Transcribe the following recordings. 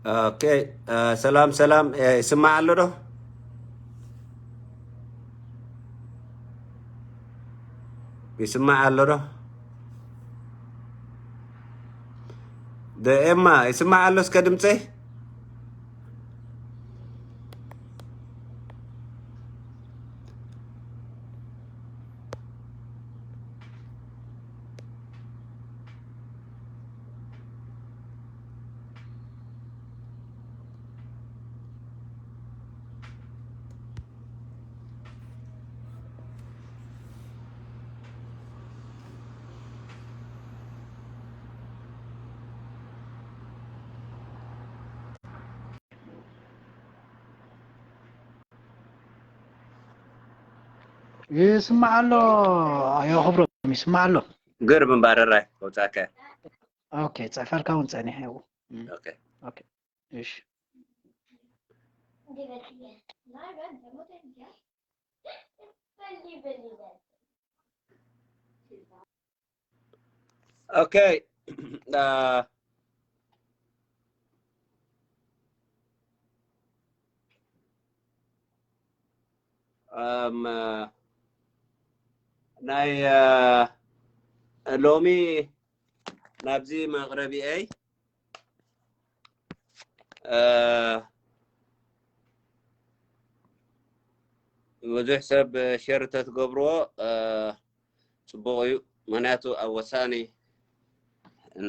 ኦኬ፣ እ፣ ሰላም ሰላም፣ እ፣ ይስማዕ ኣሎ ዶ? ይስማዕ ኣሎ ዶ? ደ ኤማ ይስማዕ ኣሎ እስከ ድምፀይ? ይስማዕ ኣሎ። ኣዮ ክብሮም ይስማዕ ኣሎ። ግርም እምበኣር ራይ ከውፃእካ። ኦኬ፣ ፅሕፈልካ እውን ፀኒሐ ይው። ኦኬ። ኦኬ፣ እሺ። ኦኬ። አ፣ ኣም፣ ናይ፣ አ፣ ሎሚ ናብዚ መቕረቢአይ፣ አ፣ ብዙሕ ሰብ ሸር ተትገብርዎ፣ አ፣ ጽቡቕ እዩ። ምኽንያቱ ኣብ ወሳኒ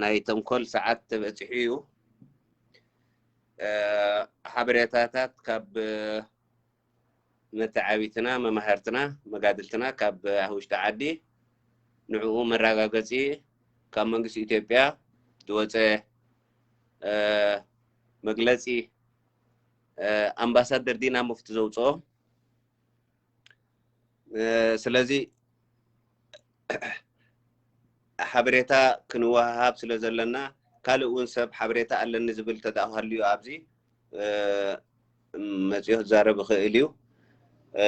ናይ ተንኮል ሰዓት ተበጺሑ እዩ። አ፣ ሓበሬታታት ካብ መተዓቢትና፣ መማህርትና፣ መጋድልትና ካብ ውሽጢ ዓዲ ንዕኡ መረጋገጺ ካብ መንግስቲ ኢትዮጵያ ዝወጸ፣ አ፣ መግለጺ፣ አ፣ ኣምባሳደር ዲና ሙፍቲ ዘውጽኦ። አ፣ ስለዚ ሓበሬታ ክንወሃሃብ ስለ ዘለና፣ ካልእ እውን ሰብ ሓበሬታ ኣለኒ ዝብል ተደኣ ሃልዩ ኣብዚ፣ አ፣ መጺኦ ክዛረብ ይኽእል እዩ። አ፣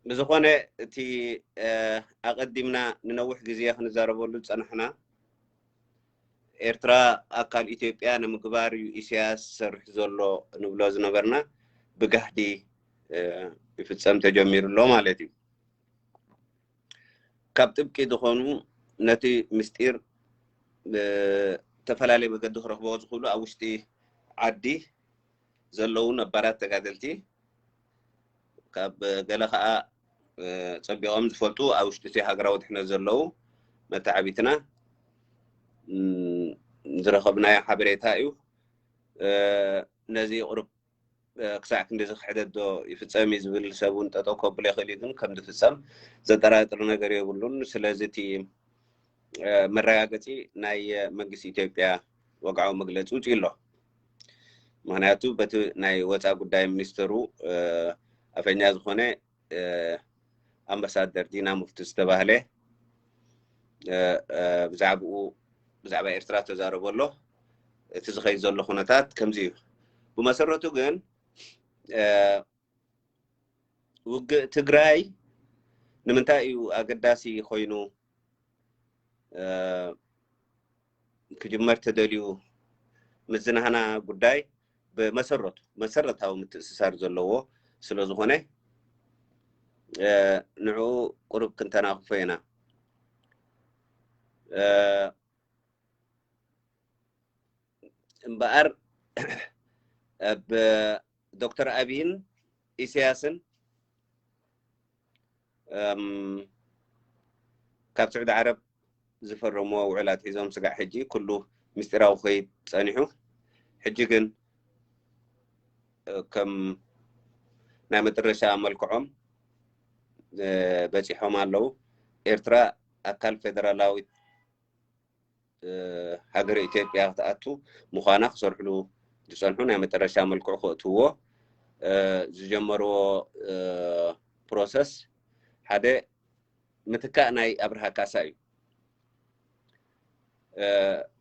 ብዝኾነ እቲ፣ አ፣ ኣቐዲምና ንነዊሕ ግዜ ክንዛረበሉ ዝጸናሕና ኤርትራ ኣካል ኢትዮጵያ ንምግባር እዩ ኢሳያስ ዝሰርሕ ዘሎ ንብሎ ዝነበርና ብጋህዲ፣ አ፣ ይፍጸም ተጀሚሩ ኣሎ ማለት እዩ። ካብ ጥብቂ ዝኾኑ ነቲ ምስጢር ብተፈላለየ መገዲ ክረኽብዎ ዝኽእሉ ኣብ ውሽጢ ዓዲ ዘለዉ ነባራት ተጋደልቲ፣ ካብ ገለ ኸኣ፣ እ፣ ጸቢቖም ዝፈልጡ ኣብ ውሽጢ እቲ ሃገራዊ ድሕነት ዘለዉ መተዓቢትና፣ እም፣ ዝረኸብናዮ ሓበሬታ እዩ። እ፣ ነዚ ቁሩብ፣ እ፣ ክሳዕ ክንድዚ ክሕደት ዶ ይፍጸም እዩ ዝብል ሰብ እውን ጠጠው ከብሎ ይኽእል እዩ፣ ግን ከም ዝፍጸም ዘጠራጥር ነገር የብሉን። ስለዚ እቲ፣ እ፣ መረጋገጺ ናይ መንግስቲ ኢትዮጵያ ወግዓዊ መግለጺ ውጽኡ ኣሎ። ምኽንያቱ በቲ ናይ ወጻኢ ጉዳይ ሚኒስተሩ፣ እ፣ ኣፈኛ ዝኾነ፣ እ፣ ኣምባሳደር ዲና ሙፍቲ ዝተባህለ፣ እ፣ እ፣ ብዛዕባኡ፣ ብዛዕባ ኤርትራ ተዛረቦ ኣሎ። እቲ ዝኸይድ ዘሎ ኩነታት ከምዚ እዩ። ብመሰረቱ ግን፣ እ፣ ውግእ ትግራይ ንምንታይ እዩ ኣገዳሲ ኮይኑ፣ እ፣ ክጅመር ተደልዩ? ምዝናህና ጉዳይ ብመሰረቱ መሰረታዊ ምትእስሳር ዘለዎ ስለ ዝኾነ፣ እ፣ ንዕኡ ቁሩብ ክንተናኽፎ ኢና። እ፣ እምበኣር ኣብ ዶክተር ኣብይን ኢሳያስን፣ እም፣ ካብ ስዑዲ ዓረብ ዝፈረምዎ ውዕል ኣትሒዞም ስጋዕ ሕጂ ኩሉ ምስጢራዊ ክኸይድ ጸኒሑ። ሕጂ ግን፣ እ፣ ከም ናይ መጨረሻ መልክዖም፣ እ፣ በጺሖም ኣለዉ። ኤርትራ ኣካል ፌደራላዊት፣ እ፣ ሃገረ ኢትዮጵያ ክትኣቱ ምዃና ክሰርሕሉ ዝጸንሑ ናይ መጨረሻ መልክዑ ከእትውዎ፣ እ፣ ዝጀመርዎ፣ እ፣ ፕሮሰስ ሓደ ምትካእ ናይ ኣብርሃ ካሳ እዩ። እ፣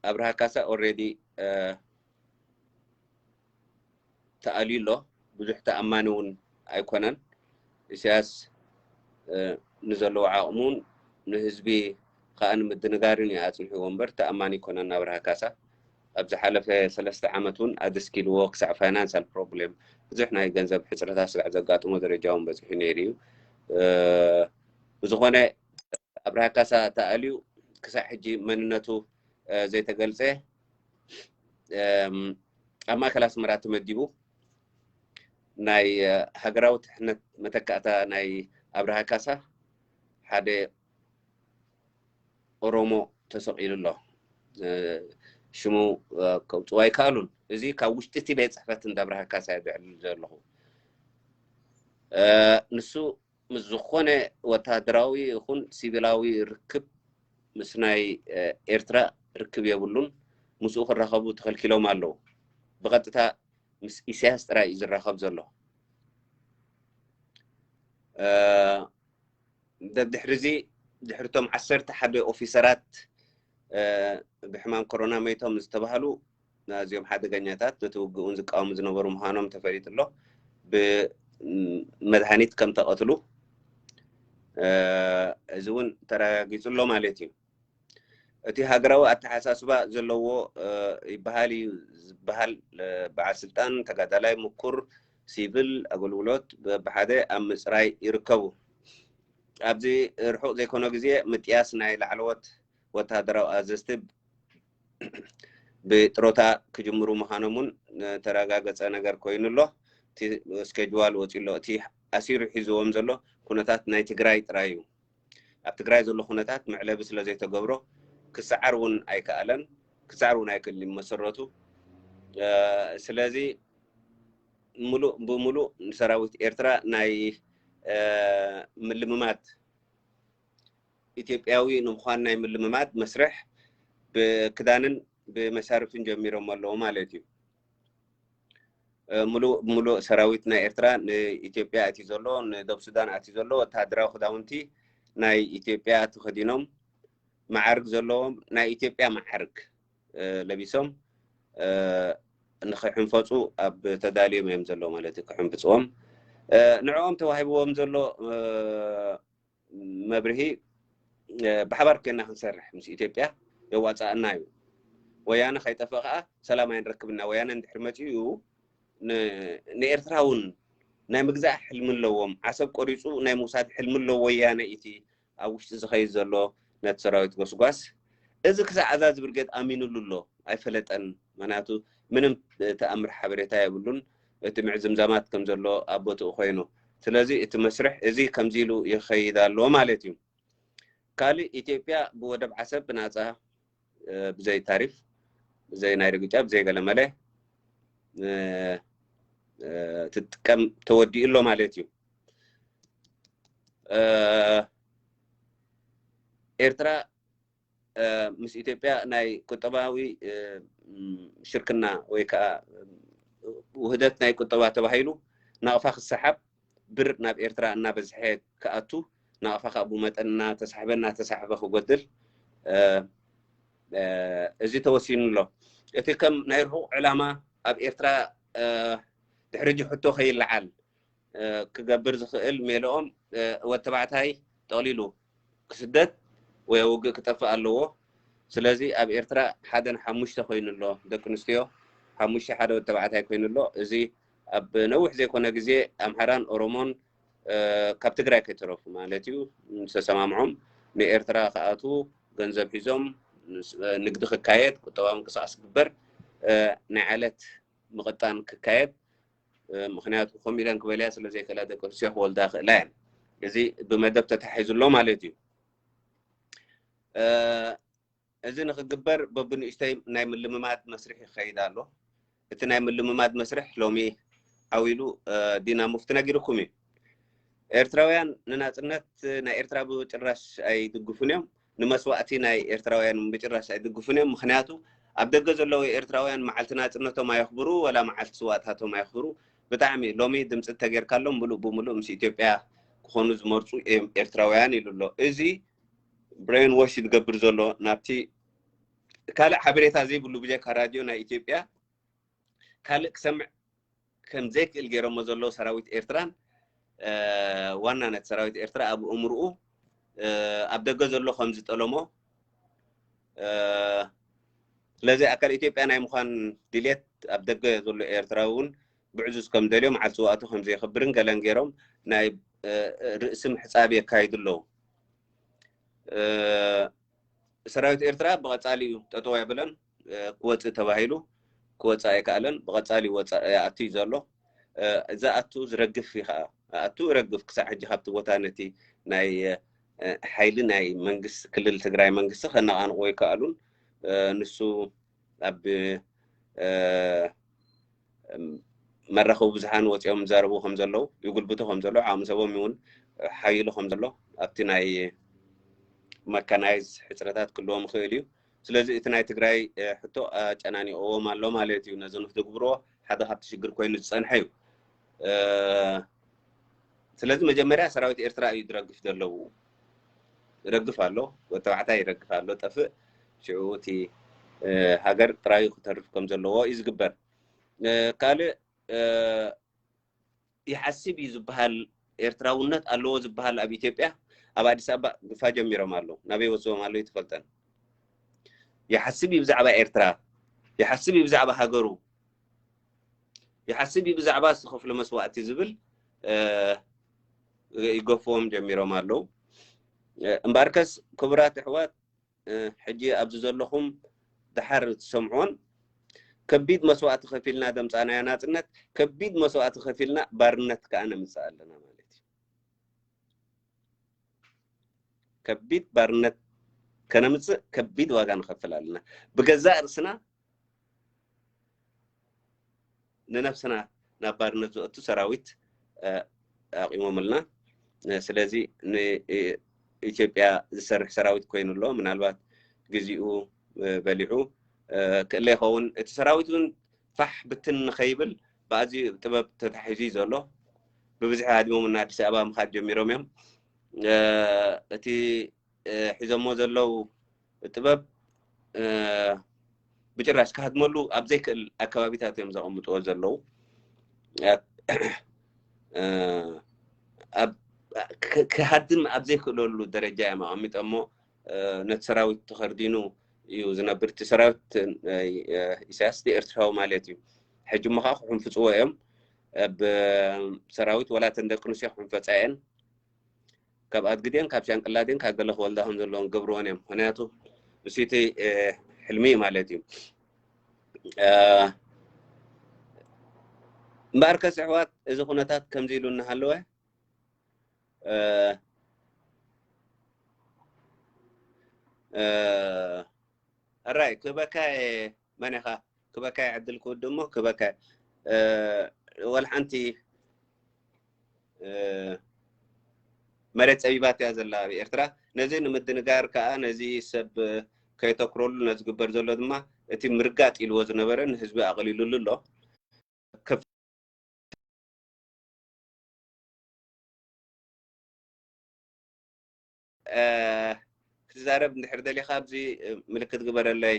ኣብርሃ ካሳ ኦልሬዲ፣ እ፣ ተኣልዩ ኣሎ። ብዙሕ ተኣማኒ እውን ኣይኮነን። ኢሳያስ፣ እ፣ ንዘለዎ ዓቕሙን ንህዝቢ ከኣ ንምድንጋርን እዩ ኣጽኒሕዎ እምበር ተኣማኒ ኣይኮነን ኣብርሃ ካሳ። ኣብ ዝሓለፈ ሰለስተ ዓመት እውን ኣደስኪልዎ ክሳዕ ፋይናንሳል ፕሮብሌም ብዙሕ ናይ ገንዘብ ሕፅረታት ስጋዕ ዘጋጥሞ ደረጃ እውን በፂሑ ነይሩ እዩ። ብዝኾነ ኣብርሃ ካሳ ተኣልዩ ክሳዕ ሕጂ መንነቱ ዘይተገልፀ ኣብ ማእከል ኣስመራ ተመዲቡ ናይ ሃገራዊ ትሕነት መተካእታ ናይ ኣብርሃ ካሳ ሓደ ኦሮሞ ተሰቒሉ ኣሎ። ሽሙ ከውፅዎ ኣይከኣሉን። እዚ ካብ ውሽጢ እቲ ቤት ፅሕፈት እንዳ ኣብርሃ ካሳ እየ ዘዕልል ዘለኹ። ንሱ ምስ ዝኾነ ወታደራዊ ይኹን ሲቪላዊ ርክብ ምስ ናይ ኤርትራ ርክብ የብሉን። ምስኡ ክራኸቡ ተኸልኪሎም ኣለዉ። ብቐጥታ ምስ ኢሳያስ ጥራይ እዩ ዝራኸብ ዘሎ። ደድሕሪ እዚ ድሕርቶም ዓሰርተ ሓደ ኦፊሰራት ብሕማም ኮሮና መይቶም ዝተባህሉ ኣዝዮም ሓደገኛታት ነቲ ውግእ እውን ዝቃወሙ ዝነበሩ ምዃኖም ተፈሊጡ ኣሎ። ብመድሃኒት ከም ተቐትሉ እዚ እውን ተረጋጊጹ ኣሎ ማለት እዩ። እቲ ሃገራዊ ኣተሓሳስባ ዘለዎ ይበሃል እዩ ዝበሃል በዓል ስልጣን፣ ተጋዳላይ፣ ምኩር፣ ሲቪል ኣገልግሎት በብሓደ ኣብ ምፅራይ ይርከቡ። ኣብዚ ርሑቕ ዘይኮነ ግዜ ምጥያስ ናይ ላዕለዎት ወታደራዊ ኣዘዝቲ ብጥሮታ ክጅምሩ ምዃኖም እውን ዝተረጋገፀ ነገር ኮይኑ ኣሎ። እቲ ስኬጅዋል ወፂኡ ኣሎ። እቲ ኣሲሩ ሒዝዎም ዘሎ ኩነታት ናይ ትግራይ ጥራይ እዩ። ኣብ ትግራይ ዘሎ ኩነታት መዕለቢ ስለ ዘይተገብሮ ክሰዓር እውን ኣይከኣለን፣ ክሰዓር እውን ኣይክእልን መሰረቱ። ስለዚ ሙሉእ ብሙሉእ ንሰራዊት ኤርትራ ናይ ምልምማድ ኢትዮጵያዊ ንምዃን ናይ ምልምማድ መስርሕ ብክዳንን ብመሻርፍን ጀሚሮም ኣለዉ ማለት እዩ። ሙሉእ ብሙሉእ ሰራዊት ናይ ኤርትራ ንኢትዮጵያ ኣትዩ ዘሎ፣ ንደቡብ ሱዳን ኣትዩ ዘሎ ወተሃደራዊ ክዳውንቲ ናይ ኢትዮጵያ ተኸዲኖም፣ መዓርግ ዘለዎም ናይ ኢትዮጵያ መዓርግ ለቢሶም ንኽሕንፈፁ ኣብ ተዳልዮም እዮም ዘለዉ ማለት እዩ። ክሕንፍፅዎም ንዕኦም ተዋሂብዎም ዘሎ መብርሂ ብሓባር ኮይና ክንሰርሕ ምስ ኢትዮጵያ የዋፅኣና እዩ። ወያነ ከይጠፍእ ከዓ ሰላም ኣይንረክብና። ወያነ እንድሕር መፂኡ ንኤርትራ እውን ናይ ምግዛእ ሕልሚ ኣለዎም። ዓሰብ ቆሪፁ ናይ ምውሳድ ሕልሚ ኣለዎ ወያነ። እቲ ኣብ ውሽጢ ዝኸይድ ዘሎ ነቲ ሰራዊት ጎስጓስ እዚ ክሳዕ ኣዛዚ ብርጌድ ኣሚኑሉ ኣሎ። ኣይፈለጠን። ምክንያቱ ምንም ተኣምር ሓበሬታ የብሉን። እቲ ምዕዝምዛማት ከም ዘሎ ኣብ ቦትኡ ኮይኑ፣ ስለዚ እቲ መስርሕ እዚ ከምዚ ኢሉ ይኸይድ ኣሎ ማለት እዩ። ካልእ ኢትዮጵያ ብወደብ ዓሰብ ብናፃ ብዘይ ታሪፍ ብዘይ ናይ ርግጫ ብዘይ ገለመለ ትጥቀም ተወዲኡ ኣሎ ማለት እዩ። ኤርትራ ምስ ኢትዮጵያ ናይ ቁጠባዊ ሽርክና ወይ ከዓ ውህደት ናይ ቁጠባ ተባሂሉ ናቕፋ ክሰሓብ ብር ናብ ኤርትራ እናበዝሐ ክኣቱ ናቕፋ ከዓ ብመጠን እናተሳሕበ እናተሳሕበ ክጎድል እዚ ተወሲኑ ኣሎ። እቲ ከም ናይ ርሑቕ ዕላማ ኣብ ኤርትራ ድሕሪ ሕቶ ከይለዓል ክገብር ዝኽእል ሜልኦም ወተባዕታይ ጠቕሊሉ ክስደድ ወይ ውግእ ክጠፍእ ኣለዎ። ስለዚ ኣብ ኤርትራ ሓደን ሓሙሽተ ኮይኑ ኣሎ፣ ደቂ ኣንስትዮ ሓሙሽተ ሓደ ወተባዕታይ ኮይኑ ኣሎ። እዚ ኣብ ነዊሕ ዘይኮነ ግዜ ኣምሓራን ኦሮሞን ካብ ትግራይ ከይተረፉ ማለት እዩ ዝተሰማምዖም ንኤርትራ ክኣትዉ ገንዘብ ሒዞም ንግዲ ክካየድ ቁጠባዊ ምንቅስቃስ ክግበር ናይ ዓለት ምቕጣን ክካየድ ምክንያቱ ከምኡ ኢለን ክበልያ ስለ ዘይክእላ ደቂ ኣንስትዮ ክወልዳ ክእላ እየን። እዚ ብመደብ ተታሒዙ ኣሎ ማለት እዩ። እዚ ንክግበር በብንእሽተይ ናይ ምልምማድ መስርሕ ይኸይድ ኣሎ። እቲ ናይ ምልምማድ መስርሕ ሎሚ ዓው ኢሉ ዲናሞ ክቲ ነጊርኩም እዩ። ኤርትራውያን ንናጽነት ናይ ኤርትራ ብጭራሽ ኣይድግፉን እዮም። ንመስዋእቲ ናይ ኤርትራውያን ብጭራሽ ኣይድግፉን እዮም። ምክንያቱ ኣብ ደገ ዘለዉ ኤርትራውያን መዓልቲ ናጽነቶም ኣየኽብሩ ወላ መዓልቲ ስዋእታቶም ኣየኽብሩ። ብጣዕሚ ሎሚ ድምፂ እንተጌርካሎም ምሉእ ብምሉእ ምስ ኢትዮጵያ ክኾኑ ዝመርፁ እዮም ኤርትራውያን ኢሉ ኣሎ። እዚ ብሬን ዎሽ ዝገብር ዘሎ ናብቲ ካልእ ሓበሬታ ዘይብሉ ብጀካ ራድዮ ናይ ኢትዮጵያ ካልእ ክሰምዕ ከም ዘይክእል ገይሮሞ ዘለዉ ሰራዊት ኤርትራን ዋና ነቲ ሰራዊት ኤርትራ ኣብ እምርኡ ኣብ ደገ ዘሎ ከም ዝጠለሞ ስለዚ ኣካል ኢትዮጵያ ናይ ምዃን ድሌት ኣብ ደገ ዘሎ ኤርትራዊ እውን ብዕዙዝ ከም ደልዮ መዓልቲ ዋእቱ ከም ዘየኽብርን ገለን ገይሮም ናይ ርእሲ ምሕጻብ የካይዱ ኣለዉ። ሰራዊት ኤርትራ ብቐጻሊ እዩ ጠጠው ኣይበለን። ክወፅእ ተባሂሉ ክወፅእ ኣይከኣለን። ብቐጻሊ ይወፅእ ይኣቱ እዩ ዘሎ። ዝኣቱ ዝረግፍ እዩ ከዓ ኣቱ ረግፍ ክሳዕ ሕጂ ካብቲ ቦታ ነቲ ናይ ሓይሊ ናይ መንግስቲ ክልል ትግራይ መንግስቲ ከነቓንቑ ኣይከኣሉን። ንሱ ኣብ መራኸቢ ብዙሓን ወፂኦም ይዛረቡ ከም ዘለዉ ይጉልብቱ ከም ዘለዉ ዓቕሚ ሰቦም እውን ሓይሉ ከም ዘሎ ኣብቲ ናይ መካናይዝ ሕፅረታት ክልዎም ይኽእል እዩ። ስለዚ እቲ ናይ ትግራይ ሕቶ ኣጨናኒቕዎም ኣሎ ማለት እዩ። ነዚ ንክትግብርዎ ሓደ ካብቲ ሽግር ኮይኑ ዝፀንሐ እዩ። ስለዚ መጀመርያ ሰራዊት ኤርትራ እዩ ዝረግፍ ዘለዉ። ይረግፍ ኣሎ፣ ወተባዕታይ ይረግፍ ኣሎ። ጠፍእ ሽዑ እቲ ሃገር ጥራዩ ክተርፍ ከም ዘለዎ እዩ ዝግበር። ካልእ ይሓስብ እዩ ዝበሃል ኤርትራውነት ኣለዎ ዝበሃል ኣብ ኢትዮጵያ ኣብ ኣዲስ ኣበባ ግፋ ጀሚሮም ኣለዉ። ናበይ ወስዎም ኣለዉ ይትፈልጠን። ይሓስብ እዩ ብዛዕባ ኤርትራ፣ ይሓስብ እዩ ብዛዕባ ሃገሩ፣ ይሓስብ እዩ ብዛዕባ ዝኸፍሎ መስዋእቲ ዝብል ይገፍዎም ጀሚሮም ኣለዉ። እምበኣርከስ ክቡራት ኣሕዋት ሕጂ ኣብዚ ዘለኹም ድሓር ትሰምዕዎን ከቢድ መስዋእቲ ከፊልና ደምፃናዮ ናፅነት ከቢድ መስዋእቲ ከፊልና ባርነት ከዓ ነምፅእ ኣለና ማለት እዩ። ከቢድ ባርነት ከነምፅእ ከቢድ ዋጋ ንኸፍል ኣለና። ብገዛእ ርእስና ንነብስና ናብ ባርነት ዘእቱ ሰራዊት ኣቂሞምልና። ስለዚ ንኢትዮጵያ ዝሰርሕ ሰራዊት ኮይኑ ኣሎ። ምናልባት ግዚኡ በሊዑ ክእለ ይኸውን። እቲ ሰራዊት እውን ፋሕ ብትን ንኸይብል ብኣዝዩ ጥበብ ተታሒዙ እዩ ዘሎ። ብብዝሒ ሃዲሞም እና ኣዲስ ኣበባ ምኻድ ጀሚሮም እዮም። እቲ ሒዞሞ ዘለዉ ጥበብ ብጭራሽ ክሃድመሉ ኣብ ዘይክእል ኣከባቢታት እዮም ዘቐምጥዎ ዘለዉ። ክሃድም ኣብ ዘይክእለሉ ደረጃ እዮም ኣቐሚጦሞ። ነቲ ሰራዊት ተኸርዲኑ እዩ ዝነብር። እቲ ሰራዊት ኢሳያስ ኤርትራዊ ማለት እዩ። ሕጂ እሞ ከዓ ክሕንፍፅዎ እዮም። ኣብ ሰራዊት ወላ ተን ደቂ ኣንስትዮ ክሕንፈፃ እየን። ካብ ኣድግድን ካብ ሻንቅላድን ካብ ገለ ክወልዳ ከም ዘለዎም ገብርዎን እዮም። ምክንያቱ እሱቲ ሕልሚ ማለት እዩ። እምበኣር ከስ ኣሕዋት እዚ ኩነታት ከምዚ ኢሉ እናሃለወ ኣራይ ክበካ መን ኢኻ ክበካ ዕድል ክውድ እሞ ክበካ ወላ ሓንቲ መሬት ፀቢባት እያ ዘላ ኣብ ኤርትራ። ነዚ ንምድንጋር ከዓ ነዚ ሰብ ከይተኩረሉ ነዝግበር ዘሎ ድማ እቲ ምርጋጥ ኢልዎ ዝነበረ ንህዝቢ ኣቕሊሉሉ ኣሎ። ክትዛረብ እንድሕር ደሊኻ ኣብዚ ምልክት ግበረለይ።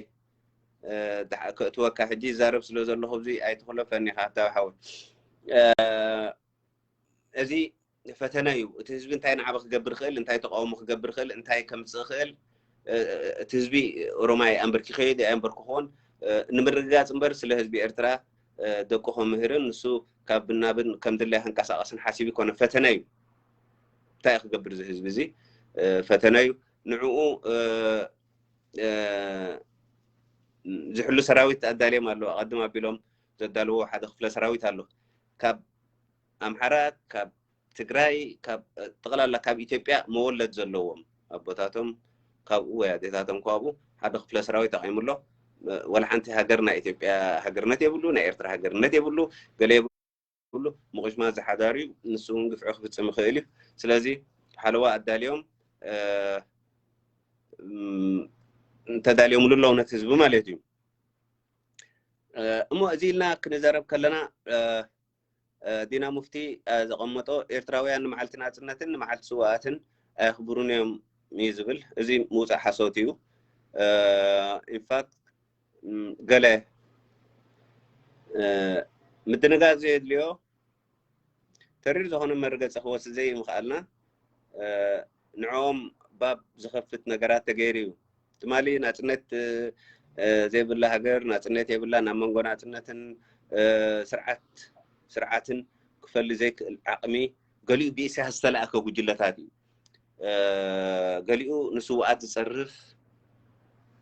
ክእትወካ ሕጂ ይዛረብ ስለ ዘለኹ እዚ ኣይትኽለፈኒ ኢኻ ኣታዊ ሓወይ። እዚ ፈተነ እዩ። እቲ ህዝቢ እንታይ ንዓበ ክገብር ይኽእል፣ እንታይ ተቃውሞ ክገብር ይኽእል፣ እንታይ ከምፅእ ይኽእል እቲ ህዝቢ ኦሮማይ ኣንበርኪኸዮ ዲ ኣንበርክኾን ንምርግጋፅ እምበር ስለ ህዝቢ ኤርትራ ደቁ ከምህርን ንሱ ካብ ብናብን ከም ድላይ ክንቀሳቀስን ሓሲብ ይኮነ ፈተነ እዩ። እንታይ ክገብር እዚ ህዝቢ እዚ ፈተነ እዩ። ንዕኡ ዝሕሉ ሰራዊት ኣዳልዮም ኣለዉ። ኣቐድም ኣቢሎም ዘዳልዎ ሓደ ክፍለ ሰራዊት ኣሎ። ካብ ኣምሓራ ካብ ትግራይ ካብ ጠቕላላ ካብ ኢትዮጵያ መወለድ ዘለዎም ኣቦታቶም ካብኡ ወይ ኣዴታቶም ካብኡ ሓደ ክፍለ ሰራዊት ኣቂሙ ኣሎ። ወላ ሓንቲ ሃገር ናይ ኢትዮጵያ ሃገርነት የብሉ፣ ናይ ኤርትራ ሃገርነት የብሉ፣ ገለ የብሉ። ምቑሽማ ዝሓዳር እዩ። ንሱ እውን ግፍዒ ክፍፅም ይኽእል እዩ። ስለዚ ሓለዋ ኣዳልዮም ተዳልዮምሉ ኣለዉ ነቲ ህዝቢ ማለት እዩ። እሞ እዚ ኢልና ክንዛረብ ከለና ዲና ሙፍቲ ዘቐመጦ ኤርትራውያን ንመዓልቲ ናጽነትን ንመዓልቲ ስውኣትን ኣየኽብሩን እዮም እዩ ዝብል። እዚ ምውፃእ ሓሶት እዩ። ኢንፋክት ገለ ምድንጋጽ ዘየድልዮ ተሪር ዝኾነ መርገፂ ክወስድ ዘይምኽኣልና ንዕኦም ባብ ዝኸፍት ነገራት ተገይሩ እዩ። ትማሊ ናፅነት ዘይብላ ሃገር ናፅነት የብላን። ኣብ መንጎ ናፅነትን ስርዓት ስርዓትን ክፈሊ ዘይክእል ዓቕሚ ገሊኡ ብኢሳያስ ዝተላእከ ጉጅለታት እዩ። ገሊኡ ንስውኣት ዝፀርፍ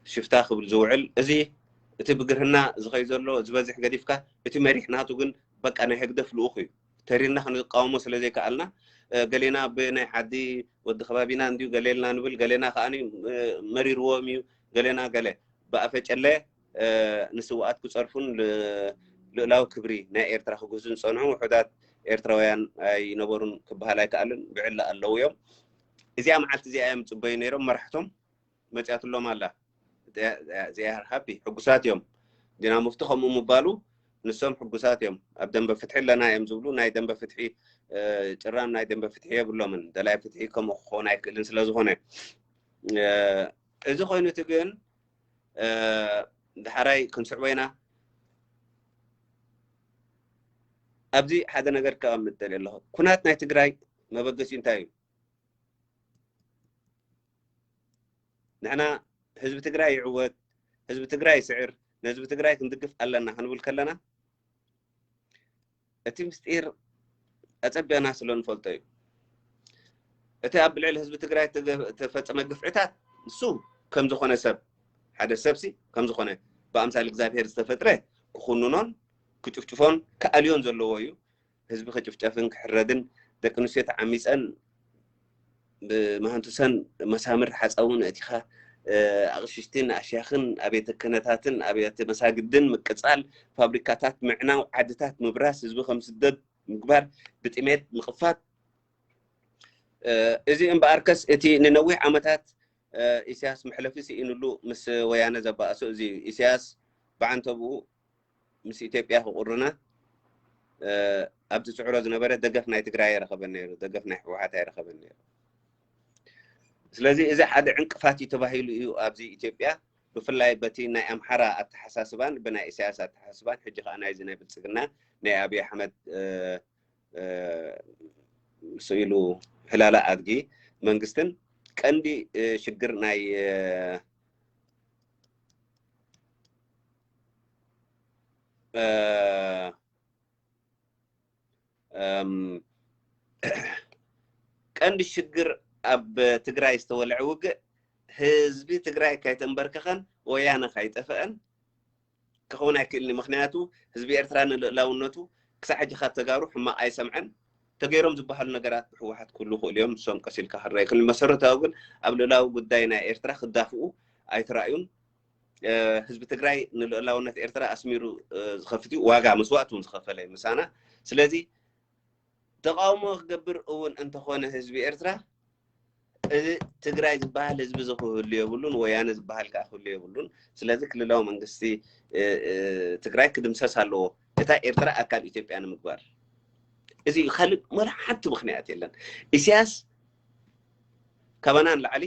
ሽፍታ ክብል ዝውዕል፣ እዚ እቲ ብግርህና ዝኸይ ዘሎ ዝበዝሕ ገዲፍካ፣ እቲ መሪሕ ናቱ ግን በቃ ናይ ህግደፍ ልኡኽ እዩ። ተሪርና ክንቃወሞ ስለ ዘይከኣልና፣ ገሌና ብናይ ዓዲ ወዲ ከባቢና እንዲዩ ገሌልና ንብል፣ ገሌና ከዓኒ መሪርዎም እዩ፣ ገሌና ገለ ብኣፈጨለ ንስውኣት ክፀርፉን ልእላዊ ክብሪ ናይ ኤርትራ ክግህዙ ዝፀንሑ ውሑዳት ኤርትራውያን ኣይነበሩን ክበሃል ኣይከኣልን። ብዕሊ ኣለዉ እዮም። እዚኣ መዓልቲ እዚኣ እዮም ዝፅበዩ ነይሮም። መራሕቶም መፅያትሎም ኣላ። እዚኣ ሃፒ ሕጉሳት እዮም። ዲና ሙፍቲ ከምኡ ምባሉ ንሶም ሕጉሳት እዮም። ኣብ ደንበ ፍትሒ ኣለና እዮም ዝብሉ። ናይ ደንበ ፍትሒ ጭራም ናይ ደንበ ፍትሒ የብሎምን። ደላይ ፍትሒ ከምኡ ክኸውን ኣይክእልን ስለ ዝኾነ፣ እዚ ኮይኑ እቲ ግን ዳሕራይ ክንስዕቦ ኢና። ኣብዚ ሓደ ነገር ከቐምጥ ደልየ ኣለኹ። ኩናት ናይ ትግራይ መበገሲኡ እንታይ እዩ? ንሕና ህዝቢ ትግራይ ይዕወት፣ ህዝቢ ትግራይ ይስዕር፣ ንህዝቢ ትግራይ ክንድግፍ ኣለና ክንብል ከለና እቲ ምስጢር ኣጸቢቕና ስለ ንፈልጦ እዩ። እቲ ኣብ ልዕሊ ህዝቢ ትግራይ ተፈጸመ ግፍዕታት ንሱ ከም ዝኾነ ሰብ፣ ሓደ ሰብሲ ከም ዝኾነ ብኣምሳል እግዚኣብሔር ዝተፈጥረ ክኹንኖን ክጭፍጭፎን ክኣልዮን ዘለዎ እዩ። ህዝቢ ክጭፍጨፍን ክሕረድን፣ ደቂ ኣንስትዮ ተዓሚፀን ብመሃንቱሰን መሳምር ሓፃውን ኣእቲኻ ኣቕሽሽትን ኣሽያኽን ኣብያተ ክህነታትን ኣብያተ መሳግድን ምቅፃል፣ ፋብሪካታት ምዕናው፣ ዓድታት ምብራስ፣ ህዝቢ ከም ስደድ ምግባር፣ ብጥሜት ምቕፋት። እዚ እምበኣርከስ እቲ ንነዊሕ ዓመታት ኢሳያስ መሕለፊ ስኢንሉ ምስ ወያነ ዘባእሶ እዚ እዩ። ኢሳያስ ብዓንተብኡ ምስ ኢትዮጵያ ክቑርና ኣብ ዝፅዕሮ ዝነበረ ደገፍ ናይ ትግራይ ኣይረኸበን ነይሩ፣ ደገፍ ናይ ህወሓት ኣይረኸበን ነይሩ። ስለዚ እዚ ሓደ ዕንቅፋት እዩ ተባሂሉ እዩ ኣብዚ ኢትዮጵያ፣ ብፍላይ በቲ ናይ ኣምሓራ ኣተሓሳስባን ብናይ ኢሳያስ ኣተሓሳስባን፣ ሕጂ ከዓ ናይዚ ናይ ብልፅግና ናይ ኣብይ ኣሕመድ ስኢሉ ህላላ ኣድጊ መንግስትን ቀንዲ ሽግር ናይ ቀንዲ ሽግር ኣብ ትግራይ ዝተወልዐ ውግእ ህዝቢ ትግራይ ካይተንበርከኸን ወያነ ካይጠፈአን ክኸውን ኣይክእልን። ምክንያቱ ህዝቢ ኤርትራ ንልእላውነቱ ክሳዕ ሕጂ ካብ ተጋሩ ሕማቕ ኣይሰምዐን። ተገይሮም ዝበሃሉ ነገራት ብህወሓት ክህሉ ይኽእሉ እዮም። ንሶም ቀሲልካ ክረኣ ይክእል። መሰረታዊ ግን ኣብ ልእላዊ ጉዳይ ናይ ኤርትራ ክዳፍኡ ኣይተራእዩን። ህዝቢ ትግራይ ንልእላውነት ኤርትራ ኣስሚሩ ዝኸፍት እዩ። ዋጋ መስዋእቲ እውን ዝኸፈለ እዩ ምሳና። ስለዚ ተቃውሞ ክገብር እውን እንተኾነ ህዝቢ ኤርትራ እዚ ትግራይ ዝበሃል ህዝቢ እዚ ክህሉ የብሉን፣ ወያነ ዝበሃል ከዓ ክህሉ የብሉን። ስለዚ ክልላዊ መንግስቲ ትግራይ ክድምሰስ ኣለዎ፣ እታ ኤርትራ ኣካል ኢትዮጵያ ንምግባር። እዚ እዩ፣ ካልእ ወላ ሓንቲ ምኽንያት የለን። ኢሳያስ ካባና ንላዕሊ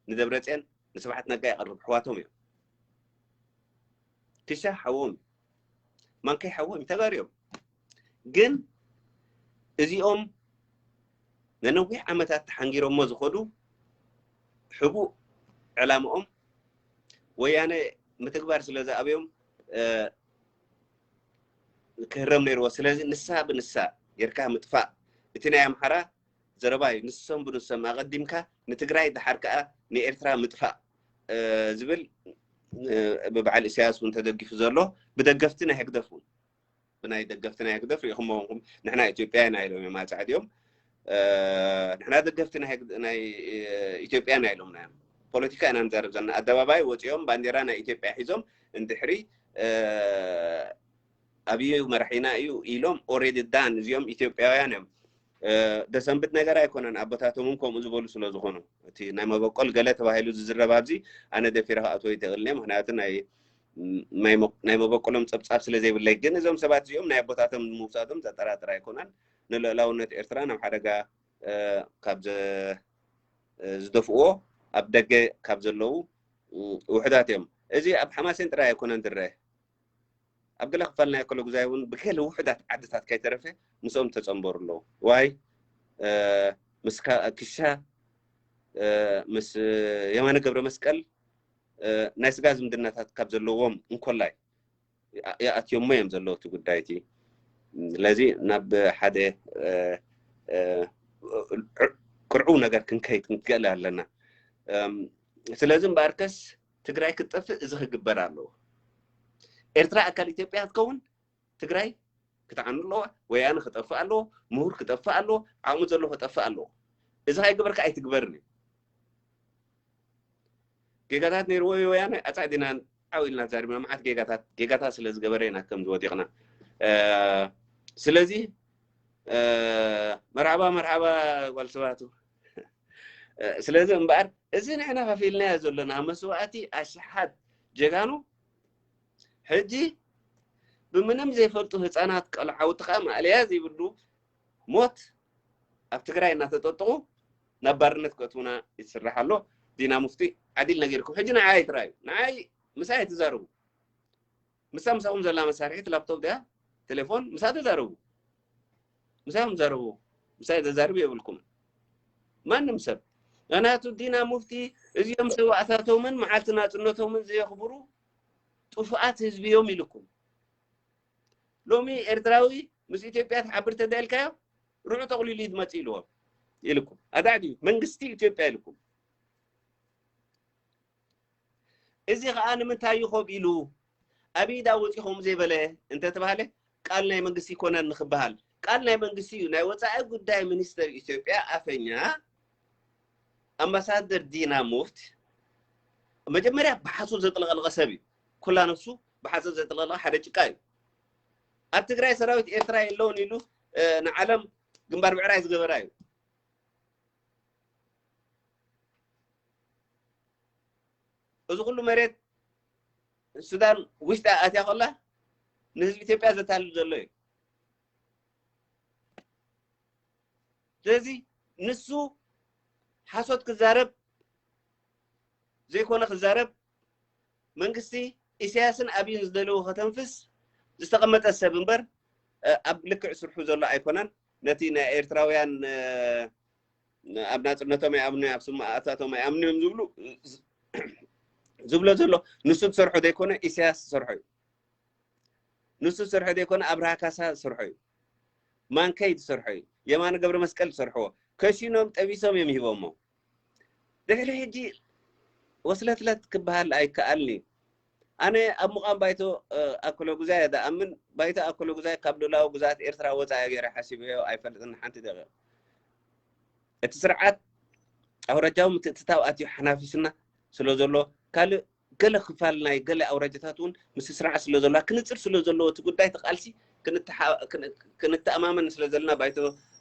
ንደብረፅዮን ንስብሓት ነጋ የቕርብ፣ ኣሕዋቶም እዮም። ኪሻ ሓዎም እዩ፣ ማንከይ ሓዎም እዩ፣ ተጋሩ እዮም። ግን እዚኦም ነነዊሕ ዓመታት ተሓንጊሮሞ ዝኸዱ ሕቡእ ዕላምኦም ወያነ ምትግባር ስለ ዝኣበዮም ክህረም ነይርዎ። ስለዚ ንሳ ብንሳ ጌርካ ምጥፋእ፣ እቲ ናይ ኣምሓራ ዘረባ እዩ። ንሶም ብንሶም ኣቐዲምካ ንትግራይ፣ ደሓር ከኣ ንኤርትራ ምጥፋእ ዝብል ብበዓል ኢሳያስ እውን ተደጊፉ ዘሎ፣ ብደገፍቲ ናይ ህግደፍ እውን፣ ብናይ ደገፍቲ ናይ ህግደፍ ርኢኹሞ ንሕና ኢትዮጵያ ኢና ኢሎም እዮም ኣጻዕዲኦም። ንሕና ደገፍቲ ናይ ኢትዮጵያ ኢና ኢሎምና እዮም። ፖለቲካ ኢና ንዛረብ ዘለና። ኣደባባይ ወፂኦም ባንዴራ ናይ ኢትዮጵያ ሒዞም እንድሕሪ ኣብዩ መራሒና እዩ ኢሎም ኦሬዲ ዳን እዚኦም ኢትዮጵያውያን እዮም። ደሰንብት ነገር ኣይኮነን። ኣቦታቶምን ከምኡ ዝበሉ ስለ ዝኾኑ እቲ ናይ መበቆል ገለ ተባሂሉ ዝዝረብ ኣብዚ ኣነ ደፊረ ክኣትዎ ይተቕልኒ፣ ምክንያቱ ናይ ናይ መበቆሎም ፀብፃብ ስለ ዘይብለይ። ግን እዞም ሰባት እዚኦም ናይ ኣቦታቶም ምውሳዶም ዘጠራጥር ኣይኮነን። ንልእላውነት ኤርትራ ናብ ሓደጋ ካብ ዝደፍእዎ ኣብ ደገ ካብ ዘለዉ ውሕዳት እዮም። እዚ ኣብ ሓማሴን ጥራይ ኣይኮነን ዝረአ። ኣብ ገለ ክፋል ናይ ኣከለ ጉዛይ እውን ብገለ ውሕዳት ዓድታት ከይተረፈ ምስኦም ተጸንበሩ ኣለዉ። ዋይ ምስ ኪሻ ምስ የማነ ገብረ መስቀል እ፣ ናይ ስጋ ዝምድናታት ካብ ዘለዎም እንኮላይ ይኣ-፣ ይኣትዮሞ እዮም ዘለዉ እቲ ጉዳይ እቲ። ስለዚ ናብ ሓደ፣ እ፣ እ፣ ቅርዑው ነገር ክንከይድ ክንክእል ኣለና። እም፣ ስለዚ እምበኣርከስ ትግራይ ክትጠፍእ እዚ ክግበር ኣለዎ። ኤርትራ ኣካል ኢትዮጵያ ክትከውን ትግራይ ክትዓኑ ኣለዋ። ወያነ ክጠፍእ ኣለዎ። ምሁር ክጠፍእ ኣለዎ። ዓቕሚ ዘለዎ ክጠፍእ ኣለዎ። እዚ ከይገበርካ ኣይትግበርን እዩ። ጌጋታት ነይርዎ እዩ ወያነ፣ ኣጻዕዲና ዓው ኢልና ተዛሪብና። መዓት ጌጋታት፣ ጌጋታት ስለ ዝገበረ ኢና ከም ዝወዲቕና። እ፣ ስለዚ፣ እ፣ መርሓባ፣ መርሓባ ጓል ሰባቱ። እ፣ ስለዚ እምበኣር፣ እዚ ንሕና ከፊልናዮ ዘለና መስዋእቲ ኣሽሓት ጀጋኑ፣ ሕጂ ብምንም ዘይፈልጡ ህፃናት ቆልዓውቲ ከዓ ማእለያ ዘይብሉ ሞት ኣብ ትግራይ እናተጠጥቑ ናብ ባርነት ከእትውና ይስራሕ ኣሎ። ዲና ሙፍቲ ዓዲል ነጊርኩም። ሕጂ ንዓይ ኣይትረኣዩ። ንዓይ ምሳይ ኣይትዛረቡ። ምሳ ምሳኹም ዘላ መሳርሒት ላፕቶፕ ድያ ቴሌፎን ምሳ ተዛረቡ። ምሳይ ተዛረቡ። ምሳይ ተዛርቡ የብልኩም። ማንም ሰብ። ምክንያቱ ዲና ሙፍቲ እዚኦም ሰዋእታቶምን መዓልቲ ናፅነቶምን ዘየኽብሩ ጥፉኣት ህዝቢ እዮም ኢልኩም። ሎሚ ኤርትራዊ ምስ ኢትዮጵያ ትሓብር ተዳኢልካዮ ርዑ ጠቕሊሉ ይመጽእ ኢልዎም ኢልኩም። ኣዳዕዲ መንግስቲ ኢትዮጵያ ኢልኩም። እዚ ኸኣ ንምንታይ እዩ ኮብ ኢሉ ኣብ ኢዳ ወጺኹም ዘይበለ እንተተባህለ ቃል ናይ መንግስቲ ይኮነን ንክበሃል ቃል ናይ መንግስቲ እዩ። ናይ ወጻኢ ጉዳይ ሚኒስተር ኢትዮጵያ ኣፈኛ ኣምባሳደር ዲና ሙፍት መጀመርያ ብሓሶት ዘጥለቐለቐ ሰብ እዩ። ኩላ ነፍሱ ብሓሶት ዘጥለቐለቐ ሓደ ጭቃ እዩ። ኣብ ትግራይ ሰራዊት ኤርትራ የለውን ኢሉ፣ እ፣ ንዓለም ግንባር ብዕራይ ዝገበራ እዩ። እዚ ኩሉ መሬት ሱዳን ውሽጢ ኣትያ ከላ ንህዝቢ ኢትዮጵያ ዘታልል ዘሎ እዩ። ስለዚ ንሱ ሓሶት ክዛረብ ዘይኮነ ክዛረብ መንግስቲ ኢሳያስን ኣብይን ዝደለዎ ከተንፍስ ዝተቐመጠ ሰብ እምበር፣ እ፣ ኣብ ልክዕ ስርሑ ዘሎ ኣይኮነን። ነቲ ናይ ኤርትራውያን፣ እ፣ ኣብ ናጽነቶም ኣይኣምኑ፣ ኣብ ስምኣታቶም ኣይኣምኑ እዮም ዝብሉ፣ ዝብሎ ዘሎ ንሱ ዝሰርሖ ዘይኮነ ኢሳያስ ዝሰርሖ እዩ። ንሱ ዝሰርሖ ዘይኮነ ኣብርሃ ካሳ ዝሰርሖ እዩ። ማንከይ ዝሰርሖ እዩ። የማነ ገብረ መስቀል ዝሰርሕዎ። ከሺኖም ጠቢሶም እዮም ሂቦሞ። ድሕሪ ሕጂ ወስለትለት ክበሃል ኣይከኣልን እዩ። ኣነ ኣብ ምቓም ባይቶ፣ እ፣ ኣኮለጉዛይ እየ ዝኣምን። ባይቶ ኣኮለጉዛይ ካብ ሉኣላዊ ግዝኣት ኤርትራ ወጻኢ ገይረ ሓሲበዮ ኣይፈልጥን ሓንቲ ደቂቕ። እቲ ስርዓት ኣውራጃዊ ምትእትታው ኣትዩ ሓናፊሱና ስለ ዘሎ ካልእ ገለ ክፋል ናይ ገለ ኣውራጃታት እውን ምስ ስርዓት ስለ ዘሎ ክንጽር ስለ ዘለዎ እቲ ጉዳይ እቲ ቃልሲ ክንተሓ-፣ ክን-፣ ክንተኣማመን ስለ ዘለና ባይቶ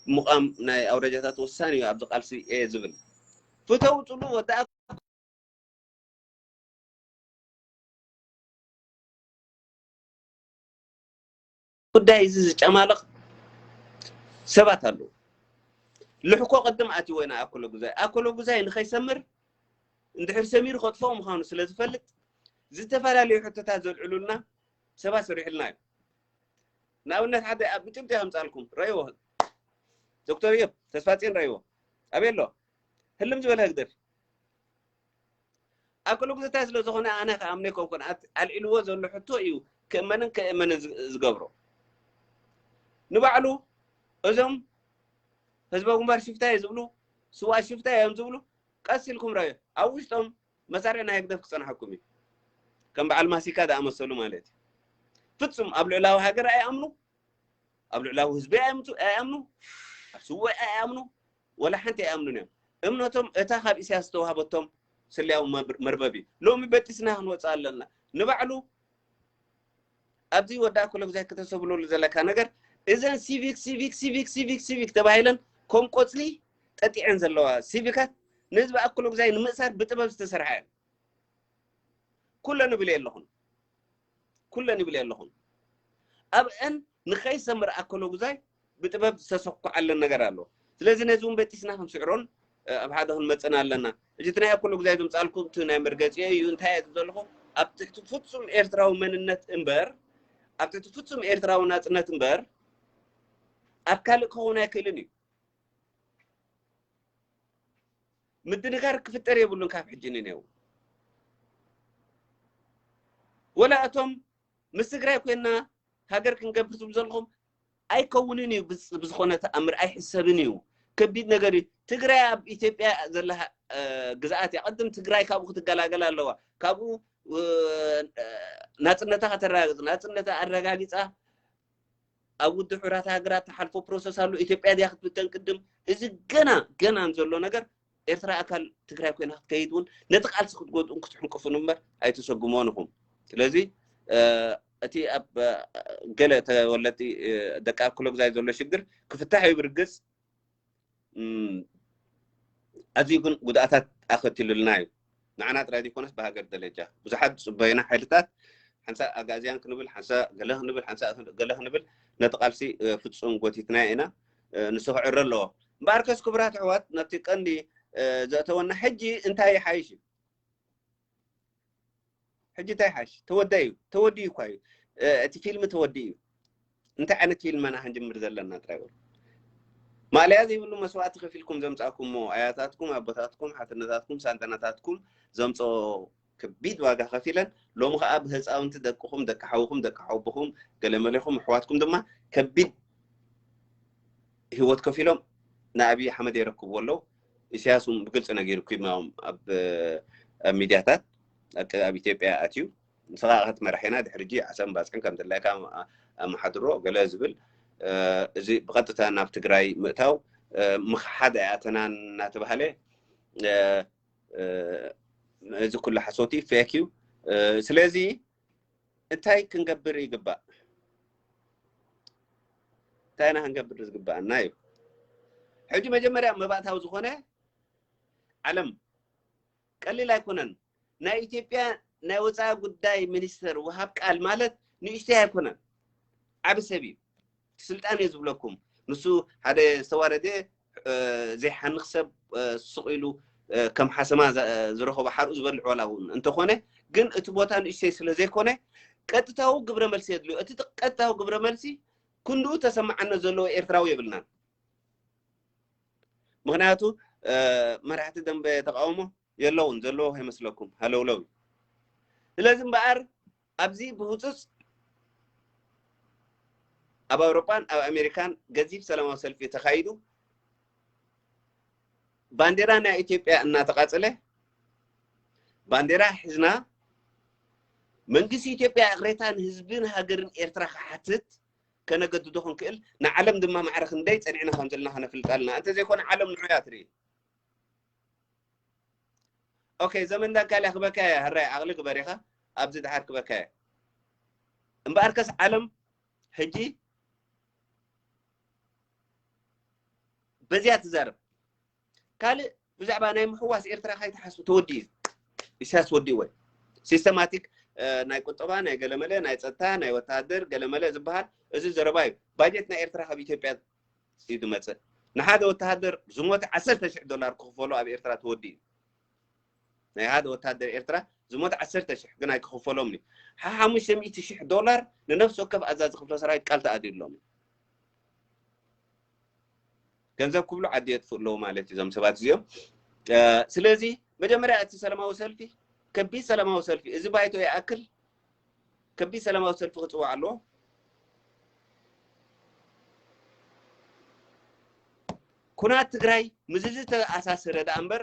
ምቓም ናይ ኣውራጃታት ወሳኒ እዩ ኣብዚ ቃልሲ እየ ዝብል። ፍተው ጽልኡ ወዲ ጉዳይ እዚ ዝጨማለቕ ሰባት ኣለዉ። ልሕኮ ቅድም ኣትዎ ኢና ኣኮሎ ጉዛይ። ኣኮሎ ጉዛይ ንኸይሰምር እንድሕር ሰሚሩ ከጥፍኦ ምዃኑ ስለ ዝፈልጥ ዝተፈላለዩ ሕቶታት ዘልዕሉልና ሰባት ሰሪሑልና እዩ። ንኣብነት ሓደ ኣብ ምጭምጢ ከምፃልኩም ረእይዎ። ዶክተር እዮብ ተስፋፅዮን ረእይዎ። ኣበይ ኣሎ? ህልም ዝበለ ህግደፍ። ኣኮሎ ጉዛይ ስለ ዝኾነ ኣነ ክኣምኖ ኣይኮንኩን። ኣት-፣ ኣልዒልዎ ዘሎ ሕቶ እዩ ክእመንን ከእመንን ዝ-፣ ዝገብሮ። ንባዕሉ እዞም ህዝባዊ ግንባር ሽፍታ እየ ዝብሉ፣ ስዋ ሽፍታ እዮም ዝብሉ፣ ቀስ ኢልኩም ረኣዩ። ኣብ ውሽጦም መሳርሒ ናይ ህግደፍ ክጸንሐኩም እዩ። ከም በዓል ማሲካ ዝኣመሰሉ ማለት እዩ። ፍጹም ኣብ ልዕላዊ ሃገር ኣይኣምኑ፣ ኣብ ልዕላዊ ህዝቢ ኣይኣምቱ-፣ ኣይኣምኑ፣ ኣብ ስውእ ኣይኣምኑ፣ ወላ ሓንቲ ኣይኣምኑን እዮም። እምነቶም እታ ካብ ኢሳያስ ዝተዋህበቶም ስለያዊ መብር-፣ መርበብ እዩ። ሎሚ በጢስና ክንወጽእ ኣለና። ንባዕሉ ኣብዚ ወዲ ኣኮሎ ጉዛይ ክተሰብለሉ ዘለካ ነገር፣ እዘን ሲቪክ፣ ሲቪክ፣ ሲቪክ፣ ሲቪክ፣ ሲቪክ ተባሂለን ከም ቆጽሊ ጠጢዐን ዘለዋ ሲቪካት ንህዝቢ ኣኮሎ ጉዛይ ንምእሳር ብጥበብ ዝተሰርሓ እየን። ኩለን ይብል ኣለኹን። ኩለን ይብል ኣለኹን። ኣብአን ንኸይሰምር ኣኮሎ ጉዛይ ብጥበብ ዝተሰኳዓለን ነገር ኣሎ። ስለዚ ነዚ እውን በጢስና ክንስዕሮን፣ እ፣ ኣብ ሓደ ክንመጽእን ኣለና። ሕጂ እቲ ናይ ኣኮሎ ጉዛይ ዘምጻልኩም እቲ ናይ መርገጺ እዩ። እንታይ እየ ዝብል ዘለኹ? ኣብ ትሕቲ ፍጹም ኤርትራዊ መንነት እምበር፣ ኣብ ትሕቲ ፍጹም ኤርትራዊ ናጽነት እምበር፣ ኣብ ካልእ ክኸውን ኣይክእልን እዩ። ምድንጋር ክፍጠር የብሉን ካብ ሕጂ ንኔው። ወላ እቶም ምስ ትግራይ ኮይና ሃገር ክንገብር ትብሉ ዘለኹም ኣይከውንን እዩ። ብዝ- ብዝኾነ ተኣምር ኣይሕሰብን እዩ። ከቢድ ነገር እዩ። ትግራይ ኣብ ኢትዮጵያ ዘላ እ፣ ግዝኣት እያ። ቅድም ትግራይ ካብኡ ክትገላገል ኣለዋ። ካብኡ እ፣ ናፅነታ ከተረጋግፅ፣ ናፅነታ ኣረጋጊፃ ኣብ ውድብ ሕቡራት ሃገራት ተሓልፎ ፕሮሰስ ኣሎ። ኢትዮጵያ ድያ ክትብተን ቅድም። እዚ ገና ገና ዘሎ ነገር ኤርትራ ኣካል ትግራይ ኮይና ክትከይድ እውን ነቲ ቃልሲ ክትጎድኡን ክትሕንቅፉን እምበር ኣይተሰጉሞን ኢኹም። ስለዚ እ፣ እቲ ኣብ እ፣ ገለ ተወለድቲ እ፣ ደቂ ኣብ ክፍለ ግዛይ ዘሎ ሽግር ክፍታሕ እዩ ብርግፅ። እም፣ ኣዝዩ ግን ጉድኣታት ኣኸቲሉልና እዩ። ንዓና ጥራይ ዘይኮነስ ብሃገር ደረጃ ብዙሓት ዝፅበዩና ሓይልታት ሓንሳእ ኣጋዝያን ክንብል፣ ሓንሳእ ገለ ክንብል፣ ሓንሳእ ገለ ክንብል ነቲ ቃልሲ እ፣ ፍጹም ጎቲትና ኢና። እ፣ ንሱ ክዕረ ኣለዎ። እምበኣርከስ ክቡራት ኣሕዋት ናብቲ ቀንዲ እ፣ ዘእተወና ሕጂ እንታይ ይሓይሽ እዩ? ሕጂ እንታይ ሓሽ ተወዳዩ ተወዲኡ እኳ እዩ እ፣ እቲ ፊልም ተወዲኡ እዩ። እንታይ ዓይነት ፊልም መና ክንጅምር ዘለና ጥራይ በሉ። ማእለያ ዘይብሉ መስዋእቲ ከፊልኩም ዘምፃእኩሞ ኣያታትኩም ኣቦታትኩም ሓትነታትኩም ሳንተናታትኩም ዘምፅኦ ከቢድ ዋጋ ከፊለን ሎሚ ከዓ ብህፃውንቲ ደቅኹም ደቂ ሓውኹም ደቂ ሓውብኹም ገለመሌኹም ኣሕዋትኩም ድማ ከቢድ ህይወት ከፊሎም ንኣብይ ኣሕመድ የረክብዎ ኣለዉ። ኢሳያስ እውን ብግልፂ ነጊሩኩም ኣብ ኣብ ሚድያታት ኣብ ኢትዮጵያ ኣትዩ ንስኻ ክትመራሕ ኢና ድሕሪ ሕጂ ዓሰብን ባፅዕን ከም ድላይካ ኣመሓድሮ ገለ ዝብል እዚ ብቐጥታ ናብ ትግራይ ምእታው ምኽሓድ ኣይኣተናን እናተባህለ እዚ ኩሉ ሓሶት እዩ፣ ፌክ እዩ። ስለዚ እንታይ ክንገብር ይግባእ? እንታይ ኢና ክንገብር ዝግባኣና እዩ? ሕጂ መጀመርያ መባእታዊ ዝኾነ ዓለም ቀሊል ኣይኮነን። ናይ ኢትዮጵያ ናይ ወፃኢ ጉዳይ ሚኒስተር ወሃብ ቃል ማለት ንእሽተይ ኣይኮነን፣ ዓቢ ሰብ እዩ። ስልጣን እየ ዝብለኩም። ንሱ ሓደ ዝተዋረደ ዘይሓንኽ ሰብ ስቕ ኢሉ ከም ሓሰማ ዝረኸቦ ሓርኡ ዝበልዕ ዋላ እውን እንተኾነ ግን እቲ ቦታ ንእሽተይ ስለ ዘይኮነ ቀጥታዊ ግብረ መልሲ የድልዮ። እቲ ቀጥታዊ ግብረ መልሲ ክንድኡ ተሰማዕነት ዘለዎ ኤርትራዊ የብልናን። ምክንያቱ መራሕቲ ደንበ ተቃውሞ የለውን፣ ዘለዎ ከይመስለኩም ሃለውለው እዩ። ስለዚ እምበኣር ኣብዚ ብህፁፅ ኣብ ኣውሮጳን ኣብ ኣሜሪካን ገዚፍ ሰላማዊ ሰልፊ ተኻይዱ ባንዴራ ናይ ኢትዮጵያ እናተቃፀለ ባንዴራ ሒዝና መንግስቲ ኢትዮጵያ እቕሬታ ንህዝብን ሃገርን ኤርትራ ክሓትት ከነገድዶ ክንክእል ንዓለም ድማ ማዕረ ክንደይ ፀኒዕና ከም ዘለና ከነፍልጣልና እንተዘይኮነ ዓለም ንዑ እያ ትርኢ። ኦኬ ዘመን ዳጋልያ ክበካየ ህራይ ዓቕሊ ግበር ኢኻ ኣብዚ ድሓር ክበካየ እምበኣርከስ ዓለም ሕጂ በዚያ ትዛረብ ካልእ ብዛዕባ ናይ ምሕዋስ ኤርትራ ከይትሓስቡ ተወዲኡ እዩ። ኢሳያስ ወዲእዎ እዩ። ሲስተማቲክ ናይ ቁጠባ ናይ ገለመለ ናይ ፀጥታ ናይ ወታደር ገለመለ ዝበሃል እዚ ዘረባ እዩ። ባጀት ናይ ኤርትራ ካብ ኢትዮጵያ እዩ ዝመፅእ። ንሓደ ወተሃደር ዝሞተ ዓሰርተ ሽሕ ዶላር ክኽፈሎ ኣብ ኤርትራ ተወዲኡ እዩ። ናይ ሓደ ወተሃደር ኤርትራ ዝሞተ ዓሰርተ ሽሕ ግን ኣይክኽፈሎም እዩ። ሓሙሽተ ሚእቲ ሽሕ ዶላር ንነፍሲ ወከፍ ኣዛዚ ክፍለ ሰራዊት ቃል ተኣትዩሎም እዩ። ገንዘብ ክብሉ ዓዲ የጥፍኡ ኣለዉ ማለት እዩ እዞም ሰባት እዚኦም። ስለዚ መጀመርያ እቲ ሰላማዊ ሰልፊ ከቢድ ሰላማዊ ሰልፊ እዚ ባይቶ ይኣክል ከቢድ ሰላማዊ ሰልፊ ክፅዋዕ ኣለዎ። ኩናት ትግራይ ምስዚ ዝተኣሳሰረ ደኣ እምበር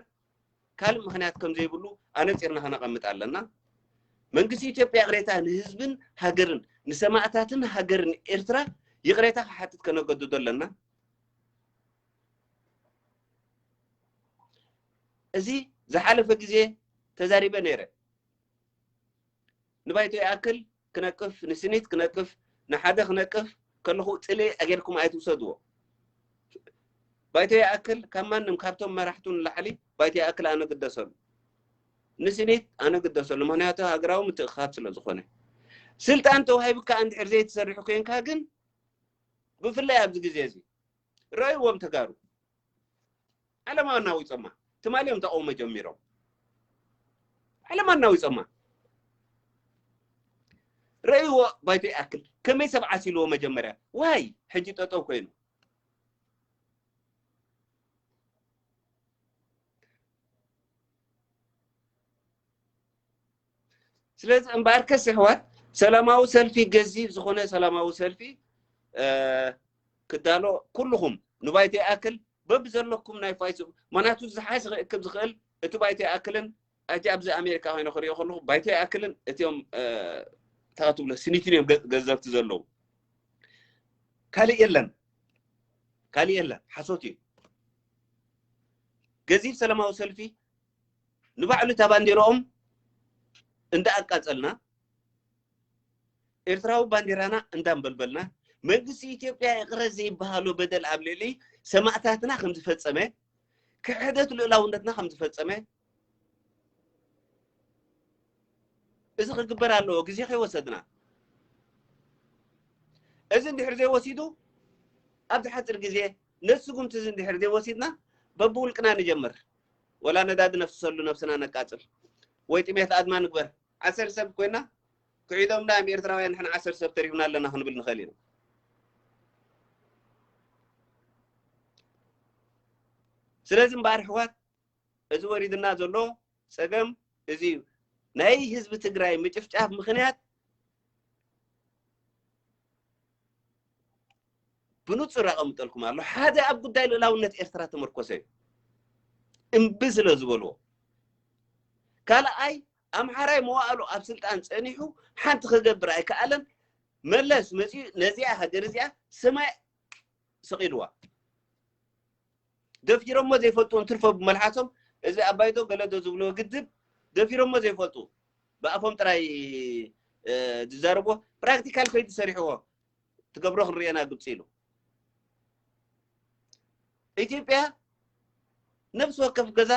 ካልእ ምኽንያት ከም ዘይብሉ ኣነፂርና ከነቐምጥ ኣለና። መንግስቲ ኢትዮጵያ ይቕሬታ ንህዝብን ሃገርን ንሰማእታትን ሃገርን ኤርትራ ይቕሬታ ክሓትት ከነገድዶ ኣለና። እዚ ዝሓለፈ ግዜ ተዛሪበ ነይረ። ንባይቶ ይኣክል ክነቅፍ ንስኒት ክነቅፍ ንሓደ ክነቅፍ ከለኹ ፅልኢ ኣጌርኩም ኣይትውሰድዎ። ባይቶ ይኣክል ካብ ማንም ካብቶም መራሕቱ ንላዕሊ ባይቶ ይኣክል ኣነ ግደሰሉ ንስኒት ኣነ ግደሰሉ ምክንያቱ ሃገራዊ ምትእክኻብ ስለ ዝኾነ ስልጣን ተዋሂብካ እንድሕር ዘይትሰርሕ ኮይንካ ግን ብፍላይ ኣብዚ ግዜ እዚ ረእይዎም ተጋሩ ዓለማዊ እናዊፆማ ትማሊ እዮም ተቃውሞ ጀሚሮም ዓለማ እናዊፆማ ረእይዎ ባይቶ ይኣክል ከመይ ሰብ ዓሲልዎ መጀመርያ ዋይ ሕጂ ጠጠው ኮይኑ ስለዚ እምበኣርከስ ኣሕዋት፣ ሰላማዊ ሰልፊ፣ ገዚፍ ዝኾነ ሰላማዊ ሰልፊ ክዳሎ፣ ኩልኹም ንባይቶ ይኣክል በብዘለኩም ናይ ፋይሱ፣ ምኽንያቱ ዝሓሽ ክእክብ ዝኽእል እቲ ባይቶ ይኣክልን፣ ኣጂ ኣብዚ ኣሜሪካ ኮይነ ክሪኦ ከለኹ ባይቶ ይኣክልን እቲኦም ተኸትብሎ ስኒትን እዮም ገዘፍቲ ዘለዉ። ካልእ የለን፣ ካልእ የለን፣ ሓሶት እዩ። ገዚፍ ሰላማዊ ሰልፊ ንባዕሉ እታ ባንዲራኦም እንዳ ኣቃጸልና፣ ኤርትራዊ ባንዲራና እንዳንበልበልና፣ መንግስቲ ኢትዮጵያ ይቕረ ዘይበሃሎ በደል ኣብ ልዕሊ ሰማእታትና ከም ዝፈጸመ፣ ክሕደት ልኡላውነትና ከም ዝፈጸመ፣ እዚ ክግበር ኣለዎ። ግዜ ከይወሰድና፣ እዚ እንድሕር ዘይወሲዱ፣ ኣብዚ ሓፂር ግዜ ነዚ ስጉምቲ እዚ እንድሕር ዘይወሲድና፣ በብውልቅና ንጀምር። ወላ ነዳዲ ነፍስሰሉ፣ ነብስና ነቃፅል፣ ወይ ጥሜት ኣድማ ንግበር። ዓሰርተ ሰብ ኮይና ክዒዶም ዳ ኤርትራውያን ንሕና ዓሰርተ ሰብ ተሪፍና ኣለና ክንብል ንኽእል ኢና። ስለዚ እምበኣር ኣሕዋት፣ እዚ ወሪድና ዘሎ ፀገም እዚ እዩ። ናይ ህዝቢ ትግራይ ምጭፍጫፍ ምኽንያት ብንፁር ኣቐምጠልኩም ኣሎ። ሓደ ኣብ ጉዳይ ልእላውነት ኤርትራ ተመርኮሰ እዩ፣ እምቢ ስለ ዝበልዎ። ካልኣይ፣ ኣምሓራይ መዋእሉ ኣብ ስልጣን ፀኒሑ ሓንቲ ክገብር ኣይከኣለን። መለስ መፂኡ ነዚኣ ሃገር እዚኣ ሰማይ ሰቒልዋ። ደፊሮሞ ዘይፈልጡ እንትርፎ ብመልሓሶም፣ እዚ ኣባይዶ ገለዶ ዝብልዎ ግድብ ደፊሮሞ ዘይፈልጡ፣ ብኣፎም ጥራይ ዝዛረብዎ፣ ፕራክቲካል ከይዱ ሰሪሕዎ ትገብሮ ክንሪኤና ግብፂ ኢሉ። ኢትዮጵያ ነብሲ ወከፍ ገዛ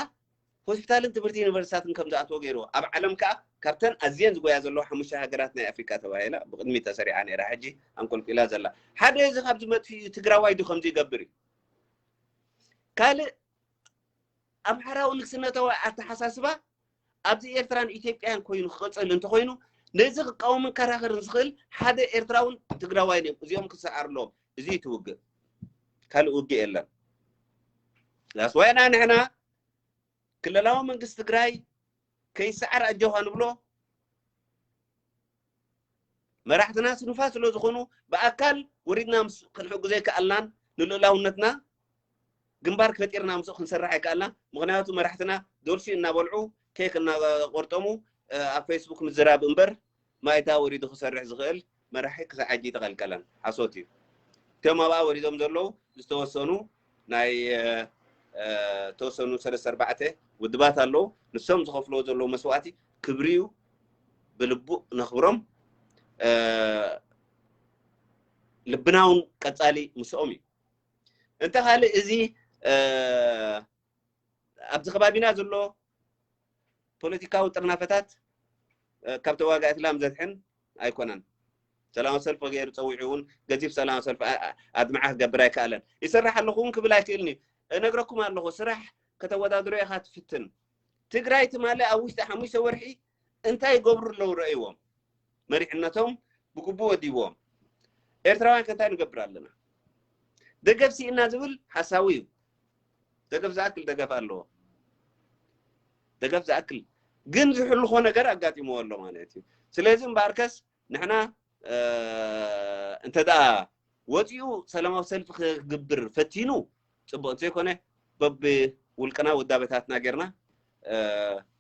ሆስፒታልን ትምህርቲ ዩኒቨርሲታትን ከም ዝኣትዎ ገይርዎ። ኣብ ዓለም ከኣ ካብተን ኣዝየን ዝጎያ ዘለዋ ሓሙሽተ ሃገራት ናይ ኣፍሪካ ተባሂላ ብቕድሚት ተሰሪዓ ነይራ። ሕጂ ኣንቆልቂላ ዘላ። ሓደ እዚ ካብዚ መጥፊኡ ትግራዋይ ዱ ከምዚ ይገብር እዩ። ካልእ ኣምሓራዊ ንግስነታዊ ኣተሓሳስባ ኣብዚ ኤርትራን ኢትዮጵያን ኮይኑ ክቕፅል እንተኾይኑ፣ ነዚ ክቃወምን ከራኸርን ዝኽእል ሓደ ኤርትራውን ትግራዋይን እዮም። እዚኦም ክሰዓር ኣለዎም። እዚ እዩ እቲ ውግእ፣ ካልእ ውግእ የለን። ዛስዋይና ንሕና ክልላዊ መንግስቲ ትግራይ ከይሰዓር ኣጆኻ ንብሎ። መራሕትና ስኑፋት ስለ ዝኾኑ ብኣካል ወሪድና ምስ ክንሕግዞ ኣይከኣልናን። ንልኡላውነትና ግንባር ፈጢርና ምስኡ ክንሰርሕ ኣይከኣልና። ምኽንያቱ መራሕትና ዶርሲ እናበልዑ ኬክ እናቆርጠሙ ኣብ ፌስቡክ ምዝራብ እምበር ማይታ ወሪዱ ክሰርሕ ዝኽእል መራሒ ክሳዕ ሕጂ ኣይተቐልቀለን። ሓሶት እዩ። እቶም ኣብኣ ወሪዶም ዘለዉ ዝተወሰኑ ናይ ዝተወሰኑ ሰለስተ ኣርባዕተ ውድባት ኣለዉ። ንሶም ዝኸፍልዎ ዘለዉ መስዋእቲ ክብሪ እዩ። ብልቡእ ነኽብሮም። ልብና እውን ቀጻሊ ምስኦም እዩ። እንተ ካልእ እዚ ኣብዚ ከባቢና ዘሎ ፖለቲካዊ ጥርናፈታት ካብ ተዋጋእቲ ላም ዘድሕን ኣይኮነን። ሰላማዊ ሰልፊ ገይሩ ፀዊዑ እውን ገዚፍ ሰላማዊ ሰልፊ ኣድማዓ ክገብር ኣይከኣለን። ይሰርሕ ኣለኹ እውን ክብል ኣይክእልን እዩ። እነግረኩም ኣለኹ፣ ስራሕ ከተወዳድሮ ኢኻ ትፍትን። ትግራይ ትማሊ ኣብ ውሽጢ ሓሙሽተ ወርሒ እንታይ ይገብሩ ኣለዉ ረእይዎም። መሪሕነቶም ብግቡእ ወዲዎም። ኤርትራውያን ከ እንታይ ንገብር ኣለና? ደገፍ ስኢና ዝብል ሓሳዊ እዩ። ደገፍ ዝኣክል ደገፍ ኣለዎ። ደገፍ ዝኣክል ግን ዝሕልኾ ነገር ኣጋጢምዎ ኣሎ ማለት እዩ። ስለዚ እምበኣርከስ ንሕና እንተ ደኣ ወፂኡ ሰላማዊ ሰልፊ ክግብር ፈቲኑ ፅቡቕ እንተይኮነ በብውልቅና ውዳበታትና ጌርና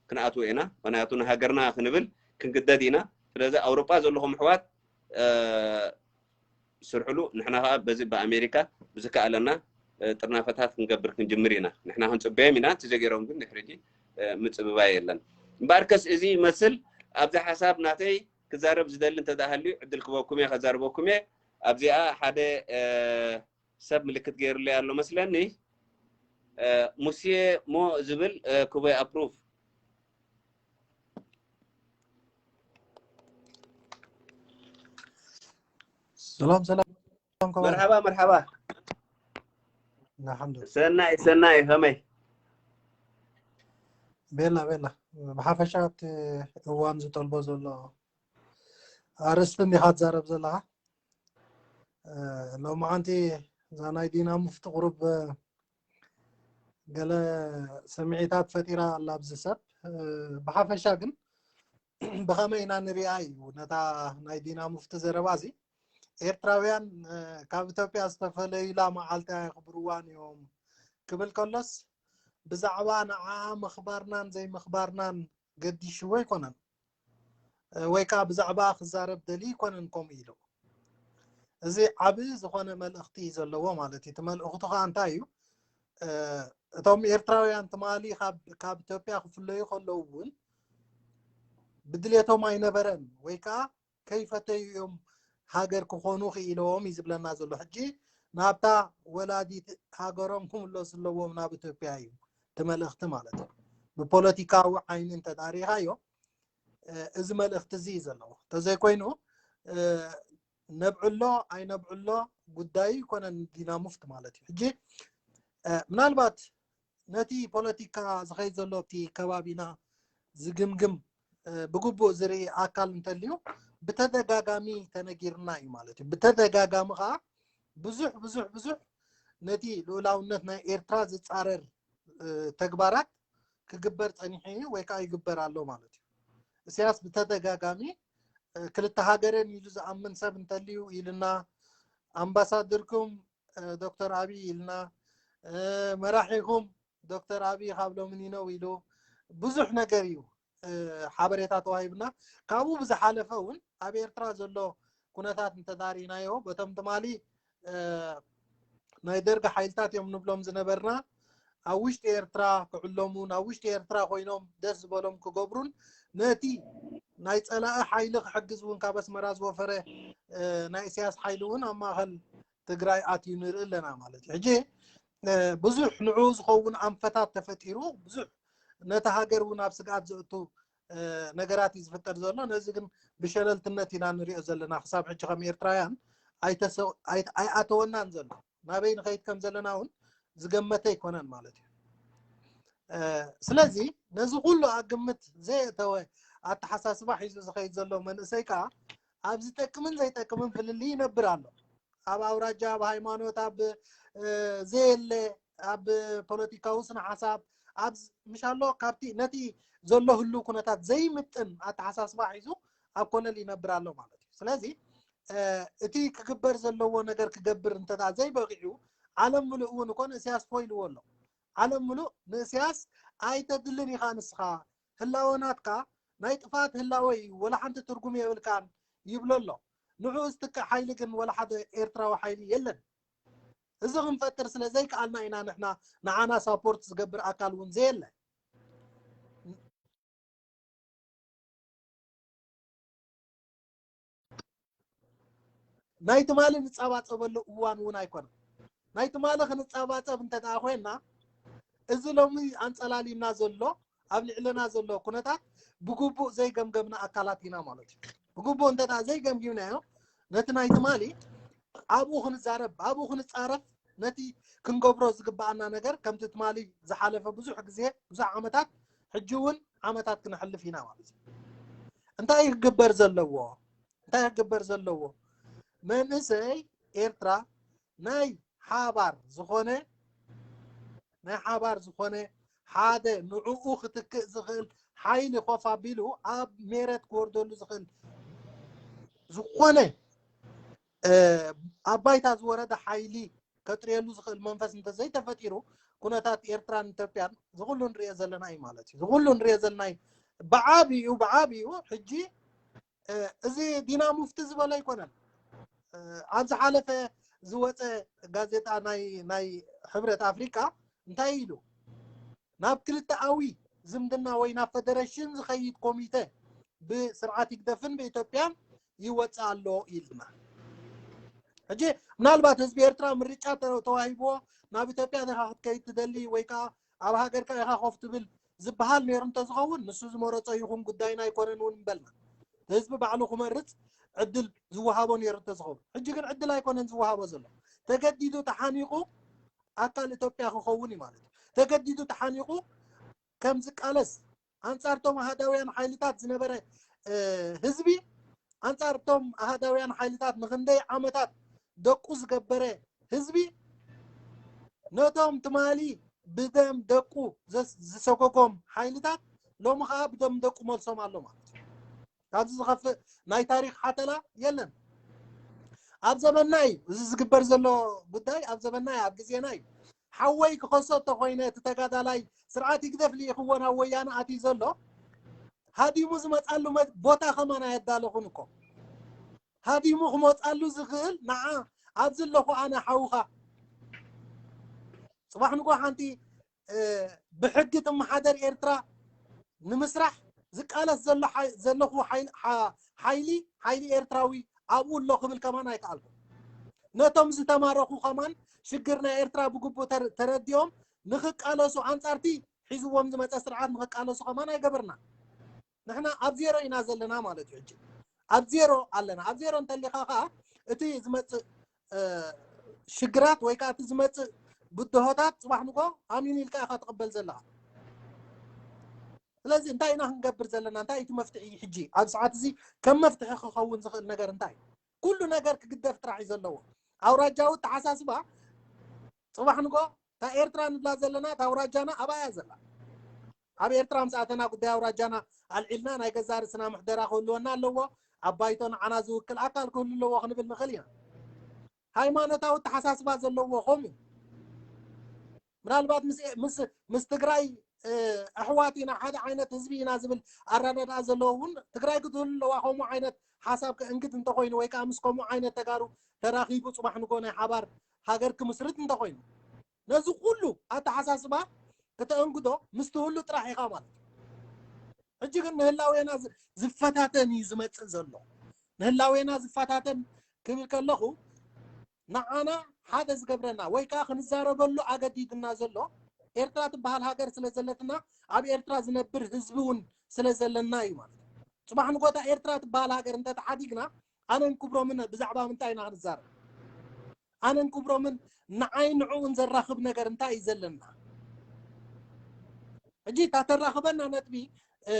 ክንኣትዎ ኢና። ምክንያቱ ንሃገርና ክንብል ክንግደድ ኢና። ስለዚ ኣውሮጳ ዘለኹም ኣሕዋት ስርሕሉ፣ ንሕና ከዓ በዚ ብኣሜሪካ ብዝከኣለና ጥርናፈታት ክንገብር ክንጅምር ኢና። ንሕና ክንፅበዮም ኢና፣ እንተዘይገይሮም ግን ድሕሪ ሕጂ ምፅብባይ የለን። እምበኣርከስ እዚ ይመስል። ኣብዚ ሓሳብ ናተይ ክዛረብ ዝደሊ እንተደኣ ሃልዩ ዕድል ክበኩም እየ፣ ከዛርበኩም እየ። ኣብዚኣ ሓደ ሰብ ምልክት ገይሩለይ ኣሎ መስለኒ። ሙሴ ሞ ዝብል ክቦይ ኣፕሩቭ። ሰላም ሰላም። መርሓባ መርሓባ። ናሓምዱ ሰናይ ሰናይ፣ ከመይ? ቤላ ቤላ። ብሓፈሻ ኣብቲ እዋን ዝጠልቦ ዘሎ ኣርእስቲ እንዲኻ ትዛረብ ዘለኻ። ሎማዓንቲ እዛ ናይ ዲና ሙፍቲ ቁሩብ ገለ ስምዒታት ፈጢራ ኣላ ኣብዚ ሰብ። ብሓፈሻ ግን ብኸመይ ኢና ንሪኣ እዩ ነታ ናይ ዲና ሙፍቲ ዘረባ እዚ። ኤርትራውያን ካብ ኢትዮጵያ ዝተፈለዩላ መዓልቲ ኣየኽብርዋን እዮም ክብል ከሎስ፣ ብዛዕባ ንዓ ምኽባርናን ዘይምኽባርናን ገዲሽዎ ኣይኮነን፣ ወይ ከዓ ብዛዕባ ክዛረብ ደሊ ኣይኮነን። ከምኡ ኢሉ፣ እዚ ዓብ ዝኾነ መልእኽቲ እዩ ዘለዎ ማለት እዩ። እቲ መልእኽቱ ከዓ እንታይ እዩ? እቶም ኤርትራውያን ትማሊ ካብ ኢትዮጵያ ክፍለዩ ከለዉ እውን ብድሌቶም ኣይነበረን፣ ወይ ከዓ ከይፈተዩ እዮም ሃገር ክኾኑ ክኢሎም እዩ ዝብለና ዘሎ። ሕጂ ናብታ ወላዲት ሃገሮም ክምለሱ ኣለዎም፣ ናብ ኢትዮጵያ እዩ እቲ መልእኽቲ ማለት እዩ። ብፖለቲካዊ ዓይኒ እንተዳሪኻዮ፣ እዚ መልእኽቲ እዚ እዩ ዘለዎ። እንተዘይኮይኑ፣ ነብዕሎ ኣይነብዕሎ ጉዳይ ይኮነን ዲና ሙፍት ማለት እዩ። ሕጂ ምናልባት ነቲ ፖለቲካ ዝኸይድ ዘሎ ኣብቲ ከባቢና ዝግምግም ብግቡእ ዝርኢ ኣካል እንተልዩ፣ ብተደጋጋሚ ተነጊርና እዩ ማለት እዩ። ብተደጋጋሚ ከዓ ብዙሕ ብዙሕ ብዙሕ ነቲ ልኡላውነት ናይ ኤርትራ ዝፃረር ተግባራት ክግበር ፀኒሑ እዩ ወይ ከዓ ይግበር ኣሎ ማለት እዩ። እስያስ ብተደጋጋሚ ክልተ ሃገረን ኢሉ ዝኣምን ሰብ እንተልዩ ኢልና፣ ኣምባሳደርኩም ዶክተር ኣብይ ኢልና፣ መራሒኹም ዶክተር ኣብይ ካብ ሎሚ ንነው ኢሉ ብዙሕ ነገር እዩ ሓበሬታ ተዋሂብና። ካብኡ ብዝሓለፈ እውን ኣብ ኤርትራ ዘሎ ኩነታት እንተዳሪናዮ፣ በቶም ትማሊ ናይ ደርጊ ሓይልታት እዮም ንብሎም ዝነበርና፣ ኣብ ውሽጢ ኤርትራ ክዕለሙን ኣብ ውሽጢ ኤርትራ ኮይኖም ደስ ዝበሎም ክገብሩን፣ ነቲ ናይ ፀላኢ ሓይሊ ክሕግዝ እውን ካብ ኣስመራ ዝወፈረ ናይ እስያስ ሓይሊ እውን ኣብ ማእኸል ትግራይ ኣትዩ ንርኢ ኣለና ማለት እዩ። ሕጂ ብዙሕ ንዕኡ ዝኸውን ኣንፈታት ተፈጢሩ፣ ብዙሕ ነቲ ሃገር እውን ኣብ ስግኣት ዘእቱ ነገራት እዩ ዝፍጠር ዘሎ። ነዚ ግን ብሸለልትነት ኢና ንሪኦ ዘለና። ክሳብ ሕጂ ከም ኤርትራውያን ኣይኣተወናን ዘሎ። ናበይ ንኸይድ ከም ዘለና እውን ዝገመተ ኣይኮነን ማለት እዩ። ስለዚ ነዚ ኩሉ ኣብ ግምት ዘየእተወ ኣተሓሳስባ ሒዙ ዝኸይድ ዘሎ መንእሰይ ከዓ ኣብ ዝጠቅምን ዘይጠቅምን ፍልልይ ይነብር ኣሎ። ኣብ ኣውራጃ፣ ኣብ ሃይማኖት፣ ኣብ ዘየለ፣ ኣብ ፖለቲካዊ ስነ ሓሳብ፣ ኣብ ምሻሎ ካብቲ ነቲ ዘሎ ህሉ ኩነታት ዘይምጥን ኣተሓሳስባ ሒዙ ኣብ ኮለል ይነብር ኣሎ ማለት እዩ። ስለዚ እቲ ክግበር ዘለዎ ነገር ክገብር እንተ ዘይበቂዑ፣ ዓለም ምሉእ እውን እኮ ንእስያስ ፎ ኢልዎ ኣሎ። ዓለም ምሉእ ንእስያስ ኣይተድልን ኢኻ ንስኻ፣ ህላወ ናትካ ናይ ጥፋት ህላወ እዩ፣ ወላ ሓንቲ ትርጉም የብልካን ይብሎ ኣሎ። ንዕኡ ዝትክእ ሓይሊ ግን ወላ ሓደ ኤርትራዊ ሓይሊ የለን። እዚ ክንፈጥር ስለ ዘይከኣልና ኢና ንሕና ንዓና ሳፖርት ዝገብር ኣካል እውን ዘየለ። ናይ ትማሊ ንጻባጸበሉ እዋን እውን ኣይኮነን። ናይ ትማሊ ክንጻባጸብ እንተ ደኣ ኮይንና፣ እዚ ሎሚ ኣንጸላሊና ዘሎ፣ ኣብ ልዕለና ዘሎ ኩነታት ብግቡእ ዘይገምገምና ኣካላት ኢና ማለት እዩ። ብግቡእ እንተ ደኣ ዘይገምጊምናዮ፣ ነቲ ናይ ትማሊ ኣብኡ ክንዛረብ፣ ኣብኡ ክንጻረፍ፣ ነቲ ክንገብሮ ዝግብኣና ነገር ከምቲ ትማሊ ዝሓለፈ ብዙሕ ግዜ፣ ብዙሕ ዓመታት፣ ሕጂ እውን ዓመታት ክነሕልፍ ኢና ማለት እዩ። እንታይ ክግበር ዘለዎ? እንታይ ክግበር ዘለዎ? መንእሰይ ኤርትራ ናይ ሓባር ዝኾነ፣ ናይ ሓባር ዝኾነ ሓደ ንዕኡ ክትክእ ዝኽእል ሓይሊ ኮፍ ኣቢሉ ኣብ ሜረት ክወርደሉ ዝኽእል ዝኾነ፣ እ፣ ኣብ ባይታ ዝወረደ ሓይሊ ከጥርየሉ ዝኽእል መንፈስ እንተዘይተፈጢሩ፣ ኩነታት ኤርትራን ኢትዮጵያን ዝኹሉ ንሪኦ ዘለና እዩ ማለት እዩ። ዝኹሉ ንሪኦ ዘለና እዩ። ብዓቢኡ፣ ብዓቢኡ ሕጂ፣ እ፣ እዚ ዲና ሙፍቲ ዝበሎ ኣይኮነን። እ፣ ኣብ ዝሓለፈ ዝወፀ ጋዜጣ ናይ፣ ናይ ሕብረት ኣፍሪቃ እንታይ ኢሉ? ናብ ክልተኣዊ ዝምድና ወይ ናብ ፈደረሽን ዝኸይድ ኮሚተ ብስርዓት ህግደፍን ብኢትዮጵያን ይወፅእ ኣሎ ኢልና። ሕጂ ምናልባት ህዝቢ ኤርትራ ምርጫ ተ-፣ ተዋሂብዎ ናብ ኢትዮጵያ ኢኻ ክትከይድ ትደሊ ወይ ከዓ ኣብ ሃገርካ ኢኻ ኮፍ ትብል ዝበሃል ነይሩ እንተዝኸውን፣ ንሱ ዝመረጾ ይኹን፣ ጉዳይና ኣይኮነን እውን ምበልና። ህዝቢ ባዕሉ ክመርጽ ዕድል ዝወሃቦ ነይሩ እንተዝኸውን። ሕጂ ግን ዕድል ኣይኮነን ዝወሃቦ ዘሎ። ተገዲዱ ተሓኒቑ ኣካል ኢትዮጵያ ክኸውን እዩ ማለት እዩ። ተገዲዱ ተሓኒቑ ከም ዝቃለስ፣ ኣንጻር እቶም ኣሃዳውያን ሓይልታት ዝነበረ፣ እ፣ ህዝቢ፣ ኣንጻር እቶም ኣሃዳውያን ሓይልታት ንኽንደይ ዓመታት ደቁ ዝገበረ ህዝቢ፣ ነቶም ትማሊ ብደም ደቁ ዘስ-፣ ዝሰጎጎም ሓይልታት ሎሚ ኸዓ ብደም ደቁ መልሶም ኣሎ ማለት እዩ። ካብዚ ዝኸፍእ ናይ ታሪኽ ሓተላ የለን። ኣብ ዘመንና እዩ እዚ ዝግበር ዘሎ ጉዳይ፣ ኣብ ዘመንና እዩ፣ ኣብ ግዜና እዩ። ሓወይ ክኸሶ እንተኾይነ እቲ ተጋዳላይ ስርዓት ይግደፍ ልኢኽዎ ናብ ወያነ ኣትዩ ዘሎ ሃዲሙ ዝመፃሉ መ- ቦታ ከማን ኣየዳለኹን እኮ። ሃዲሙ ክመፃሉ ዝኽእል ንዓ ኣብዚ ኣለኹ ኣነ ሓውኻ። ፅባሕ ንጎ ሓንቲ እ፣ ብሕጊ ትመሓደር ኤርትራ ንምስራሕ ዝቃለስ ዘሎ ሓይ- ዘለኹ ሓይል- ሓ- ሓይሊ ሓይሊ ኤርትራዊ ኣብኡ ኣሎ ክብል ከማን ኣይከኣልኩ። ነቶም ዝተማረኹ ከማን ሽግር ናይ ኤርትራ ብግቡእ ተር- ተረዲኦም ንኽቃለሱ ኣንጻርቲ ሒዝዎም ዝመፀ ስርዓት ንኽቃለሱ ከማን ኣይገበርና። ንሕና ኣብ ዜሮ ኢና ዘለና ማለት እዩ። ሕጂ ኣብ ዜሮ ኣለና። ኣብ ዜሮ እንተሊኻ ከዓ እቲ ዝመፅእ እ፣ ሽግራት ወይ ከዓ እቲ ዝመፅእ ብድሆታት ፅባሕ ንጎ ኣሚን ኢልካ ኢኻ ትቕበል ዘለኻ። ስለዚ እንታይ ኢና ክንገብር ዘለና? እንታይ እቲ መፍትሒ ሕጂ ኣብ ሰዓት እዚ ከም መፍትሒ ክኸውን ዝኽእል ነገር እንታይ? ኩሉ ነገር ክግደፍ ጥራሕ እዩ ዘለዎ። ኣውራጃዊ ኣተሓሳስባ ፅባሕ ንጎ እታ ኤርትራ ንብላ ዘለና እታ ኣውራጃና ኣብኣ እያ ዘላ። ኣብ ኤርትራ ምስ ኣተና ጉዳይ ኣውራጃና ኣልዒልና ናይ ገዛ ርእስና ምሕደራ ክህልወና ኣለዎ። ኣብ ባይቶ ንዓና ዝውክል ኣካል ክህሉ ኣለዎ ክንብል ንኽእል ኢና። ሃይማኖታዊ ኣተሓሳስባ ዘለዎ ከምኡ ምናልባት ምስ ምስ ምስ ትግራይ እ፣ ኣሕዋት ኢና ሓደ ዓይነት ህዝቢ ኢና ዝብል ኣረዳድኣ ዘለዎ እውን ትግራይ ክትህሉ ኣለዋ። ከምኡ ዓይነት ሓሳብ ከእንግድ እንተኮይኑ ወይ ከዓ ምስ ከምኡ ዓይነት ተጋሩ ተራኺቡ ፅባሕ ንጎ ናይ ሓባር ሃገር ክምስርት እንተኮይኑ ነዚ ኩሉ ኣተሓሳስባ ክተእንግዶ ምስ ትህሉ ጥራሕ ኢኻ ማለት እዩ። ሕጂ ግን ንህላዌና ዝ- ዝፈታተን እዩ ዝመፅእ ዘሎ። ንህላዌና ዝፈታተን ክብል ከለኹ ንዓና ሓደ ዝገብረና ወይ ከዓ ክንዛረበሉ ኣገዲድና ዘሎ ኤርትራ ትበሃል ሃገር ስለ ዘለትና ኣብ ኤርትራ ዝነብር ህዝቢ እውን ስለ ዘለና እዩ ማለት እዩ። ፅባሕ ንጎታ ኤርትራ ትበሃል ሃገር እንተተሓዲግና ኣነን ክብሮምን ብዛዕባ ምንታይ ኢና ክንዛረብ? ኣነን ክብሮምን ንዓይ ንዕኡን ዘራኽብ ነገር እንታይ እዩ ዘለና? ሕጂ እታ ተራኽበና ነጥቢ እ፣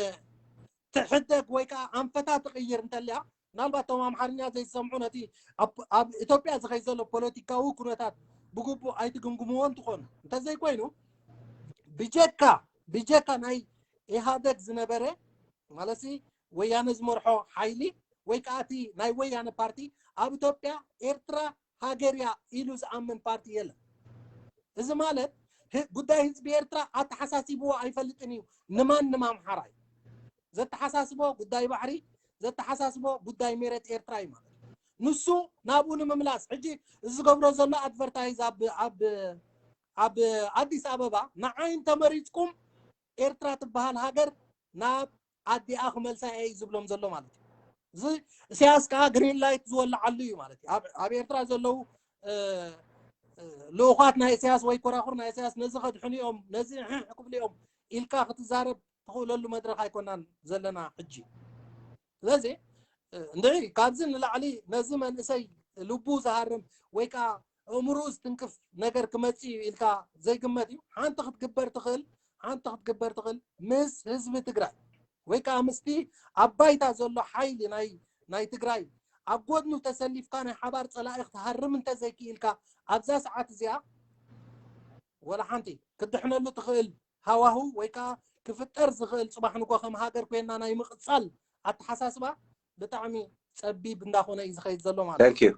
ትሕደግ ወይ ከዓ ኣንፈታ ትቕይር እንተልያ ምናልባት እቶም ኣምሓርኛ ዘይሰምዑ ነቲ ኣብ ኣብ ኢትዮጵያ ዝኸይ ዘሎ ፖለቲካዊ ኩነታት ብግቡእ ኣይትግምግምዎ እንትኾኑ እንተዘይኮይኑ ብጀካ ብጀካ ናይ ኢህኣደግ ዝነበረ ማለት ወያነ ዝመርሖ ሓይሊ ወይ ከዓ እቲ ናይ ወያነ ፓርቲ ኣብ ኢትዮጵያ ኤርትራ ሃገር እያ ኢሉ ዝኣምን ፓርቲ የለን። እዚ ማለት ህ- ጉዳይ ህዝቢ ኤርትራ ኣተሓሳሲብዎ ኣይፈልጥን እዩ ንማንም ኣምሓራይ። ዘተሓሳስቦ ጉዳይ ባሕሪ፣ ዘተሓሳስቦ ጉዳይ ሜረት ኤርትራ እዩ ማለት እዩ። ንሱ ናብኡ ንምምላስ ሕጂ እዚ ዝገብሮ ዘሎ ኣድቨርታይዝ ኣብ ኣብ ኣብ ኣዲስ ኣበባ ንዓይ እንተመሪፅኩም ኤርትራ ትበሃል ሃገር ናብ ኣዲኣ ክመልሳ እየ እዩ ዝብሎም ዘሎ ማለት እዩ። እዚ እስያስ ከዓ ግሪን ላይት ዝወልዓሉ እዩ ማለት እዩ። ኣብ- ኣብ ኤርትራ ዘለዉ እ፣ እ፣ ልኡኻት ናይ እስያስ ወይ ኮራኹር ናይ እስያስ ነዚ ከድሕኑ እዮም፣ ነዚ ሕሕ ክብሉ እዮም ኢልካ ክትዛረብ ትኽእለሉ መድረኽ ኣይኮናን ዘለና ሕጂ። ስለዚ እ፣ እንድዒ ካብዚ ንላዕሊ ነዚ መንእሰይ ልቡ ዝሃርም ወይ ከዓ ኣእምርኡ ዝትንክፍ ነገር ክመፅእ እዩ ኢልካ ዘይግመት እዩ። ሓንቲ ክትግበር ትኽእል ሓንቲ ክትግበር ትኽእል ምስ ህዝቢ ትግራይ ወይ ከዓ ምስቲ ኣብ ባይታ ዘሎ ሓይሊ ናይ ናይ ትግራይ ኣብ ጎድኑ ተሰሊፍካ ናይ ሓባር ፀላኢ ክትሃርም እንተዘይክኢልካ ኣብዛ ሰዓት እዚኣ ወላ ሓንቲ ክትድሕነሉ ትኽእል ሃዋሁ ወይ ከዓ ክፍጠር ዝኽእል ፅባሕ ንጎ ከም ሃገር ኮይና ናይ ምቕፃል ኣተሓሳስባ ብጣዕሚ ፀቢብ እንዳኾነ እዩ ዝኸይድ ዘሎ ማለት እዩ። Thank you።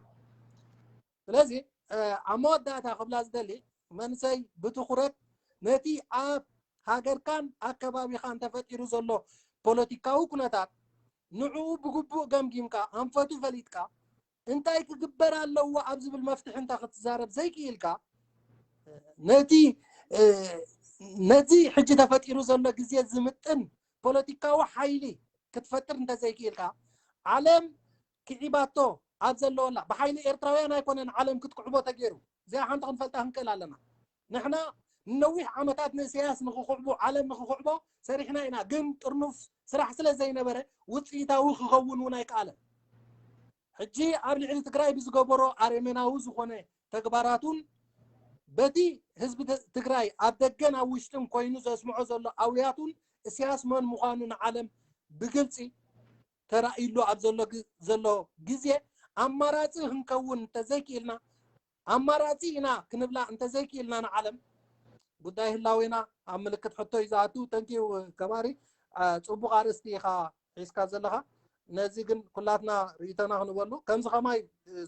ስለዚ እ፣ ኣብ መወዳእታ ክብላ ዝደሊ መንሰይ ብትኹረት ነቲ ኣብ ሃገርካን ኣከባቢኻን ተፈጢሩ ዘሎ ፖለቲካዊ ኩነታት ንዕኡ ብግቡእ ገምጊምካ ኣንፈቱ ፈሊጥካ እንታይ ክግበር ኣለዎ ኣብ ዝብል መፍትሒ እንተ ክትዛረብ ዘይክኢልካ ነቲ እ፣ ነዚ ሕጂ ተፈጢሩ ዘሎ ግዜ ዝምጥን ፖለቲካዊ ሓይሊ ክትፈጥር እንተዘይክኢልካ ዓለም ክዒባቶ ኣብ ዘለወላ ብሓይሊ ኤርትራውያን ኣይኮነን ዓለም ክትክዕቦ ተገይሩ። እዚኣ ሓንቲ ክንፈልጣ ክንክእል ኣለና። ንሕና ንነዊሕ ዓመታት ንእሰያስ ንክክዕቡ ዓለም ንክክዕቦ ሰሪሕና ኢና፣ ግን ጥርኑፍ ስራሕ ስለ ዘይነበረ ውፅኢታዊ ክኸውን እውን ኣይከኣለን። ሕጂ ኣብ ልዕሊ ትግራይ ብዝገበሮ ኣረሜናዊ ዝኾነ ተግባራቱን በቲ ህዝቢ ት- ትግራይ ኣብ ደገን ኣብ ውሽጥን ኮይኑ ዘስምዖ ዘሎ ኣውያቱን እስያስ መን ምዃኑ ንዓለም ብግልፂ ተራእይሉ ኣብ ዘሎ ግ- ዘሎ ግዜ ኣማራፂ ክንከውን እንተዘይክኢልና ኣማራፂ ኢና ክንብላ እንተዘይክኢልና ንዓለም ጉዳይ ህላዌና ኣብ ምልክት ሕቶ እዩ ዝኣቱ። ተንኪዩ ከባሪ አ፣ ፅቡቕ ኣርእስቲ ኢኻ ሒዝካ ዘለኻ። ነዚ ግን ኩላትና ርእይቶና ክንበሉ፣ ከምዚ ከማይ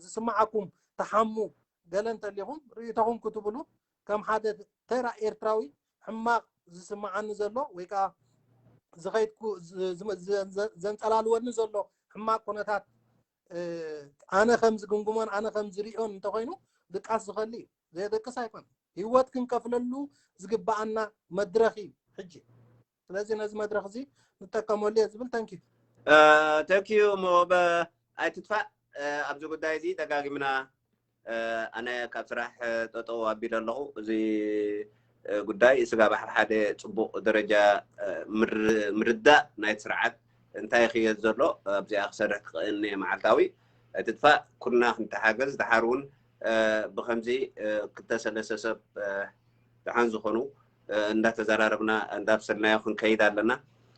ዝስምዓኩም ተሓሙ ገለ እንተሊኹም ርእይቶኹም ክትብሉ፣ ከም ሓደ ተራ ኤርትራዊ ሕማቕ ዝስምዓኒ ዘሎ ወይ ከዓ ዝኸይድኩ ዘንፀላልወኒ ዘሎ ሕማቕ ኩነታት ኣነ ከም ዝግምግሞን ኣነ ከም ዝርእዮን እንተኮይኑ ድቃስ ዝኸሊ እዩ። ዘየደቅስ ኣይኮን። ህይወት ክንከፍለሉ ዝግበኣና መድረኽ እዩ ሕጂ። ስለዚ ነዚ መድረኽ እዚ ንጠቀመሉ እየ ዝብል። ተንኪዩ። ተንኪዩ። ሞ ኣይትጥፋእ። ኣብዚ ጉዳይ እዚ ደጋጊምና ኣነ ካብ ስራሕ ጠጠው ኣቢለ ኣለኹ። እዚ ጉዳይ ስጋብ ሓደ ፅቡቕ ደረጃ ምርዳእ ናይቲ ስርዓት እንታይ ክየት ዘሎ ኣብዚኣ ክሰርሕ ክኽእልኒ መዓልታዊ ኣይትጥፋእ። ኩልና ክንተሓገዝ። ድሓር እውን ብከምዚ ክተሰለሰ ሰብ ድሓን ዝኾኑ እንዳተዘራረብና እንዳብሰልናዮ ክንከይድ ኣለና።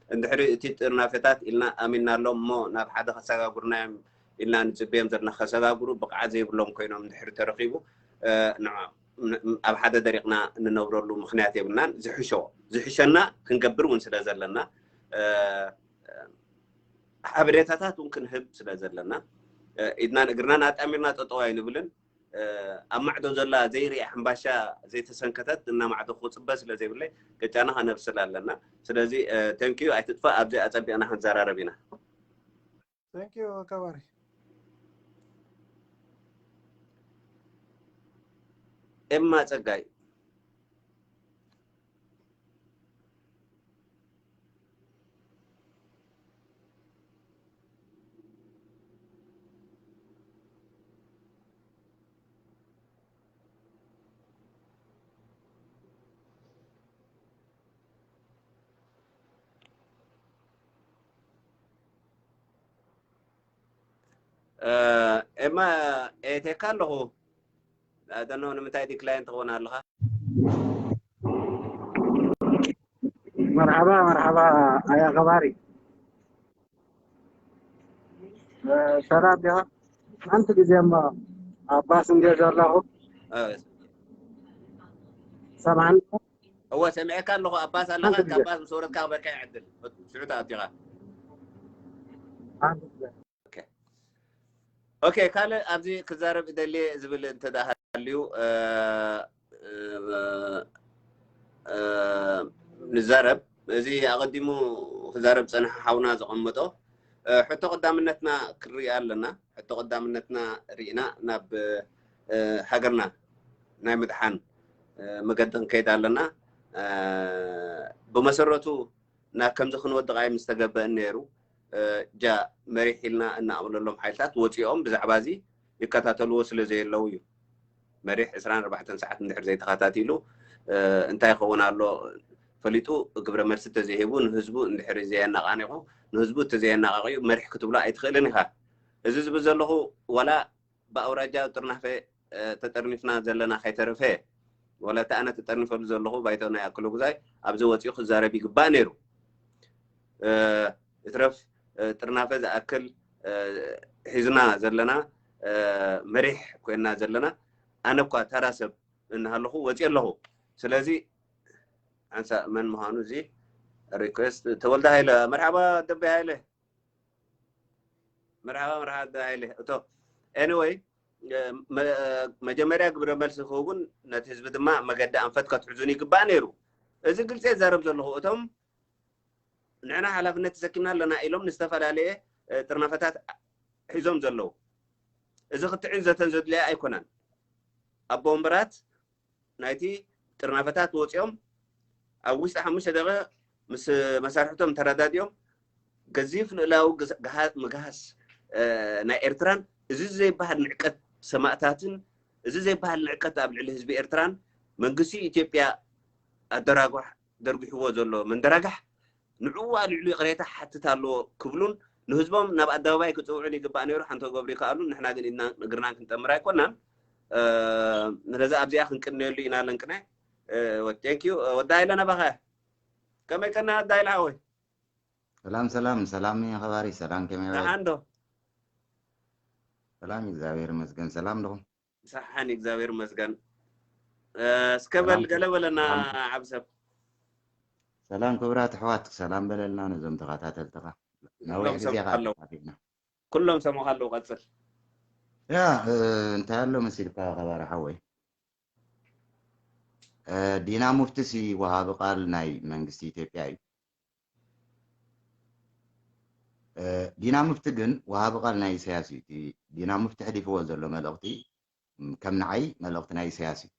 እንድሕሪ እቲ ጥርናፈታት ኢልና ኣሚንና ኣሎ እሞ ናብ ሓደ ከሰጋጉርና እዮም ኢልና ንፅበዮም ዘለና። ከሰጋጉሩ ብቕዓት ዘይብሎም ኮይኖም እንድሕሪ ተረኺቡ ኣብ ሓደ ደሪቕና እንነብረሉ ምክንያት የብልናን። ዝሕሾ ዝሕሸና ክንገብር እውን ስለ ዘለና ሓበሬታታት እውን ክንህብ ስለ ዘለና ኢድናን እግርናን ኣጣሚርና ጠጠው ኣይንብልን። ኣብ ማዕዶ ዘላ ዘይርኢ ሕምባሻ ዘይተሰንከተት እናማዕዶ ክፅበ ስለ ዘይብለይ ገጫና ከነብስል ኣለና። ስለዚ ተንኪዩ ኣይትጥፋእ። ኣብዚ ኣፀቢቕና ክንዘራረብ ኢና። Thank you ከባሪ። ኤማ ፀጋይ ኤማ ኤቴካ ኣለኹ። ኣደኖ ንምንታይ ዲክላይን ትኸውን ኣለኻ? መርሓባ መርሓባ ኣያ ከባሪ ሰላም ዲኻ? ሓንቲ ግዜ እሞ ኣብ ባስ እንድየ ዘለኹ ሰማዕኒ። እወ ሰሚዐካ ኣለኹ። ኣብ ባስ ኣለኻ። ካብ ባስ ምስ ወረድካ ክበካ ይዕድል ሽዑ ተኣቲኻ። ኦኬ ካልእ ኣብዚ ክዛረብ እደልየ ዝብል እንተ ደኣ ሃልዩ ንዛረብ። እዚ ኣቐዲሙ ክዛረብ ዝጸንሐ ሓውና ዘቐመጦ ሕቶ ቀዳምነትና ክንርኢ ኣለና። ሕቶ ቀዳምነትና ርኢና ናብ ሃገርና ናይ ምድሓን መገዲ ክንከይድ ኣለና። ብመሰረቱ ናብ ከምዚ ክንወድቕ ኣይምስተገበእን ነይሩ። ጃ መሪሕ ኢልና እናኣምለሎም ሓይልታት ወፂኦም ብዛዕባ እዚ ይከታተልዎ ስለ ዘየለዉ እዩ። መሪሕ ዕስራን ኣርባዕተን ሰዓት እንድሕር ዘይተኸታቲሉ እንታይ ይኸውን ኣሎ ፈሊጡ ግብረ መልሲ ተዘይሂቡ ንህዝቡ እንድሕር ዘየነቓኒቑ ንህዝቡ እተዘየነቓቒዩ መሪሕ ክትብሎ ኣይትኽእልን ኢኻ። እዚ ዝብል ዘለኹ ዋላ ብኣውራጃ ጥርናፈ ተጠርኒፍና ዘለና ከይተረፈ ዋላ እቲ ኣነ ተጠርኒፈሉ ዘለኹ ባይቶ ናይ ኣክለ ጉዛይ ኣብዚ ወፂኡ ክዛረብ ይግባእ ነይሩ። እትረፍ ጥርናፈ ዝኣክል ሒዝና ዘለና መሪሕ ኮይና ዘለና ኣነ እኳ ተራ ሰብ እናሃለኹ ወፂ ኣለኹ። ስለዚ ኣንሳ መን ምዃኑ እዚ ሪኩዌስት ተወልደ ሃይለ መርሓባ ደበይ ሃይለ መርሓባ መርሓባ ደበይ ሃይለ እቶ anyway መጀመርያ ግብረ መልሲ ክህቡን ነቲ ህዝቢ ድማ መገዲ ኣንፈት ከትሕዙን ይግባእ ነይሩ። እዚ ግልፂ የዛረብ ዘለኹ እቶም ንዕና ሓላፍነት ተሰኪምና ኣለና ኢሎም ንዝተፈላለየ ጥርናፈታት ሒዞም ዘለዉ እዚ ክትዕን ዘተን ዘድልያ ኣይኮነን። ኣቦ ወንበራት ናይቲ ጥርናፈታት ወፂኦም ኣብ ውሽጢ ሓሙሽተ ደቂቕ ምስ መሳርሕቶም ተረዳዲኦም ገዚፍ ልእላዊ ምግሃስ ናይ ኤርትራን እዚ ዘይበሃል ንዕቀት ሰማእታትን እዚ ዘይበሃል ንዕቀት ኣብ ልዕሊ ህዝቢ ኤርትራን መንግስቲ ኢትዮጵያ ኣደራጓሕ ደርጒሕዎ ዘሎ መንደራጋሕ ንዕኡ ኣልዕሉ ይቕሬታ ክሓትት ኣለዎ ክብሉን ንህዝቦም ናብ ኣደባባይ ክፅውዑን ይግባእ ነይሩ። ሓንቲ ክገብሩ ይከኣሉ። ንሕና ግን ኢድና እግርናን ክንጠምር ኣይኮናን። ስለዚ ኣብዚኣ ክንቅነየሉ ኢና ለንቅነ። Thank you ወዲ ሃይለ ናባኻ ከመይ ቀና ወዲ ሃይለ ሓወይ? ሰላም ሰላም ሰላም ከባሪ ሰላም ከመይ ደሓን ዶ? ሰላም እግዚኣብሔር ይመስገን ሰላም ዶ? ሰሓን እግዚኣብሔር ይመስገን። እስከ በል ገለ በለና ዓብሰብ። ሰላም ክብራት ኣሕዋት ሰላም በለልና ነዞም ተኸታተልትኻ። ነዊሕ ግዜ ከዓ ኣለዉ። ኩሎም ሰምዑ ኣለዉ። ቀፅል። ያ እንታይ ኣሎ መሲልካ ከባሪ ሓወይ? ዲና ሙፍቲ ሲ ወሃቢ ቃል ናይ መንግስቲ ኢትዮጵያ እዩ። ዲና ሙፍቲ ግን ወሃቢ ቃል ናይ ኢሳያስ እዩ። ዲና ሙፍቲ ሕሊፍዎ ዘሎ መልእኽቲ ከም ንዓይ መልእኽቲ ናይ ኢሳያስ እዩ።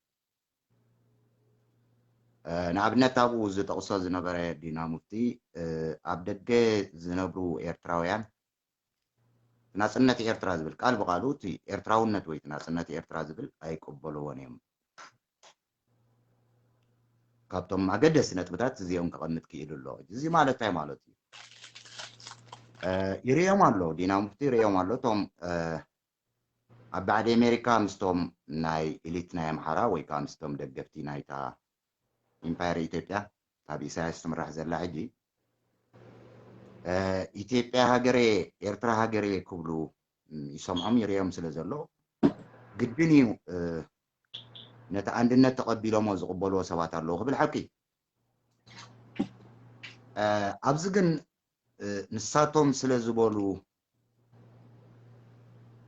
ንኣብነት ኣብኡ ዝጠቕሶ ዝነበረ ዲና ሙፍቲ ኣብ ደገ ዝነብሩ ኤርትራውያን ናጽነት ኤርትራ ዝብል ቃል ብቃሉ እቲ ኤርትራውነት ወይ ናጽነት ኤርትራ ዝብል ኣይቀበልዎን እዮም። ካብቶም ኣገደስቲ ነጥብታት እዚኦም ከቐምጥ ክኢሉ ኣሎ። እዚ ማለት እንታይ ማለት እዩ? ይርእዮም ኣሎ፣ ዲና ሙፍቲ ይርእዮም ኣሎ። እቶም ኣብ ባዕዲ ኣሜሪካ ምስቶም ናይ ኢሊት ናይ ኣምሓራ ወይ ከዓ ምስቶም ደገፍቲ ናይታ ኢምፓየር ኢትዮጵያ ካብ ኢሳያስ ትምራሕ ዘላ ሕጂ ኢትዮጵያ ሃገሬ ኤርትራ ሃገሬ ክብሉ ይሰምዖም ይርእዮም ስለ ዘሎ ግድን እዩ ነቲ ኣንድነት ተቐቢሎሞ ዝቕበልዎ ሰባት ኣለዉ ክብል ሓቂ። ኣብዚ ግን ንሳቶም ስለ ዝበሉ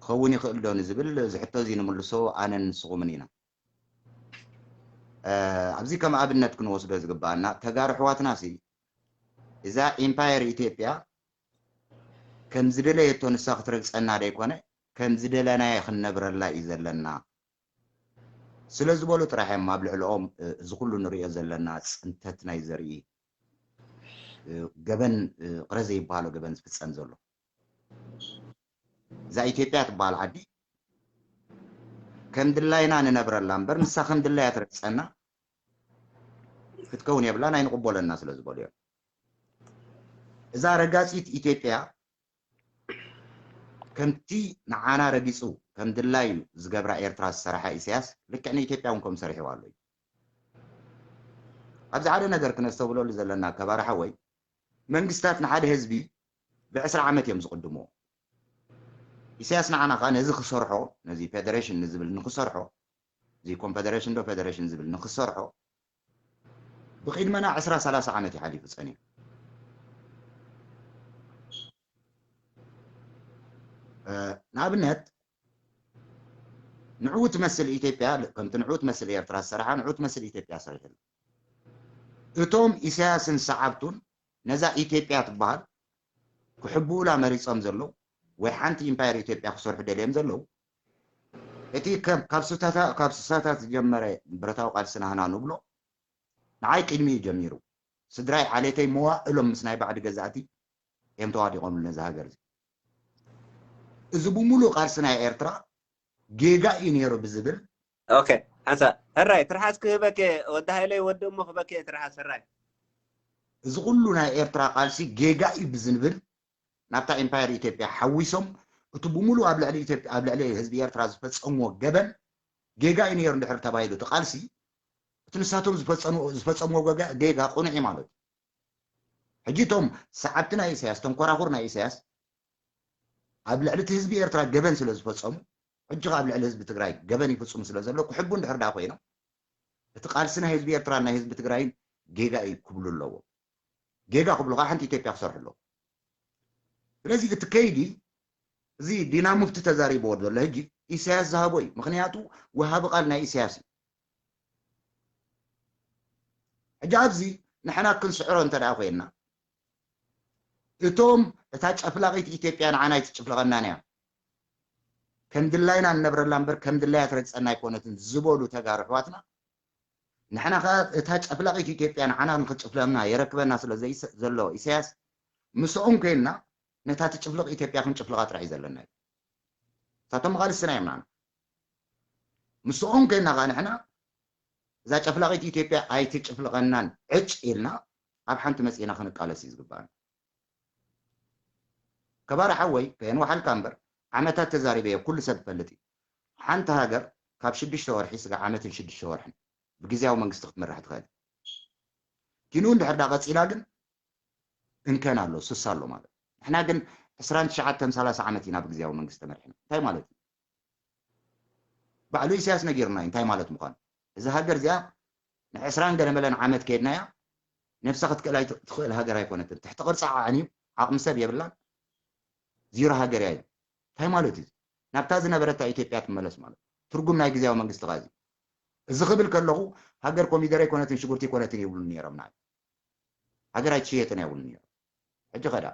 ክኸውን ይኽእል ዶ ንዝብል ዝሕቶ እዚ ንምልሶ ኣነን ንስኹምን ኢና። ኣብዚ ከም ኣብነት ክንወስዶ ዝግባኣና ተጋሩ ኣሕዋትና ሲ እዛ ኢምፓየር ኢትዮጵያ ከም ዝደለየቶ ንሳ ክትረግፀና ደይኮነ ከም ዝደለናዮ ክንነብረላ እዩ ዘለና ስለ ዝበሉ ጥራሕ እዮም ኣብ ልዕልኦም እዚ ኩሉ ንሪኦ ዘለና ፅንተት ናይ ዘርኢ ገበን ቅረ ዘይበሃሎ ገበን ዝፍፀም ዘሎ። እዛ ኢትዮጵያ ትበሃል ዓዲ ከም ድላይና ንነብረላ እምበር ንሳ ከም ድላያ ትረግፀና ክትከውን የብላን ኣይንቕበለና ስለ ዝበሉ እዮም። እዛ ረጋፂት ኢትዮጵያ ከምቲ ንዓና ረጊፁ ከም ድላዩ ዝገብራ ኤርትራ ዝሰራሐ ኢሳያስ ልክዕ ንኢትዮጵያ እውን ከም ሰሪሕዋ ኣሎ እዩ። ኣብዚ ሓደ ነገር ክነስተብለሉ ዘለና ከባሪ ሓወይ መንግስታት ንሓደ ህዝቢ ብዕስራ ዓመት እዮም ዝቕድምዎ። ኢሳያስ ንዓና ከዓ ነዚ ክሰርሖ ነዚ ፌደሬሽን ንዝብል ንክሰርሖ እዚ ኮንፌደሬሽን ዶ ፌደሬሽን ዝብል ንክሰርሖ ብቅድመና ዕስራ ሰላሳ ዓመት እዩ ሓሊፉ ፀኒሑ። ንኣብነት ንዕኡ ትመስል ኢትዮጵያ ከምቲ ንዕኡ ትመስል ኤርትራ ዝሰረሓ ንዕኡ ትመስል ኢትዮጵያ ሰሪሑ ኣሎ። እቶም ኢሳያስን ሰዓብቱን ነዛ ኢትዮጵያ ትበሃል ክሕብኡላ መሪፆም ዘለዉ ወይ ሓንቲ ኢምፓየር ኢትዮጵያ ክሰርሑ ደልዮም ዘለዉ እቲ ካብ ስሳታት ዝጀመረ ብረታዊ ቃልሲ ናህና ንብሎ ንዓይ ቅድሚኡ ጀሚሩ ስድራይ ዓሌተይ መዋእሎም ምስ ናይ ባዕዲ ገዛእቲ እዮም ተዋዲቖምሉ ነዚ ሃገር እዚ። እዚ ብምሉእ ቃልሲ ናይ ኤርትራ ጌጋ እዩ ነይሩ ብዝብል ኦኬ ሓንሳ ሕራይ ትርሓስ ክህበክ ወዲ ሃይለይ ወዲ እሞ ክበክ ትርሓስ ሕራይ እዚ ኩሉ ናይ ኤርትራ ቃልሲ ጌጋ እዩ ብዝንብል ናብታ ኤምፓየር ኢትዮጵያ ሓዊሶም እቲ ብምሉእ ኣብ ልዕሊ ኢትዮጵያ ኣብ ልዕሊ ህዝቢ ኤርትራ ዝፈጸምዎ ገበን ጌጋ እዩ ነይሩ እንድሕር ተባሂሉ እቲ ቃልሲ እቲ ንሳቶም ዝፈጸምዎ ጌጋ ቁኑዕ እዩ ማለት እዩ። ሕጂ እቶም ሰዓብቲ ናይ ኢሳያስ እቶም ኮራኹር ናይ ኢሳያስ ኣብ ልዕሊ እቲ ህዝቢ ኤርትራ ገበን ስለ ዝፈጸሙ ሕጂ ኣብ ልዕሊ ህዝቢ ትግራይ ገበን ይፍጽሙ ስለ ዘሎ ክሕቡ እንድሕር ዳ ኮይኖም እቲ ቃልሲ ናይ ህዝቢ ኤርትራን ናይ ህዝቢ ትግራይን ጌጋ እዩ ክብሉ ኣለዎም። ጌጋ ክብሉ ከዓ ሓንቲ ኢትዮጵያ ክሰርሑ ኣለዎም። ስለዚ እቲ ከይዲ እዚ ዲና ሙፍቲ ተዛሪብዎ ዘሎ ሕጂ ኢሳያስ ዝሃቦ እዩ። ምክንያቱ ወሃቢ ቃል ናይ ኢሳያስ እዩ። ሕጂ ኣብዚ ንሕና ክንስዕሮ እንተ ደኣ ኮይንና እቶም እታ ጨፍላቂት ኢትዮጵያ ንዓና ኣይትጭፍልቐናን እያ ከም ድላይና ንነብረላ እምበር ከም ድላያ ትረግፀና ኣይኮነትን ዝበሉ ተጋሩ ኣሕዋትና ንሕና ከዓ እታ ጨፍላቂት ኢትዮጵያ ንዓና ንክትጭፍለና የረክበና ስለ ዘሎ ኢሳያስ ምስኦም ኮይንና ነታ ትጭፍልቕ ኢትዮጵያ ክንጭፍልቓ ጥራሕ እዩ ዘለና እዩ። እሳቶም መቓልስትና እዮም ንዓና ምስኦም ኮይንና ከዓ ንሕና እዛ ጨፍላቂት ኢትዮጵያ ኣይትጭፍልቐናን ዕጭ ኢልና ኣብ ሓንቲ መፂእና ክንቃለስ እዩ ዝግባኣና። ከባሪ ሓወይ ከየንዋሓልካ እምበር ዓመታት ተዛሪበዮ ኩሉ ሰብ ዝፈልጥ እዩ። ሓንቲ ሃገር ካብ ሽዱሽተ ወርሒ ስጋ ዓመትን ሽዱሽተ ወርሕን ብግዜያዊ መንግስቲ ክትምራሕ ትኽእል። ኪንኡ እንድሕር ዳ ቀፂላ ግን እንከን ኣሎ ስሳ ኣሎ ማለት ንሕና ግን ዕስራን ትሽዓተን ሰላሳ ዓመት ኢና ብግዜያዊ መንግስቲ ተመሪሕና እንታይ ማለት እዩ? ባዕሉ ኢሳያስ ነጊርና እንታይ ማለት ምዃኑ እዛ ሃገር እዚኣ ንዕስራን ገለ መለን ዓመት ከይድናያ ነብሳ ክትክእል ትኽእል ሃገር ኣይኮነትን ትሕቲ ቅርፃ ዓዕንዩ ዓቕሚ ሰብ የብላን ዚሮ ሃገር እያ ኢሉ። እንታይ ማለት እዩ? ናብታ ዝነበረታ ኢትዮጵያ ትመለስ ማለት ትርጉም ናይ ግዜያዊ መንግስቲ ቃዚ። እዚ ክብል ከለኹ ሃገር ኮሚደረ ኣይኮነትን ሽጉርቲ ኣይኮነትን ይብሉ ነይሮም። ናይ ሃገር ኣይትሽየጥን ይብሉ ነይሮም። ሕጂ ኸዳ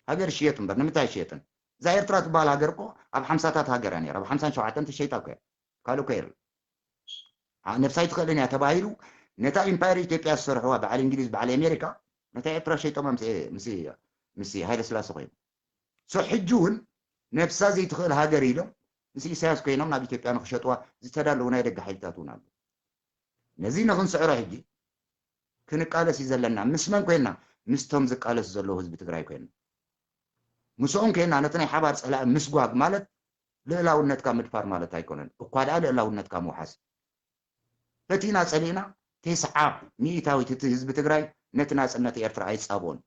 ሃገር ሽየጥ እምበር ንምንታይ ኣይሽየጥን? እዛ ኤርትራ ትበሃል ሃገር እኮ ኣብ ሓምሳታት ሃገር እያ ነይራ። ኣብ ሓምሳን ሸውዓተን ተሸይጣ እኮ እያ። ካልእ እኮ የለን። ነብሳ ኣይትኽእልን እያ ተባሂሉ ነታ ኢምፓየር ኢትዮጵያ ዝሰርሕዋ በዓል እንግሊዝ በዓል ኣሜሪካ ነታ ኤርትራ ሸይጦማ ምስ ሃይለ ስላሴ ኮይኑ። ሶ ሕጂ እውን ነብሳ ዘይትኽእል ሃገር ኢሎም ምስ ኢሳያስ ኮይኖም ናብ ኢትዮጵያ ንክሸጥዋ ዝተዳለዉ ናይ ደገ ሓይልታት እውን ኣለዉ። ነዚ ንክንስዕሮ ሕጂ ክንቃለስ እዩ ዘለና። ምስ መን ኮይንና? ምስቶም ዝቃለስ ዘለዉ ህዝቢ ትግራይ ኮይንና። ምስኦም ኮይንና ነቲ ናይ ሓባር ፀላኢ ምስጓግ ማለት ልእላውነትካ ምድፋር ማለት ኣይኮነን። እኳ ደኣ ልእላውነትካ ምውሓስ። ፈቲና ጸሊእና፣ ተስዓ ሚእታዊት እቲ ህዝቢ ትግራይ ነቲ ናጽነት ኤርትራ ኣይጻብኦን።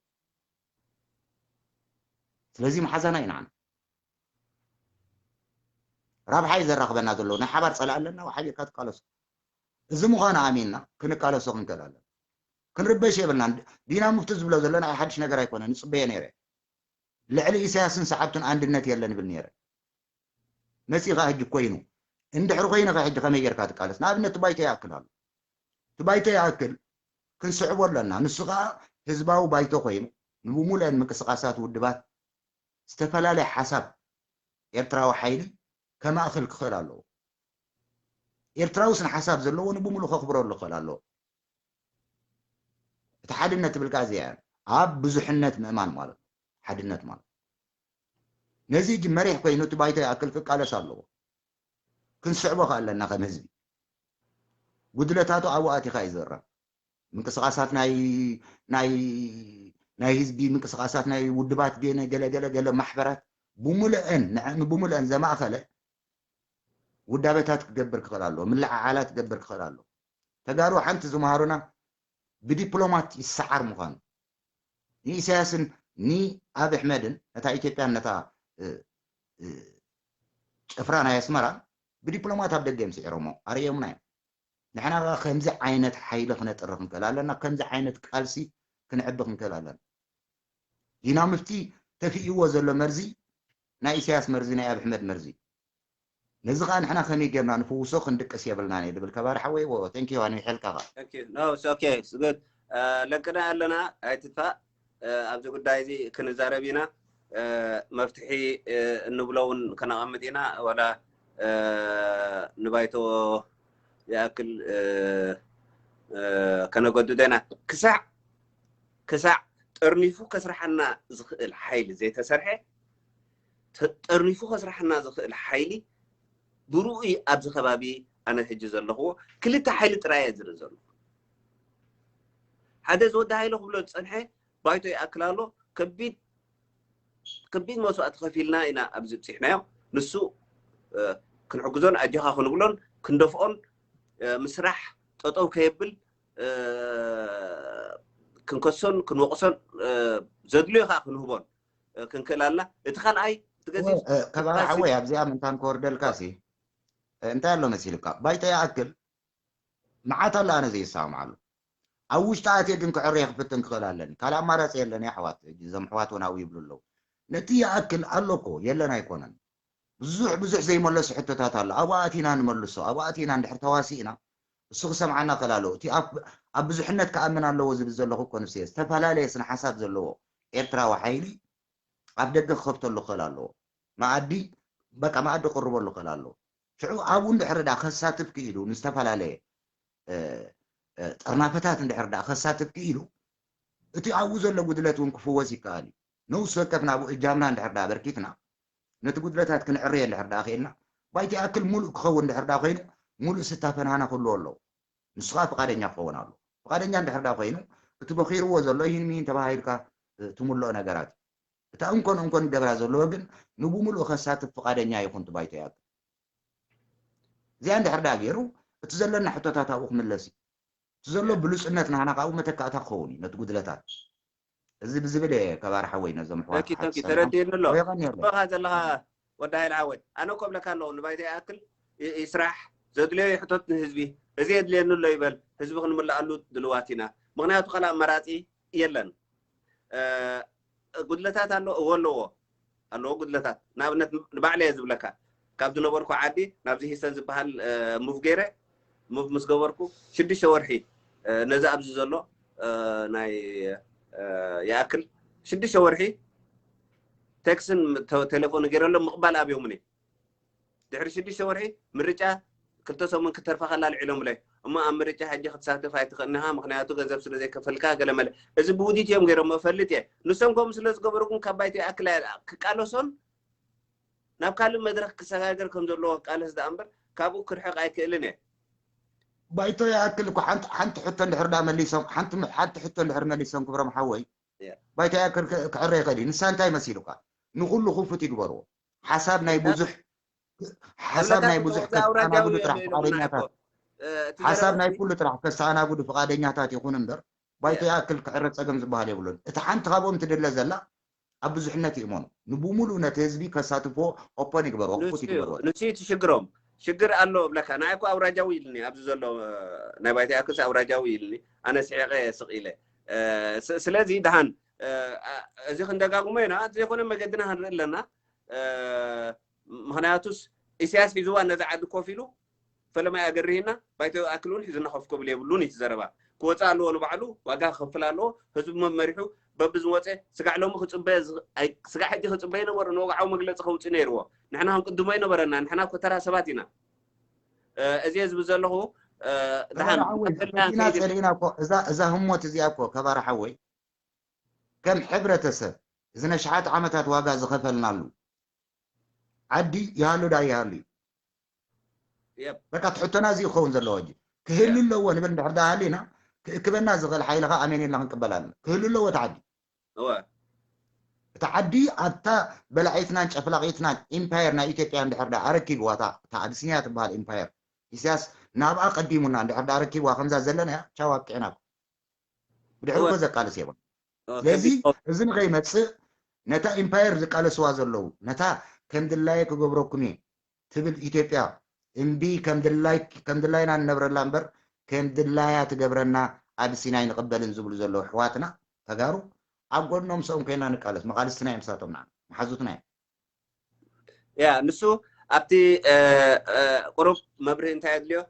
ስለዚ መሓዛና እዩ ንዓና። ረብሓ እዩ ዘራኽበና ዘሎ። ናይ ሓባር ጸላኢ ኣለና፣ ሓቢርካ ትቃለሱ። እዚ ምዃኑ ኣሚንና ክንቃለሶ ክንክእል ኣለና። ክንርበሽ የብልናን። ዲና ሙፍቲ ዝብሎ ዘሎ ንዓይ ሓድሽ ነገር ኣይኮነን፣ ይጽበዮ ነይረ። ልዕሊ ኢሳያስን ሰዓብቱን ኣንድነት የለን ይብል ነይረ። መጺኻ ሕጂ ኮይኑ። እንድሕሪ ኮይንኸ ሕጂ ከመይ ጌርካ ትቃለስ? ንኣብነት እቲ ባይቶ ይኣክል ኣሎ። እቲ ባይቶ ይኣክል ክንስዕቦ ኣለና። ንሱ ኸኣ ህዝባዊ ባይቶ ኮይኑ ንብሙሉአን ምንቅስቓሳት ውድባት ዝተፈላለየ ሓሳብ ኤርትራዊ ሓይሊ ከማእኽል ክኽእል ኣለዎ። ኤርትራዊ ስነ ሓሳብ ዘለዎ ንብሙሉ ከኽብረሉ ክኽእል ኣለዎ። እቲ ሓድነት ትብል ከኣ እዚኣ እያ። ኣብ ብዙሕነት ምእማን ማለት እዩ። ሓድነት ማለት። ነዚ ሕጂ መሪሕ ኮይኑ እቲ ባይቶ ይኣክል ክቃለስ ኣለዎ። ክንስዕቦ ከኣ ኣለና ከም ህዝቢ። ጉድለታቱ ኣብኡ ኣቲኻ እዩ ዝእረም። ምንቅስቓሳት ናይ ናይ ናይ ህዝቢ ምንቅስቓሳት ናይ ውድባት ገለ ገለ ገለ ገለ ማሕበራት ብሙሉአን ንዕ- ንብሙሉአን ዘማእኸለ ውዳበታት ክገብር ክኽእል ኣለዎ። ምልዕዓላት ክገብር ክኽእል ኣለዎ። ተጋሩ ሓንቲ ዝመሃሩና ብዲፕሎማት ይሰዓር ምዃኑ። ንኢሳያስን ንኣብ ኣሕመድን ነታ ኢትዮጵያን ነታ እ፣ እ፣ ጭፍራ ናይ ኣስመራ ብዲፕሎማት ኣብ ደገ እዮም ስዒሮሞ ኣርእዮምና እዮም። ንሕና ኸኣ ከምዚ ዓይነት ሓይሊ ክነጥሪ ክንክእል ኣለና። ከምዚ ዓይነት ቃልሲ ክንዕቢ ክንክእል ኣለና። ዲና ምፍቲ ተፊእዎ ዘሎ መርዚ ናይ ኢሳያስ መርዚ ናይ ኣብ ኣሕመድ መርዚ። ነዚ ኸኣ ንሕና ከመይ ጌርና ንፍውሶ ክንድቅስ የብልናን እየ ዝብል ከባሪ ሓወይ። ዎ፣ thank you ኣንዊሐልካ ኸኣ። Thank you. No, it's okay. It's good. ለቅና ኣለና ኣይትጥፋእ። ኣብዚ ጉዳይ እዚ ክንዛረብ ኢና። መፍትሒ እንብሎ እውን ከነቐምጥ ኢና። ወላ ንባይቶ ይኣክል ከነገድዶ ኢና። ክሳዕ ክሳዕ ጠርኒፉ ከስርሓና ዝኽእል ሓይሊ ዘይተሰርሐ፣ ተ- ጠርኒፉ ከስርሓና ዝኽእል ሓይሊ ብርኡይ ኣብዚ ከባቢ ኣነ ሕጂ ዘለኽዎ ክልተ ሓይሊ ጥራይ እየ ዝርኢ ዘለኹ። ሓደ ዝወዲ ሃይለ ክብሎ ዝጸንሐ ባይቶ ይኣክል ኣሎ። ከቢድ ከቢድ መስዋእቲ ከፊልና ኢና ኣብዚ ብፂሕናዮ። ንሱ እ፣ ክንሕግዞን ኣጆኻ ክንብሎን ክንደፍኦን እ፣ ምስራሕ ጠጠው ከየብል እ፣ ክንከሶን ክንወቕሶን እ፣ ዘድልዮ ከዓ ክንህቦን እ፣ ክንክእል ኣለና። እቲ ካልኣይ እቲ ገዚፍ እ፣ ከባቢ ሓወይ ኣብዚኣ ምንታን ክወርደልካ ሲ እንታይ ኣሎ መሲልካ ባይታ ይኣክል መዓት ኣሎ ኣነ ዘይሰማማዓሉ ኣብ ውሽጢ ኣትየ ግን ክዕርየ ክፍትን ክኽእል ኣለኒ ካልእ ኣማራፂ የለን ኣሕዋት እዞም ኣሕዋት እውን ኣብኡ ይብሉ ኣለዉ ነቲ ይኣክል ኣሎ እኮ የለን ኣይኮነን ብዙሕ ብዙሕ ዘይመለሱ ሕቶታት ኣሎ ኣብኡ ኣቲና ንመልሶ ኣብኡ ኣቲና እንድሕር ተዋሲእና እሱ ክሰምዓና ክእል ኣለዎ እቲ ኣብ ብዙሕነት ክኣምን ኣለዎ ዝብል ዘለኹ እኮ ንፍስየ ዝተፈላለየ ስነ ሓሳብ ዘለዎ ኤርትራዊ ሓይሊ ኣብ ደገ ክኸፍተሉ ክኽእል ኣለዎ መኣዲ በቃ መኣዲ ክቅርበሉ ክኽእል ኣለዎ ሽዑ ኣብኡ እንድሕር ዳ ከሳትፍ ክኢሉ ንዝተፈላለየ ጠርናፈታት እንድሕር ዳ ከሳትፍ ክኢሉ እቲ ኣብኡ ዘሎ ጉድለት እውን ክፍወስ ይከኣል እዩ ነውስ ወከፍ ናብኡ እጃምና እንድሕር ዳ ኣበርኪትና ነቲ ጉድለታት ክንዕርየ እንድሕር ዳ ክኢልና ባይቲ ኣክል ሙሉእ ክኸውን እንድሕር ዳ ኮይኑ ሙሉእ ስታፈናና ክህልዎ ኣለዎ ንሱ ከዓ ፍቃደኛ ክኸውን ኣለዎ ፍቃደኛ እንድሕር ዳ ኮይኑ እቲ በኪርዎ ዘሎ ይህን ሚን ተባሂልካ ትምልኦ ነገራት እታ እንኮን እንኮን ገብራ ዘለዎ ግን ንብሙሉእ ከሳትፍ ፍቃደኛ ይኹን ትባይቶ ያብ እዚኣ እንድሕር ዳ ገይሩ እቲ ዘለና ሕቶታት ኣብኡ ክምለስ እዩ እቲ ዘሎ ብሉፅነት ናህና ካብኡ መተካእታ ክኸውን እዩ ነቲ ጉድለታት እዚ ብዝብል እየ ከባር ሓወይ ነዞም ኣሕዋት ተኪ ተኪ ተረዲእኒ ኣሎ ካ ዘለኻ ወዲ ሃይል ሓወይ ኣነ ኮብለካ ኣለኹ ንባይቶ ይኣክል ይስራሕ ዘድልዮ ይሕቶት ንህዝቢ እዚ የድልየኒ ኣሎ ይበል ህዝቢ ክንምልኣሉ ድልዋት ኢና ምክንያቱ ካልእ ኣማራፂ የለን ጉድለታት ኣሎ እዎ ኣለዎ ኣለዎ ጉድለታት። ንኣብነት ንባዕለየ ዝብለካ ካብ ዝነበርኩ ዓዲ ናብዚ ሂሰን ዝበሃል ሙቭ ገይረ፣ ሙቭ ምስ ገበርኩ ሽዱሽተ ወርሒ ነዚ ኣብዚ ዘሎ ናይ ይኣክል ሽዱሽተ ወርሒ ቴክስን ቴሌፎን ገይረሎም ምቕባል ኣብዮምኒ። ድሕሪ ሽዱሽተ ወርሒ ምርጫ ክልተ ሰሙን ክተርፋ ከላ ኣልዒሎምለይ። እሞ ኣብ ምርጫ ሕጂ ክትሳተፍ ኣይትኽእልንኻ ምክንያቱ ገንዘብ ስለ ዘይከፈልካ ገለመለ። እዚ ብውዲት እዮም ገይሮም እፈልጥ እየ። ንሶም ከምኡ ስለ ዝገበሩ ግን ካብ ባይቶ ይኣክል ክቃለሶን ናብ ካልእ መድረክ ክሰጋገር ከም ዘለዎ ክቃለስ ደኣ እምበር ካብኡ ክርሕቕ ኣይክእልን እየ። ባይቶ ይኣክል እኮ ሓንቲ ሕቶ እንድሕር ዳ መሊሶም ሓንቲ ሕቶ እንድሕር መሊሶም ክብሮም ሓወይ ባይቶ ይኣክል ክዕረ ይኽእል እዩ። ንሳ እንታይ መሲሉካ ንኩሉ ክፉት ይግበርዎ። ሓሳብ ናይ ብዙሕ ሓሳብ ናይ ብዙሕ ከስተኣናግዱ ጥራሕ ፍቃደኛታት ሓሳብ ናይ ኩሉ ጥራሕ ከስተኣናግዱ ፍቃደኛታት ይኹን እምበር ባይቶ ይኣክል ክዕረ ፀገም ዝበሃል የብሉን። እቲ ሓንቲ ካብኦም ትድለ ዘላ ኣብ ብዙሕነት ይእመኑ ንብሙሉእ ነቲ ህዝቢ ከሳትፎ ኦፖን ይግበርዎ ክፉት ይግበርዎ። ንሱ ትሽግሮም ሽግር ኣሎ ብለካ ንዓይ እኮ ኣውራጃዊ ኢልኒ ኣብዚ ዘሎ ናይ ባይቶ ይኣክልስ ኣውራጃዊ ኢልኒ ኣነ ስሒቐ ስቕ ኢለ ስለዚ ደሃን እዚ ክንደጋግሞ ኢና ዘይኮነ መገድና ክንርኢ ኣለና። ምክንያቱስ ኢሳያስ ሒዝዋ ነዛ ዓዲ ኮፍ ኢሉ ፈለማይ ኣገርሂና ባይቶ ኣክል እውን ሒዝና ኮፍ ክብል የብሉን እዩ ዘረባ ክወፅእ ኣለዎ ንባዕሉ ዋጋ ክከፍል ኣለዎ ህዝቢ መመሪሑ በብዝወፀ ስጋዕ ሎሚ ክፅበ ስጋዕ ሕጂ ክፅበ ይነበሩ ንወግዓዊ መግለፂ ከውፅእ ነይርዎ ንሕና ክንቅድሞ ይነበረና ንሕና ኮተራ ሰባት ኢና እዚ ህዝቢ ዘለኹ ጸሊእና እዛ ህሞት እዚኣ እኮ ከባራ ሓወይ ከም ሕብረተሰብ እዚ ነሽሓት ዓመታት ዋጋ ዝኸፈልናሉ ዓዲ ይሃሉ ዳ ይሃሉ እዩ። በቃ ትሕቶና እዚ ይኸውን ዘለዎ እ ክህሉ ኣለዎ ንብል እንድሕር ዳ ሃሊና ክእክበና ዝኽእል ሓይሊ ኸ ኣሜን ኢልና ክንቅበል ኣለና። ክህሉ ኣለዎ እቲ ዓዲ። እቲ ዓዲ ኣብታ በላዒትናን ጨፍላቒትናን ኢምፓየር ናይ ኢትዮጵያ እንድሕር ዳ ኣረኪብዋ እታ ኣቢሲንያ ትበሃል ኢምፓየር ኢሳያስ ናብኣ ቀዲሙና እንድሕር ዳ ኣረኪብዋ ከምዛ ዘለና እያ ቻው ኣብቂዕና። ብድሕሪ እኮ ዘቃልስ የብሉ። ስለዚ እዚ ንኸይመፅእ ነታ ኢምፓየር ዝቃለስዋ ዘለዉ ነታ ከም ድላየ ክገብረኩም እየ ትብል ኢትዮጵያ እምቢ ከም ድላይና ንነብረላ እምበር ከም ድላያ ትገብረና ኣቢሲንያ ኣይንቕበልን ዝብሉ ዘለዉ ኣሕዋትና ተጋሩ ኣብ ጎድኖም ምስኦም ኮይና ንቃለስ። መቓልስትና እዮም ንሳቶም ንዓና መሓዙትና እዮም። ያ ንሱ ኣብቲ ቁሩብ መብርሂ እንታይ ኣድልዮ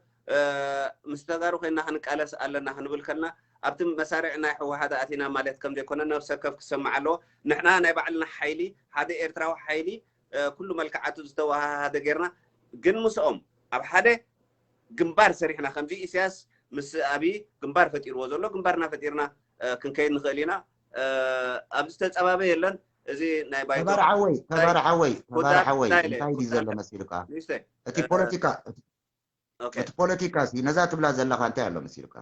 ምስ ተጋሩ ኮይና ክንቃለስ ኣለና ክንብል ከልና ኣብቲ መሳርዕ ናይ ህወሓት ኣቲና ማለት ከም ዘይኮነ ነብሰ ከፍ ክሰማዕ ኣለዎ። ንሕና ናይ ባዕልና ሓይሊ ሓደ ኤርትራዊ ሓይሊ ኩሉ መልክዓቱ ዝተወሃሃደ ጌርና ግን ምስኦም ኣብ ሓደ ግንባር ሰሪሕና ከምዚ ኢሳያስ ምስ ኣብይ ግንባር ፈጢርዎ ዘሎ ግንባርና ፈጢርና ክንከይድ ንኽእል ኢና። ኣብዚ ተፀባበ የለን። እዚ ናይ ባይቶ ተባር ሓወይ ተባር ሓወይ ተባር ሓወይ እንታይ ድዩ ዘሎ መሲልካ? እቲ ፖለቲካ እቲ ፖለቲካ ሲ ነዛ ትብላ ዘለኻ እንታይ ኣሎ መሲልካ?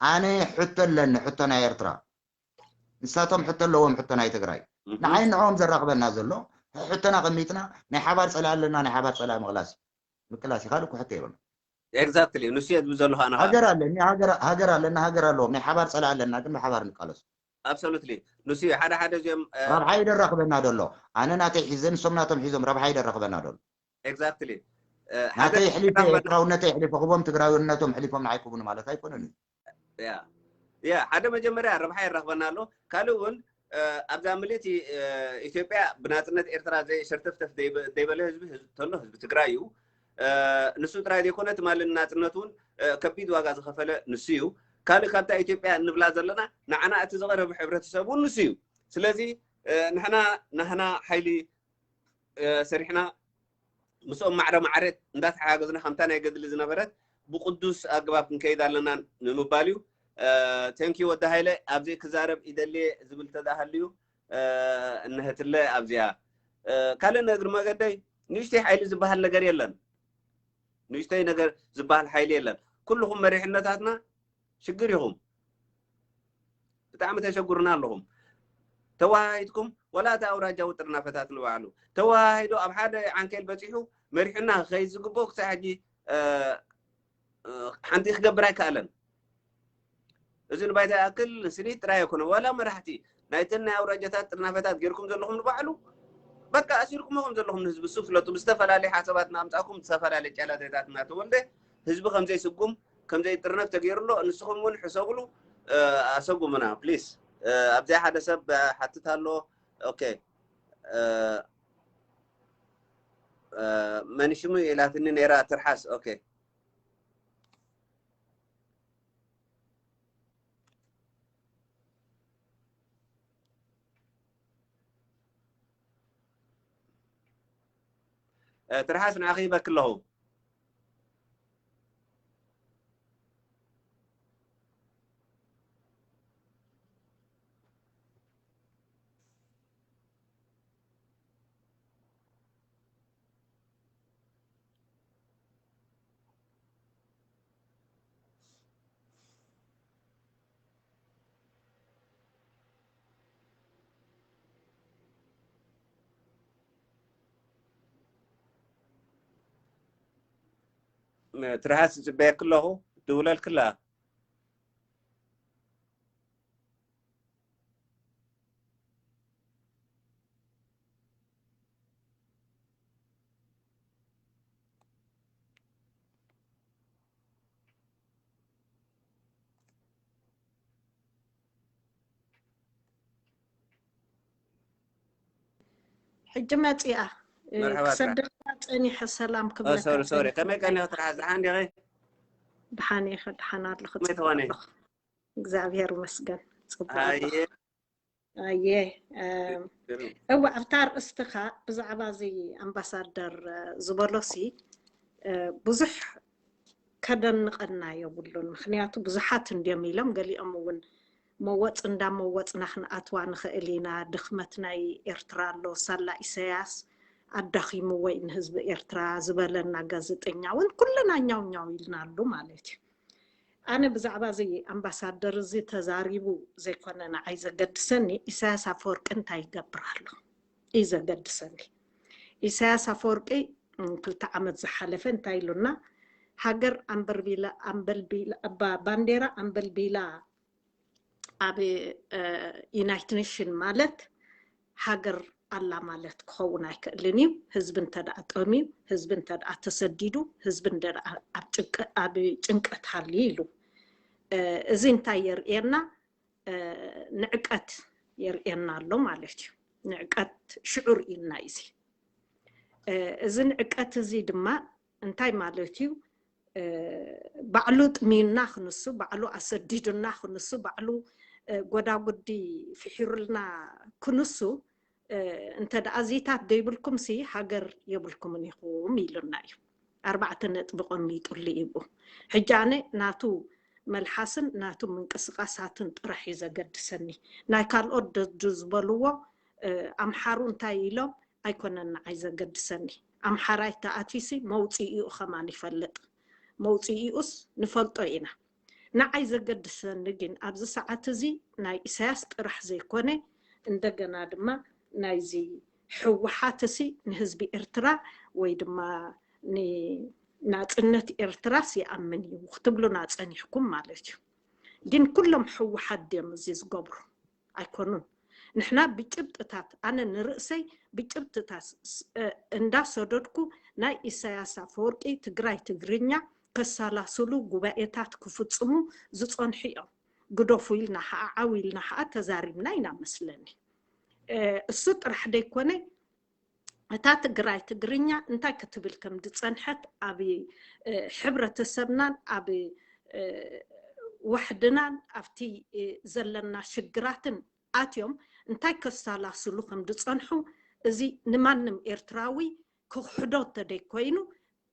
ኣነ ሕቶ ኣለኒ ሕቶ ናይ ኤርትራ ንሳቶም ሕቶ ኣለዎም ሕቶ ናይ ትግራይ ንዓይ ንዕኦም ዘራኽበና ዘሎ ሕቶና ቀሚጥና ናይ ሓባር ፀላኢ ኣለና ናይ ሓባር ፀላኢ ምቕላስ እዩ ምቅላስ እዩ ካልእ እኮ ሕቶ የብሉ exactly ንሱ እየ ዝብል ዘለኹ ኣነ ሃገር ኣለኒ ሃገር ኣለና ሃገር ኣለዎም ናይ ሓባር ፀላኢ ኣለና ግን ብሓባር ንቃለሱ absolutely ንሱ እዩ ሓደ ሓደ እዚኦም ረብሓ ይደራኽበና ደሎ ኣነ ናተይ ሒዘ ንሶም ናቶም ሒዞም ረብሓ ይደራኽበና ደሎ exactly ናተይ ሕሊፈ ኤርትራውነተይ ሕሊፈ ክቦም ትግራዊነቶም ሕሊፎም ንዓይ ክቡኒ ማለት ኣይኮነን እዩ ያ ሓደ መጀመርያ ረብሓ የራኽበና ኣሎ ካልእ እውን ኣብዛ ምልእቲ ኢትዮጵያ ብናፅነት ኤርትራ ዘይሸርተፍተፍ ዘይበለ ህዝቢ ተሎ ህዝቢ ትግራይ እዩ ንሱ ጥራይ ዘይኮነ ትማሊ ናፅነት እውን ከቢድ ዋጋ ዝኸፈለ ንሱ እዩ ካልእ ካብታ ኢትዮጵያ እንብላ ዘለና ንዓና እቲ ዝቐረብ ሕብረተሰብ እውን ንሱ እዩ ስለዚ ንሕና ናህና ሓይሊ ሰሪሕና ምስኦም ማዕረ ማዕረ እንዳተሓጋገዝና ከምታ ናይ ገድሊ ዝነበረት ብቅዱስ ኣገባብ ክንከይድ ኣለና ንምባል እዩ። ቴንኪ ወዲ ሃይለ ኣብዚ ክዛረብ ይደልየ ዝብል ተዳሃልዩ እነህትለ ኣብዚኣ ካልእ ነግሪ መገደይ ንእሽተይ ሓይሊ ዝበሃል ነገር የለን። ንእሽተይ ነገር ዝበሃል ሓይሊ የለን። ኩልኹም መሪሕነታትና ሽግር ኢኹም። ብጣዕሚ ተሸጉርና ኣለኹም። ተዋሃሂድኩም ወላ እቲ ኣውራጃዊ ጥርናፈታት ንባዕሉ ተዋሃሂዱ ኣብ ሓደ ዓንኬል በፂሑ መሪሑና ክኸይድ ዝግብኦ ክሳብ ሕጂ ሓንቲ ክገብር ኣይከኣለን። እዚ ንባይታ ይኣክል ስኒት ጥራይ ኣይኮነ ዋላ መራሕቲ ናይተን ናይ ኣውራጃታት ጥርናፈታት ጌርኩም ዘለኹም ንባዕሉ በቃ ኣሲርኩሞ ከም ዘለኹም ንህዝቢ እሱ ፍለጡ ብዝተፈላለዩ ሓሳባት እናምፃእኩም ዝተፈላለየ ጨላቴታት እናተወልደ ህዝቢ ከምዘይስጉም ከምዘይጥርነፍ ተገይሩ ኣሎ። ንስኹም እውን ሕሰብሉ ኣሰጉሙና ፕሊስ። ኣብዚኣ ሓደ ሰብ ሓትት ኣሎ። ኦኬ፣ መን ሽሙ ኢላትኒ ነይራ ትርሓስ። ኦኬ፣ ትርሓስ ንዓኺ ይበክ ኣለኹ። ትርሃስ ዝፅበየክ ኣለኹ። ድውለልክላ። ሕጂ መፂኣ። መርሓባ፣ ክሰደካ ፀኒሐ ሰላም ክብለካ ሶሪ ሶሪ። ከመይ ቀኒኺ ትርሓስ? ደሓን ዲኺ? ደሓን እየ፣ ደሓን ኣለኹ። ከመይ ትኾኒ? ኣለኹ። እግዚኣብሔር ይመስገን። ፅቡቅ ኣለኹ። ኣየ። ኣየ። እም፣ እዋ ኣብታ ኣርእስትኻ ብዛዕባ እዚ ኣምባሳደር ዝበሎሲ ብዙሕ ከደንቐና የብሉን። ምክንያቱ ብዙሓት እንዲዮም ኢሎም፣ ገሊኦም እውን መወፅ እንዳ መወፅና ክንኣትዋ ንኽእል ኢና፣ ድኽመት ናይ ኤርትራ ኣሎ፣ ሳላ ኢሳያስ ኣዳኺምዎ እዩ ንህዝቢ ኤርትራ ዝበለና ጋዜጠኛ እውን ኩልና ኛው ኛው ኢልናሉ ማለት እዩ። ኣነ ብዛዕባ እዚ ኣምባሳደር እዚ ተዛሪቡ ዘይኮነ ንዓይ ዘገድሰኒ፣ ኢሳያስ ኣፈወርቂ እንታይ ይገብር ኣሎ እዩ ዘገድሰኒ። ኢሳያስ ኣፈወርቂ፣ እም፣ ክልተ ዓመት ዝሓለፈ እንታይ ኢሉና፣ ሃገር ኣንበርቢላ፣ ኣንበልቢላ፣ ባ-፣ ባንዴራ ኣንበልቢላ ኣብ፣ እ፣ ዩናይትድ ኔሽን ማለት ሃገር ኣላ ማለት ክኸውን ኣይክእልን እዩ። ህዝቢ እንተ ደኣ ጠምዩ፣ ህዝቢ እንተ ደኣ ተሰዲዱ፣ ህዝቢ እንተ ደኣ ኣብ ጭንቀ-፣ ኣብ ጭንቀት ሃልዩ ኢሉ። እ፣ እዚ እንታይ የርእየና? እ፣ ንዕቀት የርእየና ኣሎ ማለት እዩ። ንዕቀት ሽዑ ርኢና እዩ እዚ። እ፣ እዚ ንዕቀት እዚ ድማ እንታይ ማለት እዩ? እ፣ ባዕሉ ጥምዩና ክንሱ፣ ባዕሉ ኣሰዲዱና ክንሱ፣ ባዕሉ፣ እ፣ ጎዳጉዲ ፍሒሩልና ክንሱ፣ እ፣ እንተ ደኣ ዚታት ዘይብልኩምሲ ሃገር የብልኩምን ኢኹም ኢሉና እዩ። ኣርባዕተ ነጥቢ ቀሚጡሉ እዩ። ሕጂ ኣነ ናቱ መልሓስን ናቱ ምንቅስቃሳትን ጥራሕ እዩ ዘገድሰኒ። ናይ ካልኦት ደዱ ዝበልዎ፣ እ፣ ኣምሓሩ እንታይ ኢሎም ኣይኮነን ንዓይ ዘገድሰኒ። ኣምሓራይ ተኣትዩሲ መውፅኢኡ ከማን ይፈልጥ። መውፅኢኡስ ንፈልጦ ኢና። ንዓይ ዘገድሰኒ ግን ኣብዚ ሰዓት እዚ ናይ ኢሳያስ ጥራሕ ዘይኮነ፣ እንደገና ድማ ናይዚ ህወሓትሲ ንህዝቢ ኤርትራ ወይ ድማ ንናጽነት ኤርትራስ ይኣምን እዩ ክትብሉና ጸኒሕኩም ማለት እዩ። ግን ኩሎም ህወሓት ድዮም እዚ ዝገብሩ? ኣይኮኑን። ንሕና ብጭብጥታት፣ ኣነ ንርእሰይ ብጭብጥታት ስ-፣ እ፣ እንዳሰደድኩ ናይ ኢሳያስ ኣፈወርቂ ትግራይ ትግርኛ ከሰላስሉ ጉባኤታት ክፍጽሙ ዝጸንሑ እዮም። ግደፉ ኢልና ኸዓ፣ ዓው ኢልና ኸዓ ተዛሪብና ኢና መስለኒ። እ፣ እሱ ጥራሕ ደይኮነ፣ እታ ትግራይ ትግርኛ እንታይ ክትብል ከም ዝጸንሐት ኣብ፣ እ፣ ሕብረተሰብናን ኣብ፣ እ፣ ዋሕድናን ኣብቲ፣ እ፣ ዘለና ሽግራትን ኣትዮም እንታይ ከሰላስሉ ከም ዝጸንሑ፣ እዚ ንማንም ኤርትራዊ ክኽሕዶ እንተደይኮይኑ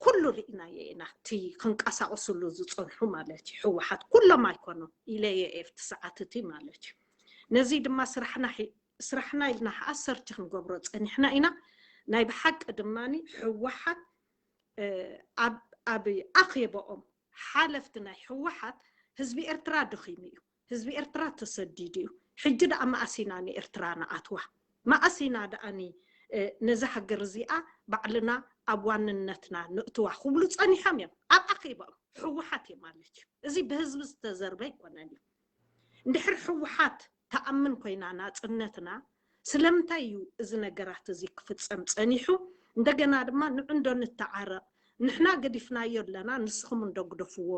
ኩሉ ርኢናዮ ኢና፣ እቲ ክንቀሳቐስሉ ዝጸንሑ ማለት እዩ። ህወሓት ኩሎም ኣይኮኑን ኢለዮ እየ ኣብቲ ሰዓት እቲ ማለት እዩ። ነዚ ድማ ስራሕና ሒ-፣ ስራሕና ኢልና ኸዓ ሰርች ክንገብሮ ጸኒሕና ኢና። ናይ ብሓቂ ድማ ህወሓት፣ እ፣ ኣብ፣ ኣብ ኣኼባኦም ሓለፍቲ ናይ ህወሓት ህዝቢ ኤርትራ ደኺሙ እዩ። ህዝቢ ኤርትራ ተሰዲዱ እዩ። ሕጂ ደኣ መኣስ ኢና ንኤርትራ ንኣትዋ? መኣስ ኢና ደኣ ን-፣ እ፣ ነዛ ሃገር እዚኣ ባዕልና ኣብ ዋንነትና ንእትዋ ክብሉ ጸኒሖም እዮም። ኣብ ኣኼባኦም ህወሓት እዩ ማለት እዩ። እዚ ብህዝቢ ዝተዘርበ ኣይኮነን እዩ። እንድሕር ህወሓት ተኣምን ኮይና ናጽነትና፣ ስለምንታይ እዩ እዚ ነገራት እዚ ክፍጸም ጸኒሑ? እንደገና ድማ ንዑ እንዶ ንተዓረቕ፣ ንሕና ገዲፍናዮ ኣለና፣ ንስኹም እንዶ ግደፍዎ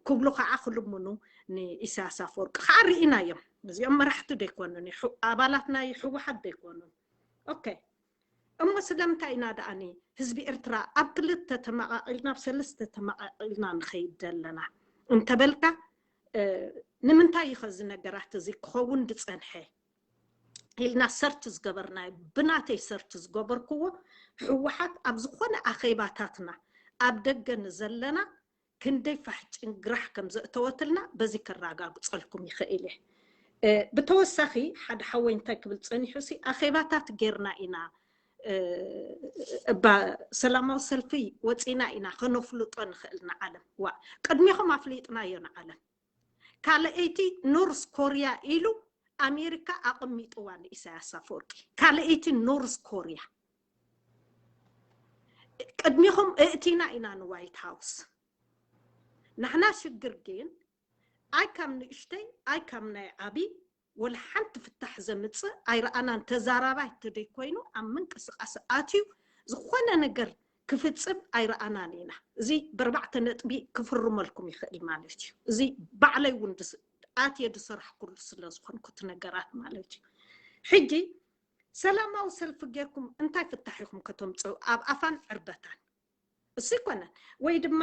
ክብሉ ከዓ ክልምኑ ንኢሳያስ ኣፈወርቂ ከዓ ርኢናዮም። እዚኦም መራሕቲ ዶ ኣይኮኑን? ኣባላት ናይ ህወሓት ዶ ኣይኮኑን? ኦኬ። እሞ ስለምንታይ ኢና ደኣኒ ህዝቢ ኤርትራ ኣብ ክልተ ተመቓቒልና፣ ኣብ ሰለስተ ተመቓቒልና ንኸይድ ዘለና እንተበልካ፣ ንምንታይ እዩ ኸዚ ነገራት እዚ ክኸውን ዝጸንሐ ኢልና ሰርች ዝገበርናዮ፣ ብናተይ ሰርች ዝገበርክዎ፣ ህወሓት ኣብ ዝኾነ ኣኼባታትና ኣብ ደገ ንዘለና ክንደይ ፋሕ ጭንግራሕ ከም ዘእተወትልና በዚ ከረጋግጸልኩም ይኽእል እየ። ብተወሳኺ ሓደ ሓወይ እንታይ ክብል ጸኒሑ ሲ ኣኼባታት ጌርና ኢና፣ እባ ሰላማዊ ሰልፊ ወጺና ኢና ከነፍልጦ ንኽእል ንዓለም። ዋ ቅድሚኹም ኣፍሊጥናዮ ንዓለም። ካልኣይቲ ኖርስ ኮርያ ኢሉ ኣሜሪካ ኣቐሚጥዋ ንኢሳያስ ኣፈወርቂ። ካልኣይቲ ኖርስ ኮርያ ቅድሚኹም እእቲና ኢና ንዋይት ሃውስ። ንሕና ሽግር ግን ኣይ ካብ ንእሽተይ ኣይ ካብ ናይ ዓቢ ወላ ሓንቲ ፍታሕ ዘምጽእ ኣይረኣናን። ተዛራባይ ተደይ ኮይኑ ኣብ ምንቅስቃስ ኣትዩ ዝኾነ ነገር ክፍጽም ኣይረኣናን ኢና። እዚ ብኣርባዕተ ነጥቢ ክፍርመልኩም ይኽእል ማለት እዩ። እዚ ባዕለይ እውን ኣትየ ዝሰራሕኩሉ ስለ ዝኾንኩ እቲ ነገራት ማለት እዩ። ሕጂ ሰላማዊ ሰልፊ ጌርኩም እንታይ ፍታሕ ኢኹም ከተምፅኡ? ኣብ ኣፋን ዕርበታን እሱ ይኮነን ወይ ድማ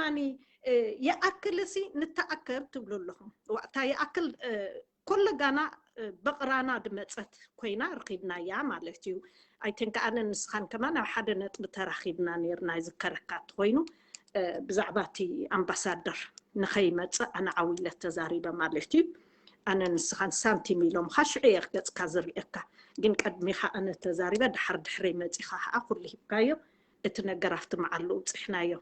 ይኣክል ሲ ንተኣከብ ትብሉ ኣለኹም። እታ ይኣክል ኮለጋና በቕራና ድመፀት ኮይና ረኺብናያ ማለት እዩ። ኣይተንከኣነ ንስኻን ከማን ኣብ ሓደ ነጥቢ ተራኺብና ነርና ይዝከረካ እንተኾይኑ ብዛዕባ እቲ ኣምባሳደር ንኸይመፅእ ኣነ ዓው ኢለ ተዛሪበ ማለት እዩ። ኣነ ንስኻን ሳንቲም ኢሎምኻ ሽዑ እየ ገፅካ ዝርእየካ። ግን ቀድሚኻ ኣነ ተዛሪበ ድሓር ድሕረይ መፂኻ ከዓ ኩሉ ሂብካዮ። እቲ ነገር ኣብቲ መዓሉ ኣብፅሕናዮ።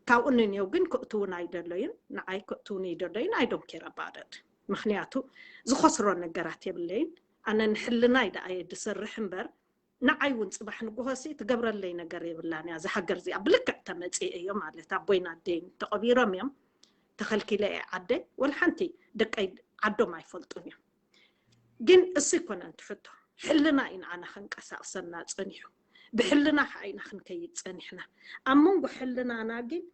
ካብኡ ንንየው ግን ክእትውን ኣይደለዩን። ንዓይ ክእትውን ይደለዩን ኣይዶን ኬር ኣባደድ ምክንያቱ ዝኸስሮ ነገራት የብለይን። ኣነ ንሕልናይ ደኣ እየ ድሰርሕ እምበር ንዓይ እውን ፅባሕ ንጉሆሲ ትገብረለይ ነገር የብላን እያ። እዛ ሃገር እዚኣ ብልክዕ ተመፅእ እዮ ማለት ኣቦይን ኣደይን ተቐቢሮም እዮም። ተኸልኪለ እየ ዓደይ ወላ ሓንቲ ደቀይ ዓዶም ኣይፈልጡን እዮም። ግን እሱ ይኮነን ትሕቶ ሕልና እዩ ንዓና ከንቀሳቅሰና ፀኒሑ። ብሕልና ከዓ ኢና ክንከይድ ፀኒሕና። ኣብ መንጎ ሕልናና ግን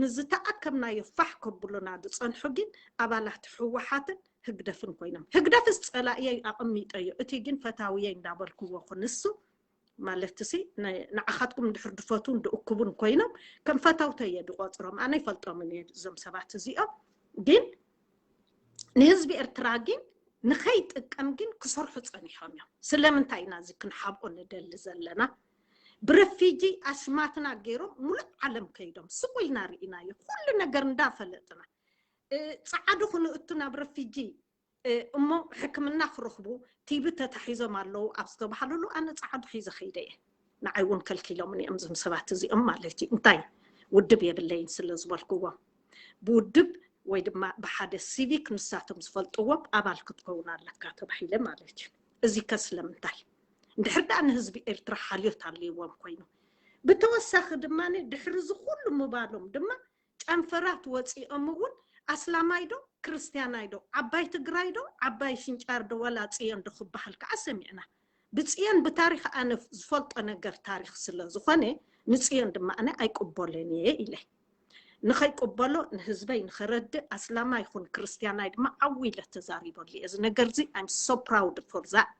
ንዝተኣከብናዮ ፋሕ ከብሉና ዝፀንሑ ግን ኣባላት ህወሓትን ህግደፍን ኮይኖም። ህግደፍስ ፀላእየይ ኣቐሚጠዮ፣ እቲ ግን ፈታውየይ እንዳበልክዎ ኩ ንሱ ማለት ሲ ንዓኻትኩም እንድሕር ድፈትውን ድእክቡን ኮይኖም ከም ፈተውተይ እየ ድቆፅሮም። ኣነ ይፈልጦምን እየ እዞም ሰባት እዚኦም። ግን ንህዝቢ ኤርትራ ግን ንኸይጥቀም ግን ክሰርሑ ፀኒሖም እዮም። ስለምንታይ ኢና እዚ ክንሓብኦ ንደሊ ዘለና? ብረፊጂ ኣሽማትና ገይሮም ሙሉእ ዓለም ከይዶም ስቁ ኢልና ርኢናዮ። ኩሉ ነገር እንዳፈለጥና ፃዓዱ ክንእቱ ናብ ረፊጂ እሞ ሕክምና ክረኽቡ ቲቢ ተታሒዞም ኣለዉ ኣብ ዝተባሃሉሉ ኣነ ፃዓዱ ሒዘ ከይደ እየ። ንዓይ እውን ከልኪሎምን እዮም እዞም ሰባት እዚኦም ማለት እዩ። እንታይ ውድብ የብለይን ስለ ዝበልክዎም ብውድብ ወይ ድማ ብሓደ ሲቪክ ንሳቶም ዝፈልጥዎም ኣባል ክትከውን ኣለካ ተባሂለ ማለት እዩ። እዚ ከ ስለምንታይ? እንድሕር ደኣ ንህዝቢ ኤርትራ ሓልዮት ኣልይዎም ኮይኑ ብተወሳኺ ድማ ድሕሪ እዚ ኩሉ ምባሎም ድማ ጨንፈራት ወፂኦም እውን ኣስላማይ ዶ ክርስትያናይ ዶ ዓባይ ትግራይ ዶ ዓባይ ሽንጫር ዶ ወላ ፅዮን ዶ ክበሃል ከዓ ሰሚዕና። ብፅዮን ብታሪክ ኣነ ዝፈልጦ ነገር ታሪክ ስለ ዝኾነ ንፅዮን ድማ ኣነ ኣይቅበሎን እየ ኢለ። ንኸይቅበሎ ንህዝበይ ንኸረድእ ኣስላማይ ይኹን ክርስትያናይ ድማ ዓው ኢለ ተዛሪበሉ እየ። እዚ ነገር እዚ I'm so proud for that።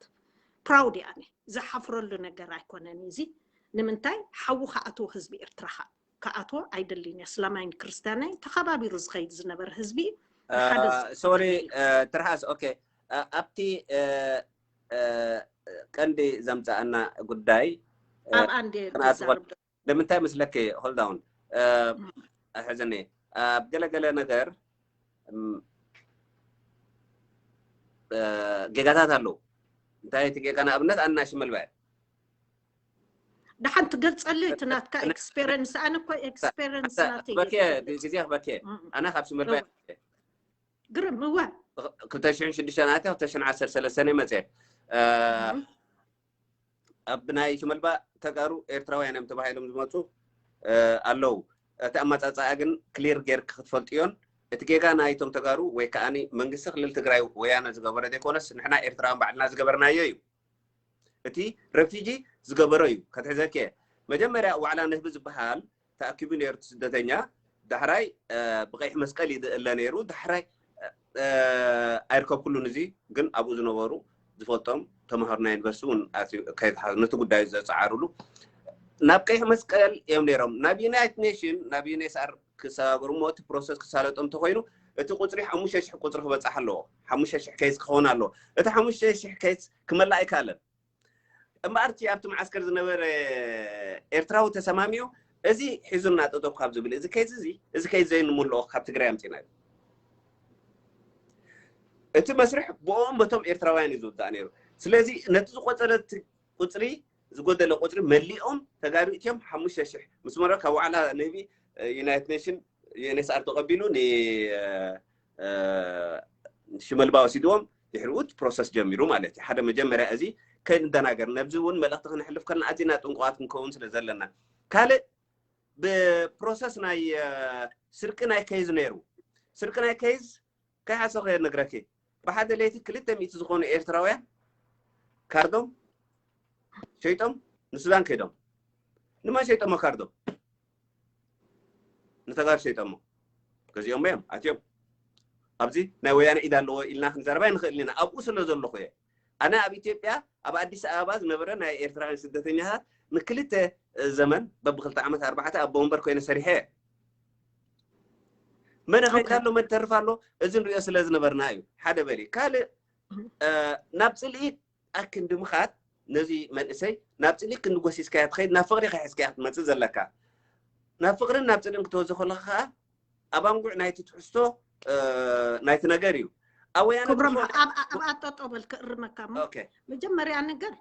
ፕራውድ እየ ኣነ። ዝሓፍረሉ ነገር ኣይኮነን እዚ። ንምንታይ ሓዊ ከኣትዎ ህዝቢ ኤርትራ ከ ክኣትዎ ኣይደልን እየ። እስላማይን ክርስትያናይን ተኸባቢሩ ዝኸይድ ዝነበረ ህዝቢ እዩ። ሓደ ሶሪ ትርሃስ ኦኬ። ኣብቲ ቀንዲ ዘምፀኣና ጉዳይ ኣብ ኣንድ ክንኣትወል ንምንታይ መስለኪ ሆልዳውን ኣሕዘኒ ኣብ ገለገለ ነገር ጌጋታት ኣለዉ። እንታይ እቲ ጌጋ ንኣብነት ኣና ሽመልባይ ደሓን ትገልፀሉ እቲ ናትካ ኤክስፔሪንስ ኣነ እኮ ኤክስፔሪንስ ናተይ በኬ ግዜ በኬ ኣነ ካብ ሽመልባይ ግርም እወ ክልተ ሽሕን ሽዱሽተን ኣትያ ክልተ ሽሕን ዓሰርተ ሰለስተን መፅየ ኣብ ናይ ሽመልባ ተጋሩ ኤርትራውያን እዮም ተባሂሎም ዝመፁ ኣለዉ። እቲ ኣመፃፅኣ ግን ክሊር ጌርክ ክትፈልጥዮን እቲ ጌጋ ናይቶም ተጋሩ ወይ ከዓ መንግስቲ ክልል ትግራይ ወያነ ዝገበረ ዘይኮነስ ንሕና ኤርትራውያን ባዕልና ዝገበርናዮ እዩ። እቲ ረፊጂ ዝገበሮ እዩ። ከትሕዘኪ መጀመርያ ዋዕላ ንህቢ ዝበሃል ተኣኪቡ ነይሩ ስደተኛ ዳሕራይ ብቀይሕ መስቀል ይድእለ ነይሩ። ዳሕራይ ኣይርከብኩሉን። እዚ ግን ኣብኡ ዝነበሩ ዝፈልጦም ተምሃሮ ናይ ዩኒቨርሲቲ እውን ነቲ ጉዳዩ ዘፀዓርሉ ናብ ቀይሕ መስቀል እዮም ነይሮም። ናብ ዩናይትድ ኔሽን ናብ ዩኔስኣር ክሰጋገሩ እሞ እቲ ፕሮሰስ ክሳለጦም እንተኮይኑ እቲ ቁፅሪ ሓሙሽተ ሽሕ ቁፅሪ ክበፃሕ ኣለዎ። ሓሙሽተ ሽሕ ኬዝ ክኸውን ኣለዎ። እቲ ሓሙሽተ ሽሕ ኬዝ ክመላእ ኣይከኣለን። እምበኣር እቲ ኣብቲ መዓስከር ዝነበረ ኤርትራዊ ተሰማሚዑ እዚ ሒዙና ጠጠው ካብ ዝብል እዚ ኬዝ እዚ እዚ ኬዝ ዘይንምልኦ ካብ ትግራይ ኣምፂና እዩ። እቲ መስርሕ ብኦም በቶም ኤርትራውያን እዩ ዝውዳእ ነይሩ። ስለዚ ነቲ ዝቆፀረ ቁፅሪ ዝጎደለ ቁፅሪ መሊኦም ተጋሩ እትዮም ሓሙሽተ ሽሕ ምስ መረ ካብ ዋዕላ ንህቢ ዩናይትድ ኔሽን ዩኤንኤስኣር ተቐቢሉ ንሽመልባ ወሲድዎም ድሕሪኡ እቲ ፕሮሰስ ጀሚሩ ማለት እዩ። ሓደ መጀመርያ እዚ ከይንደናገር ነብዚ እውን መልእኽቲ ክነሕልፍ ከለና ኣዚና ጥንቁቓት ክንከውን ስለ ዘለና ካልእ ብፕሮሰስ ናይ ስርቂ ናይ ከይዝ ነይሩ። ስርቂ ናይ ከይዝ ከይሓሰኹ እየ ነግረኪ። ብሓደ ለይቲ ክልተ ሚእቲ ዝኾኑ ኤርትራውያን ካርዶም ሸይጦም ንሱዳን ከይዶም። ንመን ሸይጦሞ ካርዶም? ንተጋሩ ሸይጦሞ። ገዚኦሞ እዮም ኣትዮም። ኣብዚ ናይ ወያነ ኢድ ኣለዎ ኢልና ክንዛረብ ኣይንኽእልን ኢና። ኣብኡ ስለ ዘለኹ እየ። ኣነ ኣብ ኢትዮጵያ ኣብ ኣዲስ ኣበባ ዝነበረ ናይ ኤርትራውያን ስደተኛታት ንክልተ ዘመን በብክልተ ዓመት ኣርባዕተ ኣቦ ወንበር ኮይነ ሰሪሐ እየ። መን ይኸይድ ኣሎ መን ይተርፍ ኣሎ እዚ ንሪኦ ስለ ዝነበርና እዩ። ሓደ በሊ ካልእ ናብ ፅልኢ ኣክንዲ ምኻድ ነዚ መንእሰይ ናብ ፅልኢ ክንዲ ጎሲስካያ ትኸይድ ናብ ፍቕሪ ከሕዝካያ ክትመፅእ ዘለካ። ናብ ፍቕርን ናብ ፅልእን ክትወዘ ከለካ ከዓ ኣብ ኣንጉዕ ናይቲ ትሕዝቶ ናይቲ ነገር እዩ። ኣወያነ ክብሮም፣ ኣብ ኣብ ኣጠጦ በል ክእርመካ እሞ ኦኬ። መጀመርያ ነገር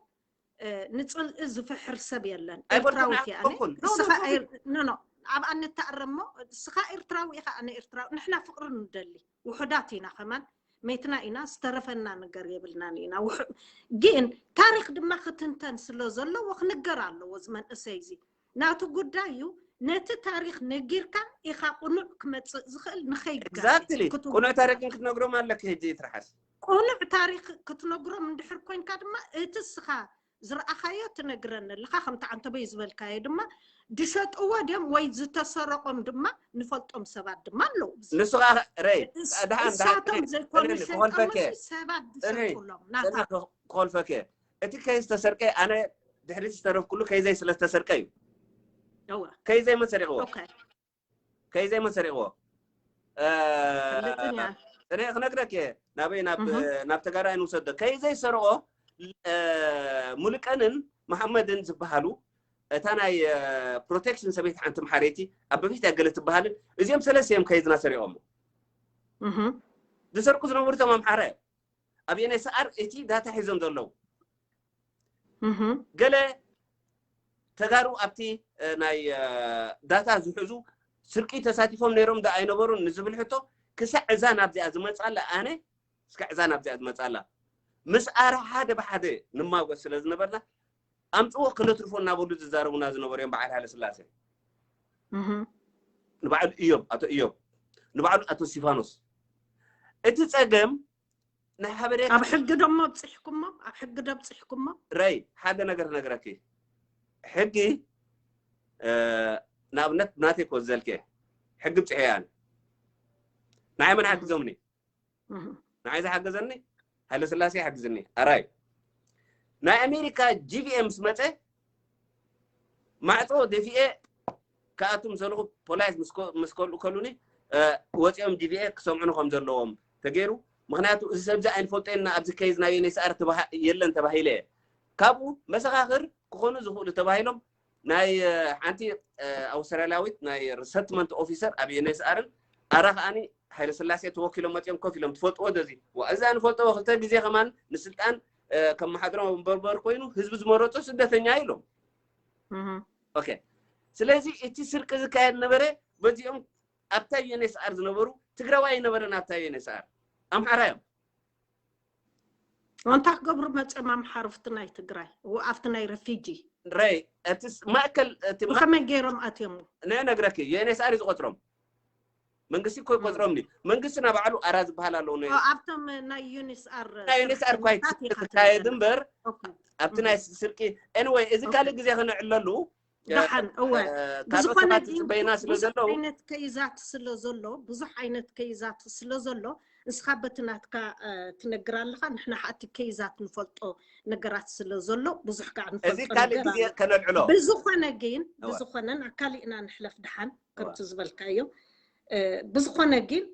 ንፅልኢ ዝፍሕር ሰብ የለን። ኤርትራዊት እያ ኣነ። ንስኻ ኤር- ኖ ኖ ኣብኣ ንተኣረሞ ንስኻ ኤርትራዊ ኢኻ ኣነ ኤርትራዊ። ንሕና ፍቕሪ ንደሊ ውሑዳት ኢና ከማን መይትና ኢና ዝተረፈና ነገር የብልናን ኢና። ውሑ- ግን ታሪኽ ድማ ክትንተን ስለ ዘለዎ ክንገር ኣለዎ እዚ መንእሰይ እዚ ናቱ ጉዳይ እዩ። ነቲ ታሪኽ ነጊርካ ኢኻ ቁኑዕ ክመፅእ ዝኽእል ንኸይጋገ exactly ክትውግእ ቁኑዕ ታሪኽን ክትነግሮም ኣለኪ። ሕጂ ትርሓስ ቁኑዕ ታሪኽ ክትነግሮም እንድሕር ኮንካ ድማ እቲ እስኻ ዝረኣኻዮ ትነግረኒ ኣለኻ። ከምቲ ዓንተበይ ዝበልካዮ ድማ ድሸጥዎ ድዮም ወይ ዝተሰረቆም ድማ ንፈልጦም ሰባት ድማ ኣለዉ። ንሱ ከዓ ረይ እስ- ደሓን እሳቶም ደሓን ዘይኮኑ ጥርኒ ሸይጦም ክኾልፈከ እሱ ሰባት ጥርኒ ዝሸጡሎም ናታ ጥርኒ ክኾልፈከ እቲ ከይዝ ተሰርቀ ኣነ ድሕሪት ዝተረፍኩሉ ከይዘይ ስለ ዝተሰርቀ እዩ። እወ ከይዘይ መን ሰሪቕዎ? ኦኬ ከይዘይ መን ሰሪቕዎ? እ፣ ፍልጥን እያ። እኔ ክነግረክ እየ ናበይ ናብ እህ። ናብ ተጋራይ ንውሰዶ ከይዘይ ሰርቆ እ፣ ሙሉቀንን መሐመድን ዝበሃሉ እታ ናይ እ፣ ፕሮቴክሽን ሰበይቲ ሓንቲ መሓረይቲ ኣብ በፊት እያ ገለ ትበሃልን እዚኦም ሰለስተ እዮም ከይዝና ሰሪቆሞ እህ። ዝሰርቁ ዝነበሩ እቶም ኣምሓራ እዮም። ኣብ ኤንኤስኣር እቲ ዳታ ሒዞም ዘለዉ እህ። ገለ ተጋሩ ኣብቲ እ፣ ናይ እ፣ ዳታ ዝሕዙ ስርቂ ተሳቲፎም ነይሮም ዶ ኣይነበሩን ንዝብል ሕቶ ክሳዕ እዛ ናብዚኣ ዝመፃላ ኣነ እስካዕ እዛ ናብዚኣ ዝመፃላ ምስ ኣረ ሓደ ብሓደ ንማጎት ስለ ዝነበርና ኣምፅዎ ክነትርፎ እናበሉ ዝዛረቡና ዝነበሩ እዮም በዓል ሃይለ ስላሴ እህ። ንባዕሉ እዮም ኣቶ እዮም ንባዕሉ ኣቶ እስቲፋኖስ እቲ ፀገም ናይ ሓበሬታ ኣብ ሕጊ ደሞ ኣብፅሕኩሞ ኣብ ሕጊ ዶ ኣብፅሕኩሞ ረይ ሓደ ነገር ነገረኪ ሕጊ እ፣ ንኣብነት ናተይ ክወዘልኪ ሕጊ ብፅሐ እያን ንዓይ መን ሓግዞምኒ እህ። ንዓይ ዝሓገዘኒ ሃይለ ስላሴ ይሓግዝኒ ኣራይ ናይ ኣሜሪካ ጂቪኤ ምስ መፀ ማዕፆ ደፊኤ ከኣቱ ምስ ዘለኹ ፖላይስ ምስ ኮ- ምስ ከልኡ ከሉኒ እ፣ ወፂኦም ጂቪኤ ክሰምዑኒ ከም ዘለዎም ተገይሩ። ምክንያቱ እዚ ሰብዚ ኣይንፈልጦ ኢና ኣብዚ ከይዝ ናይ ዩኔስኣር ተባሂ- የለን ተባሂለ እየ ካብኡ መሰኻኽር ክኾኑ ዝኽእሉ ተባሂሎም ናይ እ፣ ሓንቲ እ፣ ኣውስትራልያዊት ናይ ሪሰትልመንት ኦፊሰር ኣብ ዩኔስኣርን ኣራ ከኣኒ ሃይለስላሴ ተወኪሎም መፅኦም ኮፍ ኢሎም ትፈልጥዎ ዶ እዚ ዋ፣ እዚ ኣይንፈልጥዎ ክልተ ግዜ ከማን ንስልጣን እ፣ ከመሓድሮ በርበር ኮይኑ ህዝቢ ዝመረፆ ስደተኛ ኢሎም እህ። ኦኬ ስለዚ እቲ ስርቂ ዝካየድ ነበረ በዚኦም ኣብታ ዩኤንኤስኣር ዝነበሩ ትግራዋይ ኣይነበረን ኣብታ ዩኤንኤስኣር ኣምሓራ እዮም እንታይ ክገብሩ መፅኦም ኣምሓሩ ኣብቲ ናይ ትግራይ ው ኣብቲ ናይ ረፊጂ ረይ እቲ ስ- ማእከል እቲ ማ- ብኸመይ ገይሮም ኣትዮም ንዕ ነግረኪ ዩኤንኤስኣር እዩ ዝቆፅሮም መንግስቲ እኮ ይቆፅሮም ድዩ መንግስቲ ናባዕሉ ኣራ ዝበሃል ኣለዉ ን- ኦ፣ ኣብቶም ናይ ዩኒስኣር ናይ ዩኒስኣር ኳይ ትካየድ እምበር ኣብቲ ናይ ስርቂ ኤንወይ እዚ ካልእ ግዜ ክንዕለሉ ደሓን እወ ካልኦት ብዝኾነ ሰባት ግን ዝፅበይና ስለ ብዙሕ ዘለዉ ዓይነት ከይዛት ስለ ዘሎ ብዙሕ ዓይነት ከይዛት ስለ ዘሎ ንስኻ በቲ ናትካ እ፣ ትነግር ኣለኻ ንሕና ሓቲ ከይዛት ንፈልጦ ነገራት ስለ ዘሎ ብዙሕ ከዓ እዚ ንፈልጦ ካልእ ነገር ግዜ ኣሎ ከነልዕሎ ብዝኾነ ግን እወ ብዝኾነ ናብ ካሊእና ንሕለፍ ደሓን እወ ከምቲ ዝበልካዮ እ፣ ብዝኾነ ግን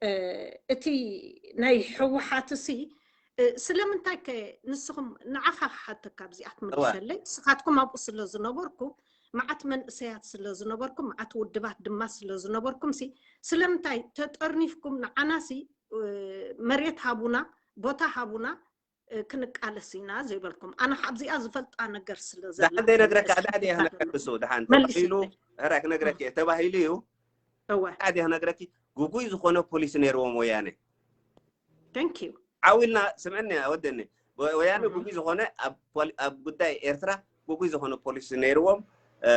እ፣ እቲ ናይ ህወሓት ሲ እ፣ ስለምንታይ ከ ንስኹም ንዓኻ ክሓተካ ኣብዚኣ እወ ትምልሰለይ ንስኻትኩም ኣብኡ ስለ ዝነበርኩም መዓት መንእሰያት ስለ ዝነበርኩም መዓት ውድባት ድማ ስለ ዝነበርኩም ሲ ስለምንታይ ተጠርኒፍኩም ንዓና ሲ እ፣ መሬት ሃቡና ቦታ ሃቡና እ፣ ክንቃለስ ኢና ዘይበልኩም ኣነ ካብዚኣ ዝፈልጣ ነገር ስለ ዘላ ደሓን ዘይነግረካ መልእስ ዳዕድ እየ ክህበካ ክነግረክ ደሎ እሱ ደሓን መልሽ ተባሂሉ ሕራይ ክነግረክ እየ ተባሂሉ እዩ እወ ዳዕድ እየ ክነግረኪ ግጉይ ዝኾነ ፖሊሲ ነይርዎም ወያነ thank you ዓው ኢልና ስምዕኒ ወደኒ ወ- ወያነ እህ፣ ግጉይ ዝኾነ ኣብ ፖሊ- ኣብ ጉዳይ ኤርትራ ግጉይ ዝኾነ ፖሊሲ ነይርዎም እ፣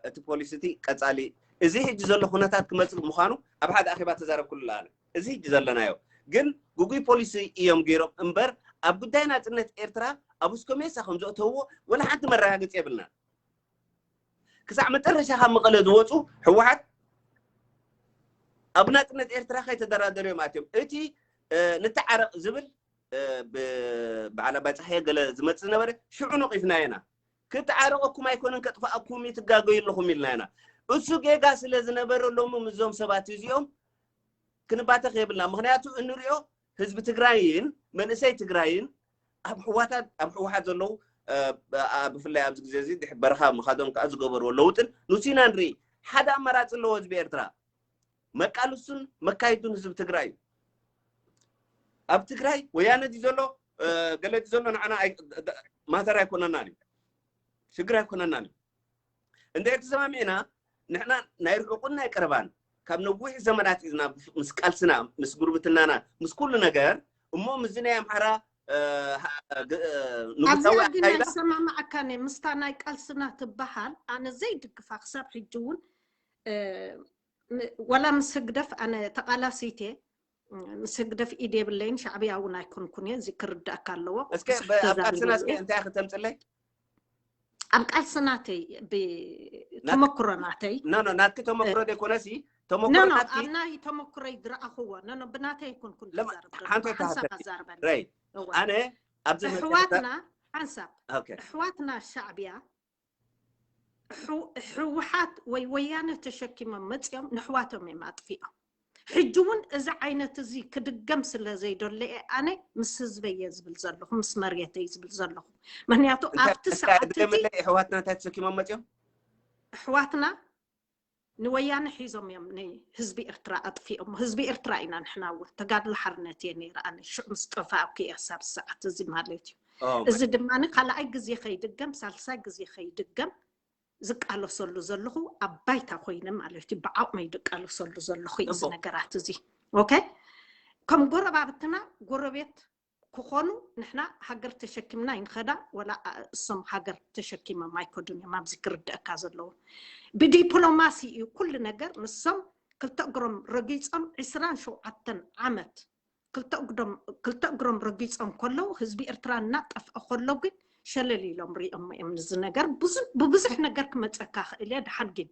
እቲ ፖሊሲ እቲ ቀፃሊ እዚ ሕጂ ዘሎ ኩነታት ክመፅእ ምዃኑ ኣብ ሓደ ኣኼባ ተዛረብኩሉ ኣነ እዚ ሕጂ ዘለናዮ ግን ግጉይ ፖሊሲ እዮም ገይሮም እምበር ኣብ ጉዳይ ናፅነት ኤርትራ ኣብ እስኮሜሳ ከም ዘእተውዎ ወላ ሓንቲ መረጋገፂ የብልና ክሳዕ መጨረሻ ካብ መቐለ ዝወፁ ህወሓት ኣብ ናፅነት ኤርትራ ከይተደራደሩ እዮም ኣትዮም እቲ እ፣ ንተዓረቕ ዝብል እ፣ ብ- በዓል ኣባይ ፀሃየ ገለ ዝመፅእ ዝነበረ ሽዑ ነቒፍናዮ ኢና ክተዓረቐኩም ኣይኮነን ከጥፍኣኩም እዩ ትጋገዩ ኣለኹም ኢልና ኢና እሱ ጌጋ ስለ ዝነበረ ሎሚ ምስዞም ሰባት እዚኦም ክንባተኽ የብልና ምክንያቱ እንሪኦ ህዝቢ ትግራይን መንእሰይ ትግራይን ኣብ ህዋታት ኣብ ህወሓት ዘለዉ እ፣ ብ- ኣ- ብፍላይ ኣብዚ ግዜ እዚ ድሕሪ በረኻ ምኻዶም ከዓ ዝገበርዎ ለውጥን ንሱ ኢና ንርኢ ሓደ ኣማራፂ ኣለዎ ህዝቢ ኤርትራ መቃልሱን መካይዱን ህዝቢ ትግራይ እዩ ኣብ ትግራይ ወያነ ድዩ ዘሎ እ፣ ገለ ድዩ ዘሎ ንዓና ኣይ- ደ- ማተር ኣይኮነናን እዩ ሽግር ኣይኮነናን እዩ እንድሕር ተሰማሚዕና ንሕና ናይ ርሑቕን ናይ ቀረባን ካብ ነዊሕ ዘመናት ሒዝና ምስ ቃልስና ምስ ጉርብትናና ምስ ኩሉ ነገር እሞ ምስዚ ናይ ኣምሓራ እ፣ ሃ- ግ- እ፣ ንጉሳዊ ኣብዚኣ ግን ኣካይዳ ኣይሰማማዓካን እየ ምስታ ናይ ቃልስና ትበሃል ኣነ ዘይድግፋ ክሳብ ሕጂ እውን እ፣ ም- ዋላ ምስ ህግደፍ ኣነ ተቃላሲት እየ ምስ ህግደፍ ኢድ የብለይን ሻዕብያ እውን ኣይኮንኩን እየ እዚ ክርዳእካ ኣለዎ እስከ ብዙሕ ኣብ ቃልስና እስከ ተዛሪበ እንታይ ክተምፅለይ ኣብ ቃልሲ ናተይ ብ- ናት- ተመክሮ ናተይ ኖ ኖ ናትኪ ተመክሮ ዘይኮነሲ ኖ ተመክሮ ኖ ናትኪ ኣብ ናይ ተመክሮ ይዝረኣኹዎ ኖ ኖ ብናተይ ኣይኮንኩን ለማ- ተዛረብ ሓንቲ ዘለኹ ሓንሳብ ተሃተኒ ኣዛርበኒ ረይ እወ ኣነ ኣብዚ መድረኽ ኣሕዋትና ሓንሳብ ኦኬ ኣሕዋትና ሻዕብያ ሕው- ሕወሓት ወይ ወያነ ተሸኪሞም መፂኦም ንሕዋቶም እዮም ኣጥፊኦም ሕጂ እውን እዚ ዓይነት እዚ ክድገም ስለ ዘይደለየ ኣነ ምስ ህዝበይ እየ ዝብል ዘለኹ ምስ መሬተይ ዝብል ዘለኹ ምክንያቱ እንታይ ኣብቲ እንታይ ሰዓት እዚ ድገምለይ ኣሕዋትና እንታይ ተሸኪሞም መፂኦም ኣሕዋትና ንወያነ ሒዞም እዮም ንህዝቢ ኤርትራ ኣጥፊኦም ህዝቢ ኤርትራ ኢና ንሕና እውን ተጋድሎ ሓርነት እየ ነይረ ኣነ ሽዑ ምስ ጠፋእኩ እየ ሳብ ሰዓት እዚ ማለት እዩ ኦ፣ እዚ ድማ ካልኣይ ግዜ ከይድገም ሳልሳይ ግዜ ከይድገም ዝቃለሰሉ ዘለኹ ኣብ ባይታ ኮይነ ማለት እዩ ብዓቕመይ ዝቃለሰሉ ዘለኹ እዩ እዚ ጽቡቅ። ነገራት እዚ ኦኬ ከም ጎረባብትና ጎረቤት ክኾኑ ንሕና ሃገር ተሸኪምና ይንኸዳ ወላ አ- እሶም ሃገር ተሸኪሞም ኣይከዱን እዮም ኣብዚ ክርድአካ ዘለዎ ብዲፕሎማሲ እዩ ኩሉ ነገር ንሶም ክልተ እግሮም ረጊፆም ዕስራን ሸውዓተን ዓመት ክልተ እግዶም- ክልተ እግሮም ረጊፆም ከለዉ ህዝቢ ኤርትራ እናጠፍአ ከሎ ግን ሸለል ኢሎም ሪኦም እዮም ንዚ ነገር ብዙ- ብብዙሕ ነገር ክመፀካ ክእል እየ ድሓር ግን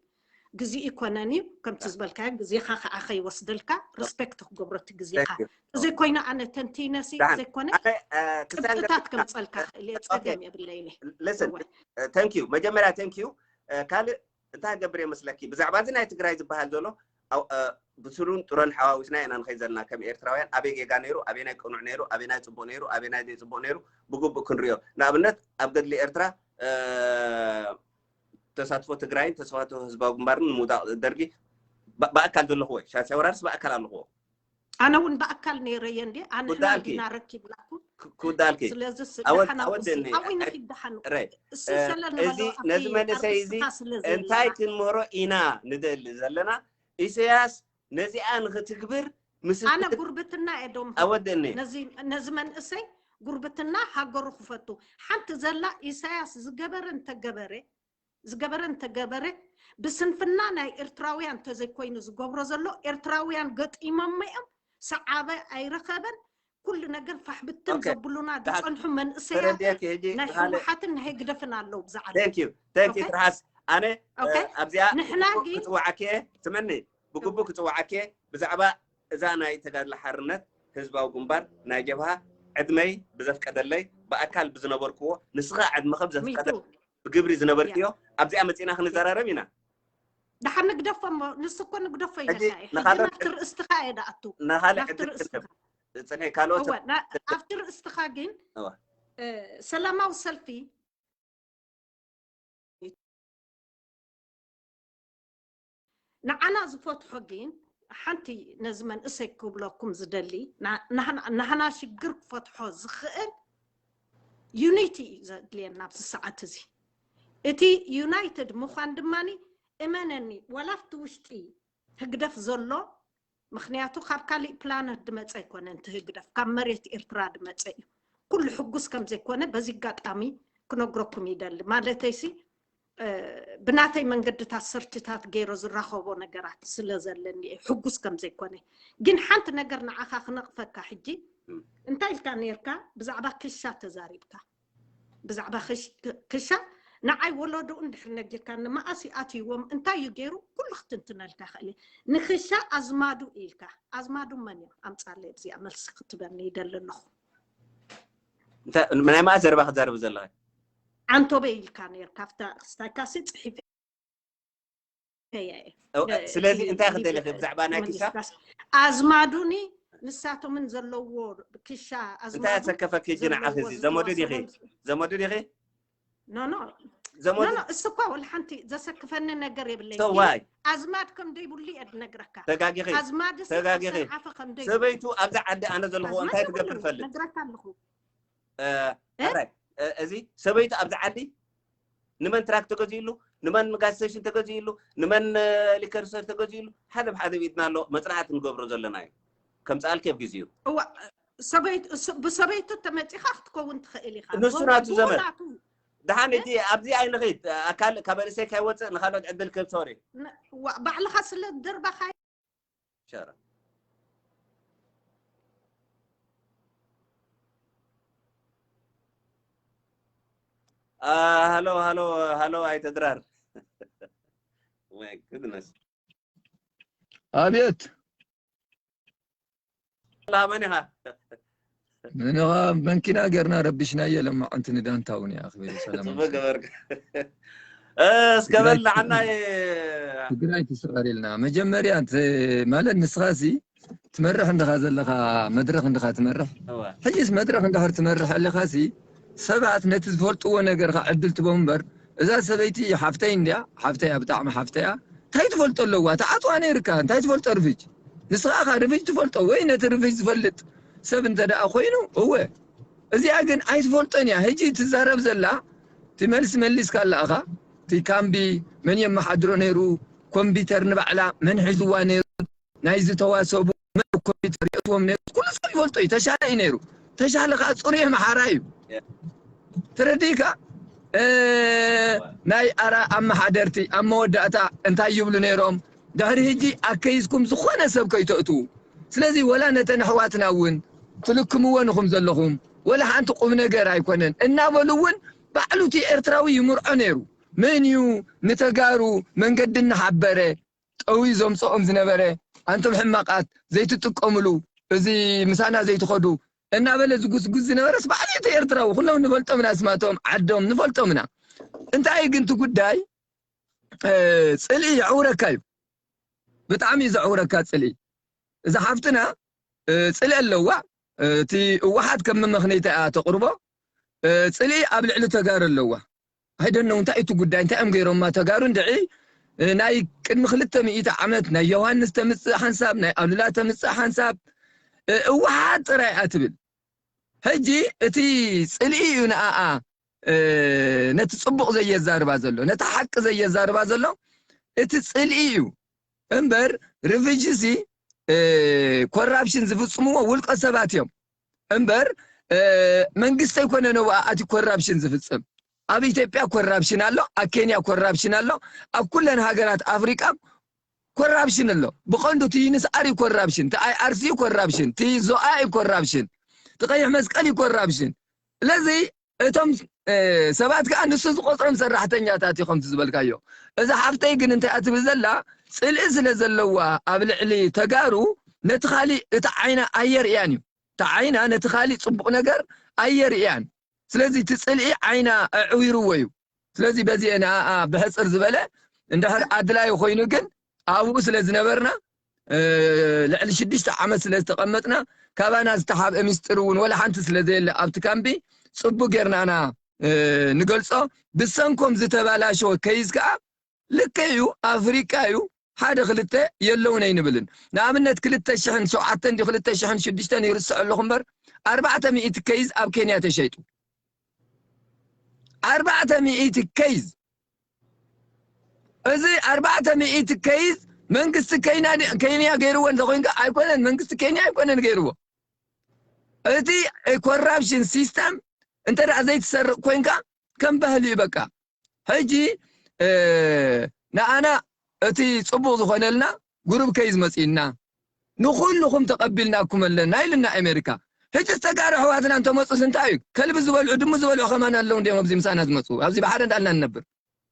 ግዜ ይኮነን እዩ ከምቲ ዝበልካዮ ግዜኻ ከዓ ከይወስደልካ ሪስፔክት ክገብሮ እቲ ግዜኻ Thank you. ተዘይኮይኑ ኣነ ተንቲነሲ ደሓን። ዘይኮነ ኣነ፣ እ፣ ክሳን ቅጥታት ገለካ- ከምፀልካ ክእል እየ ኦኬ። ፀገም የብለይኒ Listen, እወ። እ፣ thank you። መጀመርያ thank you። እ፣ ካልእ እንታይ ገብር የመስለኪ ብዛዕባ እዚ ናይ ትግራይ ዝበሃል ዘሎ ኣው- እ፣ ብስሩን ጥሮን ሓዋዊስና ኢና ንኸይድ ዘለና ከም ኤርትራውያን ኣበይ ጌጋ ነይሩ ኣበይ ናይ ቅኑዕ ነይሩ ኣበይ ናይ ፅቡቅ ነይሩ ኣበይ ናይ ዘይፅቡቅ ነይሩ ብግቡእ ክንሪኦ ንኣብነት ኣብ ገድሊ ኤርትራ እ፣ ተሳትፎ ትግራይን ተሳትፎ ህዝባዊ ግንባርን ንምውዳቅ ደርጊ ብ- ብኣካል ዘለኹዎ ሻሻ ወራርስ ብኣካል ኣለኹዎ ኣነ እውን ብኣካል ነይረ እየ እንዲ ኣነ ወዳልኪ። ሕና ዲና ረኪብናኩም ክውዳልኪ ስለዚ ኣወድ- ደሓን ኣብኡ ኣወደኒ ኣውይ ንኺድ ደሓን ራይ እሱ እ፣ ሸለል እዚ ንበሎ ነዚ ኣብቲ መንእሰይ እዚ ኣርብስኻ ስለ እንታይ ዘለና ክንምህሮ ኢና ንደሊ ዘለና ኢሳያስ ነዚኣ ንክትግብር ምስ ኣነ ጉርብትና እየ ዶም ኣወደኒ ነዚ ነዚ መንእሰይ ጉርብትና ሃገሩ ክፈቱ ሓንቲ ዘላ ኢሳያስ ዝገበረ እንተገበረ ዝገበረ እንተገበረ ብስንፍና ናይ ኤርትራውያን እንተዘይኮይኑ ዝገብሮ ዘሎ ኤርትራውያን ገጢሞሞ እዮም ሰዓበ ኣይረኸበን ኩሉ ነገር ፋሕብትን ኦኬ። ዘብሉና ደሓን ዝፀንሑ መንእሰያት ተረዲአኪ ሕጂ ናይ ካልእ ህወሓትን ናይ ህግደፍን ኣለዉ ብዛዕባ thank you thank you ኦኬ። ትርሓስ ኣነ ኦኬ ኣብዚኣ ንሕና ብግቡእ ግን ክፅዋዓኪ እየ ትመኒ ብግቡእ ክፅዋዓኪ እየ ብዛዕባ እዛ ናይ ተጋድሎ ሓርነት ህዝባዊ ግንባር ናይ ጀብሃ ዕድመይ ብዘፍቀደለይ ብኣካል ብዝነበርክዎ ንስኻ ዕድመኸ ብዘፍቀደ ሚቱ ብግብሪ ዝነበርክዮ ኣብዚኣ መፂና ክንዘራረብ ኢና ደሓር ንግደፎ እሞ ንሱ እኮ ንግደፎ ሕጂ ኢለካ እዩ ሕጂ ንኻልኦት ናብቲ ርእስትኻ እየ ደኣቱ ንኻልእ ናብቲ ዕድል ርእስትኻ ክህብ ፅንሒ ካልኦት እወ ና- ኣብቲ ርእስትኻ ግን እወ። እ፣ ሰላማዊ ሰልፊ ንዓና ዝፈትሖ ግን ሓንቲ ነዚ መንእሰይ ክብለኩም ዝደሊ ና- ናህና ናህና ሽግር ክፈትሖ ዝኽእል ዩኒቲ እዩ ዘድልየና ኣብዚ ሰዓት እዚ እቲ ዩናይትድ ምዃን ድማ እመነኒ ዋላ ኣብቲ ውሽጢ ህግደፍ ዘሎ ምክንያቱ ካብ ካሊእ ፕላነት ድመፀ ኣይኮነን እቲ ህግደፍ ካብ መሬት ኤርትራ ድመፀ እዩ ኩሉ ሕጉስ ከም ዘይኮነ በዚ ኣጋጣሚ ክነግረኩም ይደሊ ማለተይሲ ብናተይ መንገድታት ሰርችታት ገይሮ ዝራኸቦ ነገራት ስለ ዘለኒ እየ ሕጉስ ከም ዘይኮነ ግን ሓንቲ ነገር ንዓኻ ክነቕፈካ ሕጂ እንታይ ኢልካ ነርካ ብዛዕባ ክሻ ተዛሪብካ ብዛዕባ ክሻ ንዓይ ወለድኡ እንድሕር ነጊርካ ንመኣስ ይኣትይዎም እንታይ እዩ ገይሩ ኩሉ ክትንትነልካ ይኽእል ንክሻ ኣዝማዱ ኢልካ ኣዝማዱ መን እዮም ኣምፃለይ ኣብዚኣ መልሲ ክትበኒ ይደሊ ኣለኹ ናይ መኣ ዘረባ ክትዛረብ ዘለኻ ዓንቶበ ኢልካ ነርካ ኣብታ ክስታይካሲ ፅሒፈ ስለዚ እንታይ ክትደሊ ብዛዕባ ናይ ክሻ ኣዝማዱኒ ንሳቶምን ዘለዎ ክሻ እንታይ ኣሰከፈኪ ሕጂ ንዓኺ እዚ ዘመዱ ዲኺ ዘመዱ ዲኺ ኖ ኖ ዘመዱ እሱ እኳ ወላ ሓንቲ ዘሰክፈኒ ነገር የብለይ So why? ኣዝማድ ከም ደይብሉ እየ ድነግረካ ተጋጊኺ ኣዝማድ ተጋጊኺ ዓፈ ከም ደይ ሰበይቱ ኣብዛ ዓዲ ኣነ ዘለኹ እንታይ ትገብር ፈልጥ ነግረካ ኣለኹ ኣራይ እዚ ሰበይቱ ኣብዛ ዓዲ ንመን ትራክ ተገዚእሉ ንመን ጋዝ ስቴሽን ተገዚእሉ ንመን ሊከር ስቶር ተገዚእሉ ሓደ ብሓደ ብኢድና ኣሎ መፅናዕቲ ንገብሮ ዘለና እዩ ከምፅኣልኪ ኣብ ግዜኡ እዋ ሰበይቱ እሱ- ብሰበይቱ ተመፂኻ ክትከውን ትኽእል ኢኻ ንሱ ናቱ ብኡ ዘመን። ናቱ ደሓን እቲ ኣብዚ ኣይንኺድ ኣካል ካብ ርእሰይ ካይወፅእ ንካልኦት ዕድል ክህብ ሶሪ ን- ዋ- ባዕልኻ ስለ ዝደርባኻ ሸረ ሃሎ ሃሎ ሃሎ ኣይተድራር My goodness ኣቤት ላመን ኢኻ ንኻ መንኪና ገርና ረቢሽናዮ ለማዓንቲ ንዳንታውን እያ ክብል ሰላም ጽቡቅ ገበርካ እስከ በላዓና ትግራይ ትስቐር ኢልና መጀመርያ ማለት ንስኻሲ ትመርሕ እንድኻ ዘለኻ መድረኽ እንድኻ ትመርሕ ሕጅስ መድረኽ እንድሕር ትመርሕ ኣለኻሲ ሰባት ነቲ ዝፈልጥዎ ነገርካ ዕድል ትቦም እምበር እዛ ሰበይቲ ሓፍተይ እንድያ ሓፍተያ ብጣዕሚ ሓፍተያ እንታይ ትፈልጦ ኣለዋ ተዓፅዋ ነይርካ እንታይ ትፈልጦ ርፍጅ ንስኻ ርፍጅ ትፈልጦ ወይ ነቲ ርፍጅ ዝፈልጥ ሰብ እንተ ደኣ ኮይኑ እወ እዚኣ ግን ኣይትፈልጦን እያ ሕጂ ትዛረብ ዘላ እቲ መልሲ መሊስካ ኣለኣኻ እቲ ካምቢ መን የመሓድሮ ነይሩ ኮምፒተር ንባዕላ መን ሒዝዋ ነይሩ ናይ ዝተዋሰቡ መን ኮምፒተር የእትዎም ነይሩ ኩሉ ሰብ ይፈልጦ እዩ ተሻለ እዩ ነይሩ ተሻለ ከዓ ፅሩይ መሓራ እዩ ተረዲእካ ናይ ኣራ ኣመሓደርቲ ኣብ መወዳእታ እንታይ ይብሉ ነይሮም ድሕሪ ሕጂ ኣከይዝኩም ዝኾነ ሰብ ከይተእትዉ ስለዚ ወላ ነተን ኣሕዋትና እውን ትልክምወን ኢኹም ዘለኹም ወላ ሓንቲ ቁም ነገር ኣይኮነን እናበሉ እውን ባዕሉ እቲ ኤርትራዊ ይምርዖ ነይሩ መን እዩ ንተጋሩ መንገዲ እናሓበረ ጠዊ ዘምፅኦም ዝነበረ ኣንቶም ሕማቃት ዘይትጥቀምሉ እዚ ምሳና ዘይትኸዱ እናበለ ዝጉስጉስ ዝነበረስ ባዕሉ እቲ ኤርትራዊ ኩሎም ንፈልጦም ኢና ስማቶም ዓዶም ንፈልጦም ኢና እንታይ ግን እቲ ጉዳይ ፅልኢ የዕውረካ እዩ ብጣዕሚ እዩ ዘዕውረካ ፅልኢ እዛ ሓፍትና ፅልኢ ኣለዋ እቲ እዋሓት ከም መመኽነይታ እያ ተቕርቦ ፅልኢ ኣብ ልዕሊ ተጋሩ ኣለዋ ኣይደነው እንታይ እቲ ጉዳይ እንታይ እዮም ገይሮማ ተጋሩ እንድዒ ናይ ቅድሚ ክልተ ሚእቲ ዓመት ናይ ዮሃንስ ተምፅእ ሓንሳብ ናይ ኣሉላ ተምፅእ ሓንሳብ እዋሓት ጥራይ እያ ትብል ሕጂ እቲ ፅልኢ እዩ ንኣኣ ነቲ ፅቡቕ ዘየዛርባ ዘሎ ነቲ ሓቂ ዘየዛርባ ዘሎ እቲ ፅልኢ እዩ እምበር ሪፍጅሲ ኮራፕሽን ዝፍፅምዎ ውልቀ ሰባት እዮም እምበር መንግስቲ ኣይኮነ ነዋ ኣቲ ኮራፕሽን ዝፍፅም ኣብ ኢትዮጵያ ኮራፕሽን ኣሎ ኣብ ኬንያ ኮራፕሽን ኣሎ ኣብ ኩለን ሃገራት ኣፍሪቃ ኮራፕሽን ኣሎ ብቐንዱ እቲ ዩኒስኣር ኮራፕሽን እቲ ኣይኣርሲ ኮራፕሽን እቲ ዞኣ ኮራፕሽን እቲ ቀይሕ መስቀል ኮራፕሽን ስለዚ እቶም ሰባት ከዓ ንሱ ዝቆፅሮም ሰራሕተኛታት እዩ ከምቲ ዝበልካዮ። እዛ ሓፍተይ ግን እንታይ እያ ትብል ዘላ? ፅልኢ ስለ ዘለዋ ኣብ ልዕሊ ተጋሩ ነቲ ካሊእ እቲ ዓይና ኣየርእያን እዩ። እቲ ዓይና ነቲ ካሊእ ፅቡቕ ነገር ኣየርእያን። ስለዚ እቲ ፅልኢ ዓይና ኣዕዊርዎ እዩ። ስለዚ በዚ ንኣ ብሕፅር ዝበለ እንድሕር ኣድላዩ ኮይኑ ግን ኣብኡ ስለ ዝነበርና ልዕሊ ሽዱሽተ ዓመት ስለ ዝተቐመጥና ካባና ዝተሓብአ ሚስጥር እውን ወላ ሓንቲ ስለ ዘየለ ኣብቲ ካምቢ ፅቡቅ ጌርናና ንገልፆ። ብሰንኮም ዝተባላሸወ ከይዝ ከዓ ልክዕ እዩ፣ ኣፍሪቃ እዩ፣ ሓደ ክልተ የለውን ኣይንብልን። ንኣብነት ክልተ ሽሕን ሸውዓተን ድዩ ክልተ ሽሕን ሽዱሽተን ይርስዖ ኣለኹ እምበር ኣርባዕተ ሚእቲ ከይዝ ኣብ ኬንያ ተሸይጡ። ኣርባዕተ ሚእቲ ከይዝ። እዚ ኣርባዕተ ሚእቲ ከይዝ መንግስቲ ኬንያ ገይርዎ እንተኮይንካ ኣይኮነን፣ መንግስቲ ኬንያ ኣይኮነን ገይርዎ። እቲ ኮራፕሽን ሲስተም እንተ ደኣ ዘይትሰርቕ ኮይንካ ከም ባህሊ እዩ በቃ። ሕጂ ንኣና እቲ ጽቡቕ ዝኾነልና ጉሩብ ከይዝ መጺእና ንኹልኹም ተቐቢልናኩም ኣለና ኢልና ኣሜሪካ። ሕጂ ዝተጋሩ ኣሕዋትና እንተመጹስ እንታይ እዩ? ከልቢ ዝበልዑ ድሙ ዝበልዑ ከማን ኣለዉ እንዲዮም ኣብዚ ምሳና ዝመጹ። ኣብዚ ብሓደ እንዳልና ንነብር።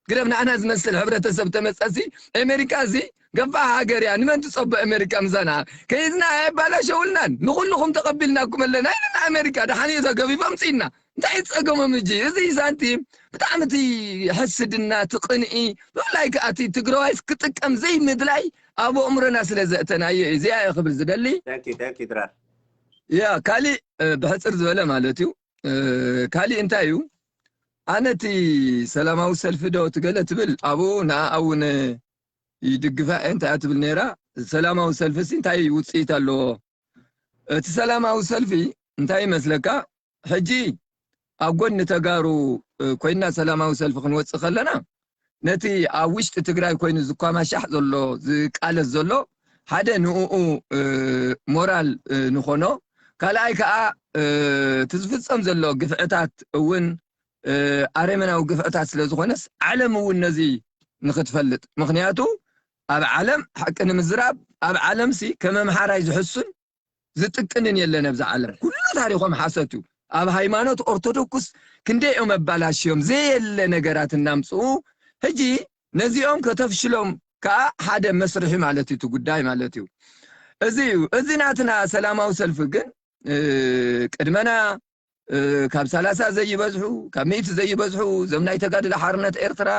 ግደፍ ንኣና ዝመስል ሕብረተሰብ ተመጸሲ ኣሜሪካ እዚ ገባእ ሃገር እያ። ንመን ትጸቡ ኣሜሪካ ምሳና? ከይዝና ኣየባላሸውልናን። ንኹልኹም ተቐቢልናኩም ኣለና ኢልና ኣሜሪካ። ደሓን እዩ ተገቢፎም ጽኢና። እንታይ ጸገሞም እጂ? እዚ ሳንቲም ብጣዕሚ እቲ ሕስድና፣ እቲ ቅንኢ፣ ብፍላይ ከኣ እቲ ትግራዋይስ ክጥቀም ዘይምድላይ ኣብ ኣእምሮና ስለ ዘእተናዮ እዩ። እዚኣ እየ ክብል ዝደሊ። Thank you, thank you, ድራር። ያ ካሊእ እ፣ ብሕፅር ዝበለ ማለት እዩ። እ፣ ካሊእ እንታይ እዩ? ኣነ እቲ ሰላማዊ ሰልፊ ዶ ትገለ ትብል ኣብኡ ንኣ እውን ይድግፋ እየ እንታይ እያ ትብል ነይራ። ሰላማዊ ሰልፊ ሲ እንታይ ውፅኢት ኣለዎ? እቲ ሰላማዊ ሰልፊ እንታይ ይመስለካ? ሕጂ ኣብ ጎኒ ተጋሩ እ፣ ኮይንና ሰላማዊ ሰልፊ ክንወፅእ ከለና ነቲ ኣብ ውሽጢ ትግራይ ኮይኑ ዝኳማሻሕ ዘሎ ዝቃለስ ዘሎ ሓደ ንኡ እ፣ ሞራል እ፣ ንኾኖ ካልኣይ ከዓ እ፣ እቲ ዝፍፀም ዘሎ ግፍዕታት እውን እ፣ ኣረመናዊ ግፍዕታት ስለ ዝኾነስ ዓለም እውን ነዚ ንክትፈልጥ ምክንያቱ ኣብ ዓለም ሓቂ ንምዝራብ ኣብ ዓለም ሲ ከመምሓራይ ዝሕሱን ዝጥቅንን የለን ኣብዚ ዓለም። ኩሉ ታሪኾም ሓሰት እዩ። ኣብ ሃይማኖት ኦርቶዶክስ ክንደይ እዮም ኣባላሽዮም ዘየለ ነገራት እናምፅኡ ሕጂ ነዚኦም ከተፍሽሎም ከዓ ሓደ መስርሒ ማለት እዩ እቲ ጉዳይ ማለት እዩ። እዚ እዩ እዚ ናትና ሰላማዊ ሰልፊ ግን እ፣ ቅድመና እ፣ ካብ ሰላሳ ዘይበዝሑ ካብ ሚእቲ ዘይበዝሑ እዞም ናይ ተጋድሎ ሓርነት ኤርትራ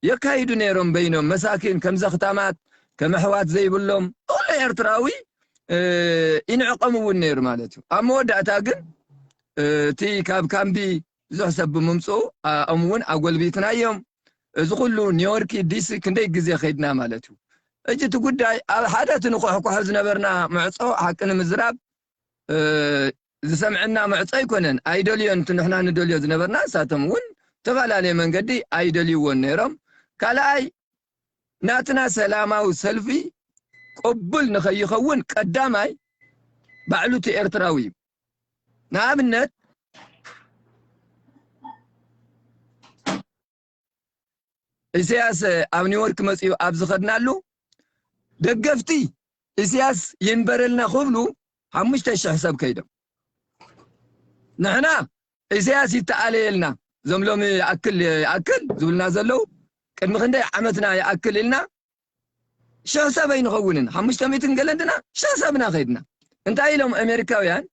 የካይዱ ነይሮም በይኖም መሳኪን ከም ዘኽታማት ከም ኣሕዋት ዘይብሎም ኩሉ ኤርትራዊ እ፣ ይንዕቆም እውን ነይሩ ማለት እዩ። ኣብ መወዳእታ ግን እ፣ እቲ ካብ ካምቢ ብዙሕ ሰብ ብምምፅኡ ኣኦም እውን ኣጎልቢትናዮም። እዚ ኩሉ ኒውዮርክ ዲሲ ክንደይ ግዜ ከይድና ማለት እዩ። እጂ እቲ ጉዳይ ኣብ ሓደ እቲ ንኩሕኩሖ ዝነበርና ምዕፆ ሓቂ ንምዝራብ እ፣ ዝሰምዐና ምዕፆ ኣይኮነን ኣይደልዮን እቲ ንሕና ንደልዮ ዝነበርና ንሳቶም እውን ዝተፈላለየ መንገዲ ኣይደልይዎን ነይሮም። ካልኣይ ናትና ሰላማዊ ሰልፊ ቅቡል ንኸይኸውን ቀዳማይ ባዕሉ እቲ ኤርትራዊ እዩ። ንኣብነት ኢሳያስ ኣብ ኒውዮርክ መፂኡ ኣብ ዝኸድናሉ ደገፍቲ ኢሳያስ ይንበረልና ክብሉ ሓሙሽተ ሽሕ ሰብ ከይዶም ንሕና ኢሳያስ ይተኣለየልና እዞም ሎሚ ይኣክል ይኣክል ዝብልና ዘለዉ ቅድሚ ክንደይ ዓመትና ይኣክል ኢልና ሽሕ ሰብ ኣይንኸውንን ሓሙሽተ ሚእትን ገለ እንድና ሽሕ ሰብና ከይድና እንታይ ኢሎም ኣሜሪካውያን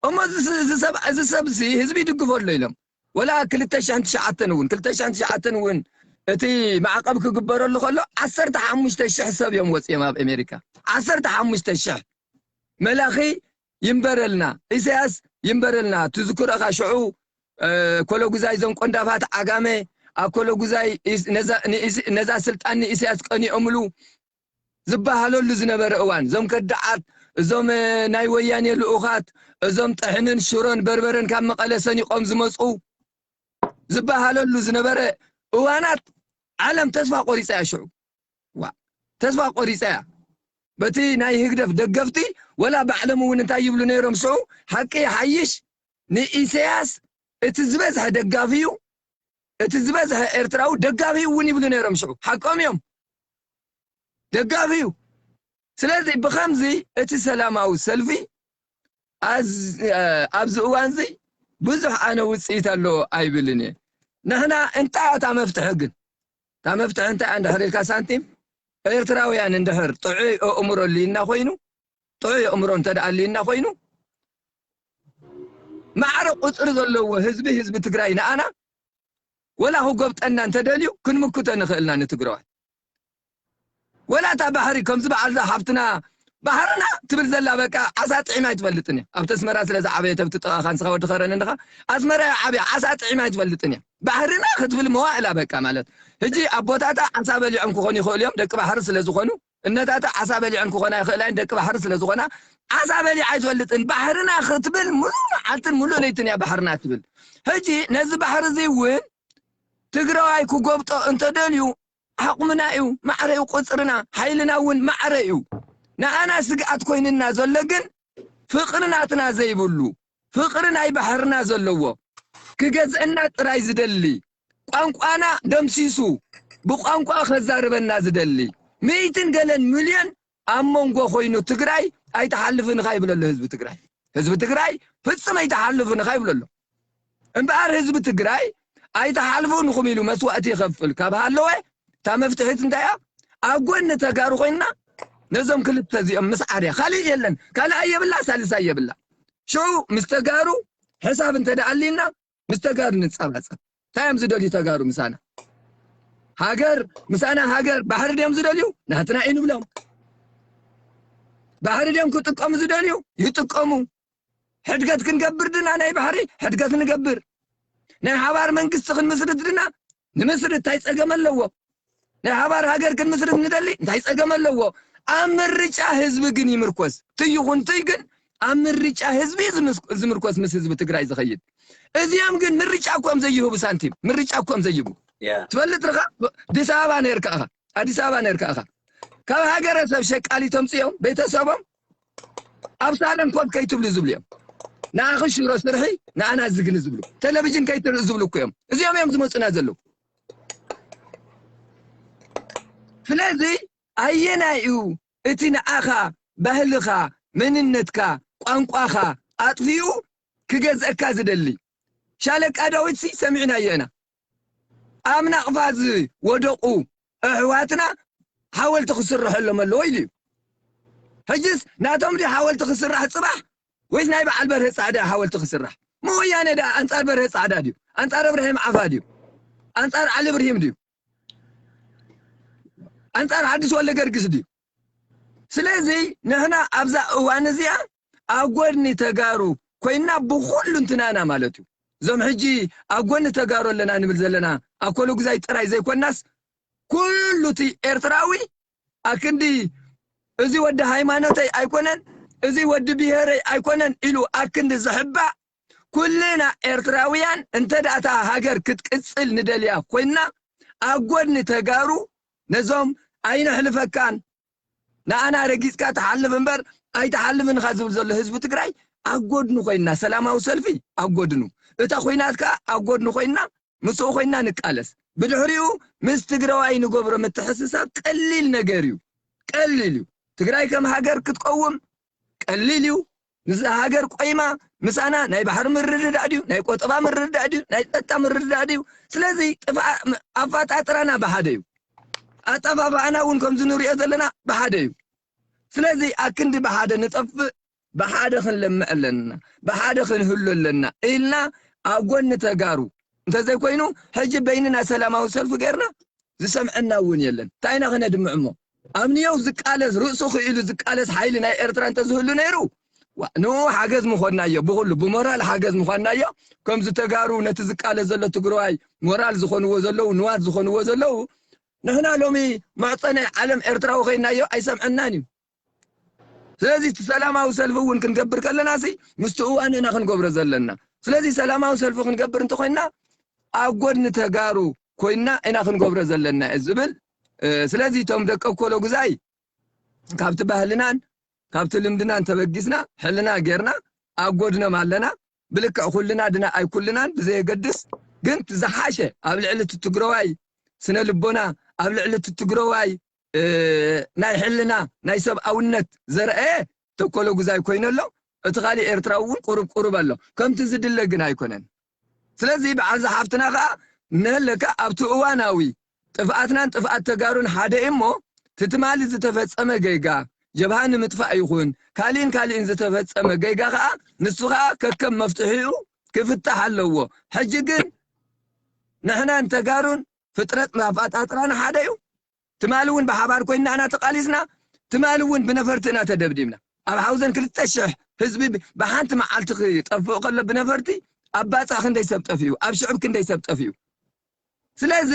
እሞ እዚ ሰብ እዚ ሰብ እዚ ህዝቢ ይድግፎ ኣሎ ኢሎም ወላ ክልተ ሽሕን ትሽዓተን እውን ክልተ ሽሕን ትሽዓተን እውን እቲ ማዕቐብ ክግበረሉ ከሎ ዓሰርተ ሓሙሽተ ሽሕ ሰብ እዮም ወፂኦም ኣብ ኣሜሪካ ዓሰርተ ሓሙሽተ ሽሕ መላኺ ይንበረልና ኢሳያስ ይንበረልና ትዝክረኻ ሽዑ ኮሎጉዛይ እዞም ቆንዳፋት ዓጋመ ኣብ ኮሎጉዛይ ነዛ ስልጣን ንኢሳያስ ቀኒኦምሉ ዝበሃለሉ ዝነበረ እዋን እዞም ከዳዓት እዞም ናይ ወያኔ ልኡኻት እዞም ጥሕንን ሽሮን በርበረን ካብ መቐለ ሰኒቖም ዝመፁ ዝበሃለሉ ዝነበረ እዋናት ዓለም ተስፋ ቆሪፃ እያ ሽዑ ተስፋ ቆሪፃ እያ በቲ ናይ ህግደፍ ደገፍቲ ወላ ባዕሎም እውን እንታይ ይብሉ ነይሮም ሽዑ ሓቂ ይሓይሽ ንኢሳያስ እቲ ዝበዝሐ ደጋፊ እዩ እቲ ዝበዝሐ ኤርትራዊ ደጋፊ እውን ይብሉ ነይሮም ሽዑ ሓቆም እዮም ደጋፊ እዩ ስለዚ ብከምዚ እቲ ሰላማዊ ሰልፊ ኣብዚ እዋን እዚ ብዙሕ ኣነ ውፅኢት ኣለዎ ኣይብልን እየ። ንሕና እንታይ እያ እታ መፍትሒ ግን? እታ መፍትሒ እንታይ እያ እንድሕር ኢልካ ሳንቲም፣ ኤርትራውያን እንድሕር ጥዑይ ኣእምሮ ኣሊና ኮይኑ፣ ጥዑይ ኣእምሮ እንተ ደኣ ኣሊና ኮይኑ፣ ማዕረ ቁፅሪ ዘለዎ ህዝቢ፣ ህዝቢ ትግራይ ንኣና ወላ ክጎብጠና እንተደልዩ ክንምክቶ ንኽእልና ንትግራዋይ። ወላ እታ ባሕሪ ከምዚ በዓል እዛ ሓፍትና ባሕርና ትብል ዘላ በቃ ዓሳ ጥዒማ ኣይትፈልጥን እያ። ኣብቲ ኣስመራ ስለ ዝዓበየት ኣብቲ ጥቓኻ ንስኻ ወዲ ኸረን እንድኻ ኣስመራ እያ ዓብያ ዓሳ ጥዒማ ኣይትፈልጥን እያ። ባሕርና ክትብል መዋእላ በቃ ማለት ሕጂ ኣቦታታ ዓሳ በሊዖም ክኾኑ ይኽእሉ እዮም ደቂ ባሕሪ ስለ ዝኾኑ እነታታ ዓሳ በሊዖም ክኾና ይኽእላ እየን ደቂ ባሕሪ ስለ ዝኾና ዓሳ በሊዓ ኣይትፈልጥን። ባሕርና ክትብል ሙሉእ መዓልትን ሙሉእ ለይትን እያ ባሕርና ትብል። ሕጂ ነዚ ባሕሪ እዚ እውን ትግራዋይ ክጎብጦ እንተደልዩ ዓቕምና እዩ፣ ማዕረ እዩ ቁፅርና፣ ሓይልና እውን ማዕረ እዩ። ንኣና ስግኣት ኮይንና ዘሎ ግን ፍቕሪ ናትና ዘይብሉ፣ ፍቕሪ ናይ ባሕርና ዘለዎ፣ ክገዝአና ጥራይ ዝደሊ፣ ቋንቋና ደምሲሱ ብቋንቋ ከዛርበና ዝደሊ፣ ሚእትን ገለን ሚልዮን ኣብ መንጎ ኮይኑ ትግራይ ኣይትሓልፍን ኢኻ ይብለሉ ህዝቢ ትግራይ። ህዝቢ ትግራይ ፍጹም ኣይትሓልፍን ኢኻ ይብለሉ። እምበኣር ህዝቢ ትግራይ ኣይትሓልፉን ኢኹም ኢሉ መስዋእቲ ይኸፍል ካብ ሃለወ እታ መፍትሒት እንታይ እያ? ኣብ ጎኒ ተጋሩ ኮይንና ነዞም ክልተ እዚኦም ምስ ዓርያ ካልእ የለን። ካልኣይ የብላ፣ ሳልሳይ የብላ። ሽዑ ምስ ተጋሩ ሕሳብ እንተ ደኣ ኣሊና ምስ ተጋሩ ንጸባጸብ። እንታይ እዮም ዝደልዩ ተጋሩ ምሳና? ሃገር ምሳና ሃገር ባሕሪ ድዮም ዝደልዩ? ናትና እዩ ንብሎም። ባሕሪ ድዮም ክጥቀሙ ዝደልዩ? ይጥቀሙ። ሕድገት ክንገብር ድና ናይ ባሕሪ ሕድገት ንገብር። ናይ ሓባር መንግስቲ ክንምስርት ድና ንምስርት እንታይ ጸገም ኣለዎ? ናይ ሓባር ሃገር ክንምስርት ንደሊ እንታይ ጸገም ኣለዎ? ኣብ ምርጫ ህዝቢ ግን ይምርኮስ። ትይ ይኹን ትይ ግን ኣብ ምርጫ ህዝቢ እዩ ዝምስ- ዝምርኮስ ምስ ህዝቢ ትግራይ ዝኸይድ። እዚኦም ግን ምርጫ እኮም ዘይህቡ ሳንቲም ምርጫ እኮም ዘይህቡ ትፈልጥ ርኻ ኣዲስ ኣበባ ነርካ ኢኻ ኣዲስ ኣበባ ነርካ ኢኻ ካብ ሃገረሰብ ሸቃሊቶም ፅኦም ቤተሰቦም ኣብ ሳሎን ኮፍ ከይትብሉ ዝብሉ እዮም። ንኣኺ ሽሮ ስርሒ ንኣና ዝግኒ ዝብሉ ቴሌቪዥን ከይትርኢ ዝብሉ እኮ እዮም። እዚኦም እዮም ዝመፁና ዘለዉ። ስለዚ ኣየናይ እዩ እቲ ንኣኻ ባህልኻ መንነትካ ቋንቋኻ ኣጥፊኡ ክገዝአካ ዝደሊ? ሻለቃ ዳዊት ሲ ሰሚዕናዮ ኢና። ኣብ ናቕፋ ዝወደቑ ኣሕዋትና ሓወልቲ ክስረሐሎም ኣለዎ ኢሉ እዩ። ሕጅስ ናቶም ድዩ ሓወልቲ ክስራሕ ፅባሕ ወይስ ናይ በዓል በርሀ ፃዕዳ ሓወልቲ ክስራሕ? ምወያነ ዳ ኣንፃር በርሀ ፃዕዳ ድዩ? ኣንፃር እብራሂም ዓፋ ድዩ? ኣንፃር ዓሊ እብርሂም ድዩ? ኣንፃር ሓድሽ ወልደ ገርግስ ድዩ? ስለዚ ንሕና ኣብዛ እዋን እዚኣ ኣብ ጎድኒ ተጋሩ ኮይና ብኩሉ እንትናና ማለት እዩ። እዞም ሕጂ ኣብ ጎኒ ተጋሩ ኣለና ንብል ዘለና ኣኮሎ ጉዛይ ጥራይ ዘይኮናስ ኩሉ እቲ ኤርትራዊ ኣክንዲ እዚ ወዲ ሃይማኖተይ ኣይኮነን እዚ ወዲ ብሄረይ ኣይኮነን ኢሉ ኣክንዲ ዝሕባእ ኩልና ኤርትራውያን እንተ ደኣ እታ ሃገር ክትቅጽል ንደልያ ኮይና ኣብ ጎድኒ ተጋሩ ነዞም ኣይነሕልፈካን ንኣና ረጊጽካ ትሓልፍ እምበር ኣይትሓልፍን ኢኻ ዝብል ዘሎ ህዝቢ ትግራይ ኣብ ጎድኑ ኮይና ሰላማዊ ሰልፊ ኣብ ጎድኑ እታ ኮይናት ከኣ ኣብ ጎድኑ ኮይና ምስኡ ኮይና ንቃለስ ብድሕሪኡ ምስ ትግራዋይ ንገብሮ ምትሕስሳብ ቀሊል ነገር እዩ ቀሊል እዩ ትግራይ ከም ሃገር ክትቀውም ቀሊል እዩ ንዛ ሃገር ቆይማ ምሳና ናይ ባሕሪ ምርድዳእ ድዩ ናይ ቆጠባ ምርድዳእ ድዩ ናይ ጸጥታ ምርድዳእ ድዩ ስለዚ ጥፍኣ ኣፋጣጥራና ብሓደ እዩ ኣጠፋፍኣና እውን ከምዚ ንሪኦ ዘለና ብሓደ እዩ ስለዚ ኣክንዲ ብሓደ ንጠፍእ ብሓደ ክንለምዕ ኣለና ብሓደ ክንህሉ ኣለና ኢልና ኣብ ጎኒ ተጋሩ እንተዘይኮይኑ ሕጂ በይንና ሰላማዊ ሰልፊ ገይርና ዝሰምዐና እውን የለን እንታይ ኢና ክነድምዕ እሞ ኣብ ኒዮው ዝቃለስ ርእሱ ክኢሉ ዝቃለስ ሓይሊ ናይ ኤርትራ እንተዝህሉ ነይሩ ንኡ ሓገዝ ምኾንናዮ ብኩሉ ብሞራል ሓገዝ ምኾንናዮ ከምዚ ተጋሩ ነቲ ዝቃለስ ዘሎ ትግራዋይ ሞራል ዝኾንዎ ዘለዉ ንዋት ዝኾንዎ ዘለዉ ንሕና ሎሚ መዕፀ ናይ ዓለም ኤርትራዊ ኮይናዮ ኣይሰምዐናን እዩ ስለዚ እቲ ሰላማዊ ሰልፊ እውን ክንገብር ከለና ሲ ምስቲ እዋን ኢና ክንገብሮ ዘለና ስለዚ ሰላማዊ ሰልፊ ክንገብር እንተኮይና ኣብ ጎድኒ ተጋሩ ኮይና ኢና ክንገብሮ ዘለና ዝብል ስለዚ እቶም ደቂ ኮሎ ግዛይ ካብቲ ባህልናን ካብቲ ልምድናን ተበጊስና ሕልና ጌርና ኣብ ጎድኖም ኣለና ብልክዕ ኩልና ድና ኣይኩልናን ብዘየገድስ ግን ዝሓሸ ኣብ ልዕሊ እቲ ትግረዋይ ስነ ልቦና ኣብ ልዕሊ እቲ ትግረዋይ ናይ ሕልና ናይ ሰብኣውነት ዘርአየ ተኮሎ ጉዛይ ኮይነ ኣሎ እቲ ካሊእ ኤርትራዊ እውን ቁሩብ ቁሩብ ኣሎ። ከምቲ ዝድለ ግን ኣይኮነን። ስለዚ በዓል ዝሓፍትና ከኣ ነለካ ኣብቲ እዋናዊ ጥፍኣትናን ጥፍኣት ተጋሩን ሓደ እዩ እሞ፣ እቲ ትማሊ ዝተፈጸመ ጌጋ፣ ጀብሃ ንምጥፋእ ይኹን ካሊእን ካሊእን ዝተፈጸመ ጌጋ ከኣ ንሱ ከኣ ከከም መፍትሒኡ ክፍታሕ ኣለዎ። ሕጂ ግን ንሕናን ተጋሩን ፍጥረት ኣፈጣጥራና ሓደ እዩ። ትማሊ እውን ብሓባር ኮይንና ኢና ተቓሊስና፣ ትማሊ እውን ብነፈርቲ ኢና ተደብዲብና። ኣብ ሓውዘን ክልተ ሽሕ ህዝቢ ብ-፣ ብሓንቲ መዓልቲ ክጠፍእ ከሎ ብነፈርቲ ኣብ ባጽዕ ክንደይ ሰብ ጠፊኡ፣ ኣብ ሽዕብ ክንደይ ሰብ ጠፊኡ። ስለዚ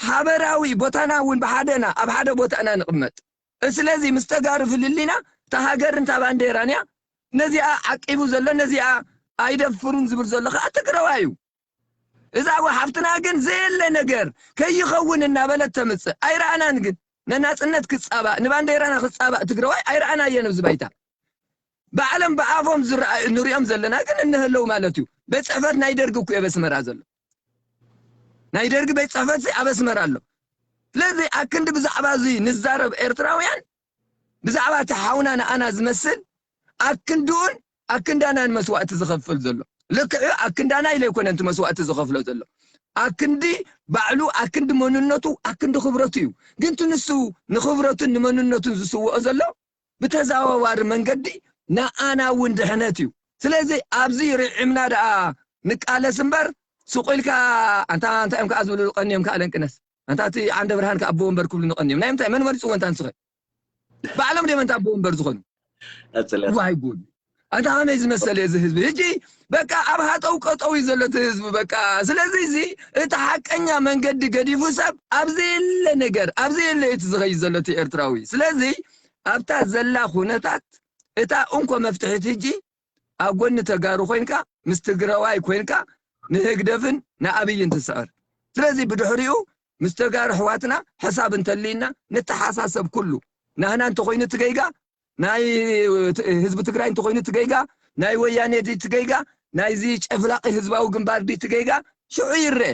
ሓበራዊ ቦታና እውን ብሓደና ኣብ ሓደ ቦታ ኢና ንቕመጥ። ስለዚ ምስ ተጋሩ ፍልሊና እታ ሃገርን እታ ባንዴራን እያ። ነዚኣ ዓቂቡ ዘሎ፣ ነዚኣ ኣይደፍርን ዝብል ዘሎ ከዓ ትግረዋይ እዩ። እዛ ሓፍትና ግን ዘየለ ነገር ከይኸውን እናበለት ተምጽእ ኣይረኣናን። ግን ንናጽነት ክጻባእ ንባንዴራና ክጻባእ ትግረዋይ ኣይረኣናየን ኣብዚ ባይታ። ባዕሎም ብኣፎም ዝረኣ-፣ ንሪኦም ዘለና ግን እንህለው ማለት እዩ። ቤት ጽሕፈት ናይ ደርጊ እኮ ኣብ ኣስመራ ዘሎ። ናይ ደርጊ ቤት ጽሕፈት ኣብ ኣስመራ ኣሎ። ስለዚ ኣክንዲ ብዛዕባ እዚ ንዛረብ ኤርትራውያን፣ ብዛዕባ እቲ ሓውና ንኣና ዝመስል ኣክንድኡን ኣክንዳናን መስዋእቲ ዝኸፍል ዘሎ። ልክዕ እዩ፣ ኣክንዳና ኢለ ኣይኮነን እቲ መስዋእቲ ዝኸፍሎ ዘሎ። ኣክንዲ ባዕሉ፣ ኣክንዲ መንነቱ፣ ኣክንዲ ክብረቱ እዩ። ግን እቲ ንሱ ንኽብረቱን ንመንነቱን ዝስውኦ ዘሎ ብተዘዋዋሪ መንገዲ ንኣና እውን ድሕነት እዩ። ስለዚ ኣብዚ ርዒምና ደኣ ንቃለስ እምበር፣ ስቕ ኢልካ ኣንታ እንታይ እዮም ከኣ ዝብሉ ቀንዮም ከኣ ለንቅነስ። ኣንታ እቲ ዓንደ ብርሃን ከኣ ኣቦ ወንበር ክብሉ ንቐንዮም። ናይ ምንታይ መን መሪጽዎ እንታ ንስኸ? ባዕሎም ድዮም እንታ ኣቦ ወንበር ዝኾኑ? ቀጽለ። ዋይ ጉድ። ኣንታ ከመይ ዝመሰለ እዚ ህዝቢ? ሕጂ በቃ ኣብ ሃጠው ቀጠው እዩ ዘሎ እቲ ህዝቢ በቃ። ስለዚ እዚ እቲ ሓቀኛ መንገዲ ገዲፉ ሰብ ኣብ ዘየለ ነገር፣ ኣብ ዘየለ እዩ እቲ ዝኸይድ ዘሎ እቲ ኤርትራዊ። ስለዚ ኣብታ ዘላ ኩነታት እታ እንኮ መፍትሒት ሕጂ ኣብ ጎኒ ተጋሩ ኮይንካ፣ ምስ ትግረዋይ ኮይንካ ንህግደፍን ንኣብይን ትስዕር። ስለዚ ብድሕሪኡ ምስ ተጋሩ ኣሕዋትና ሕሳብ እንተልይና ንተሓሳሰብ ኩሉ። ናህና እንተኾይኑ እቲ ጌጋ፣ ናይ ህዝቢ ትግራይ እንተኾይኑ እቲ ጌጋ፣ ናይ ወያኔ ድዩ እቲ ጌጋ፣ ናይዚ ጨፍላቂ ህዝባዊ ግንባር ድዩ እቲ ጌጋ፣ ሽዑ ይረአ።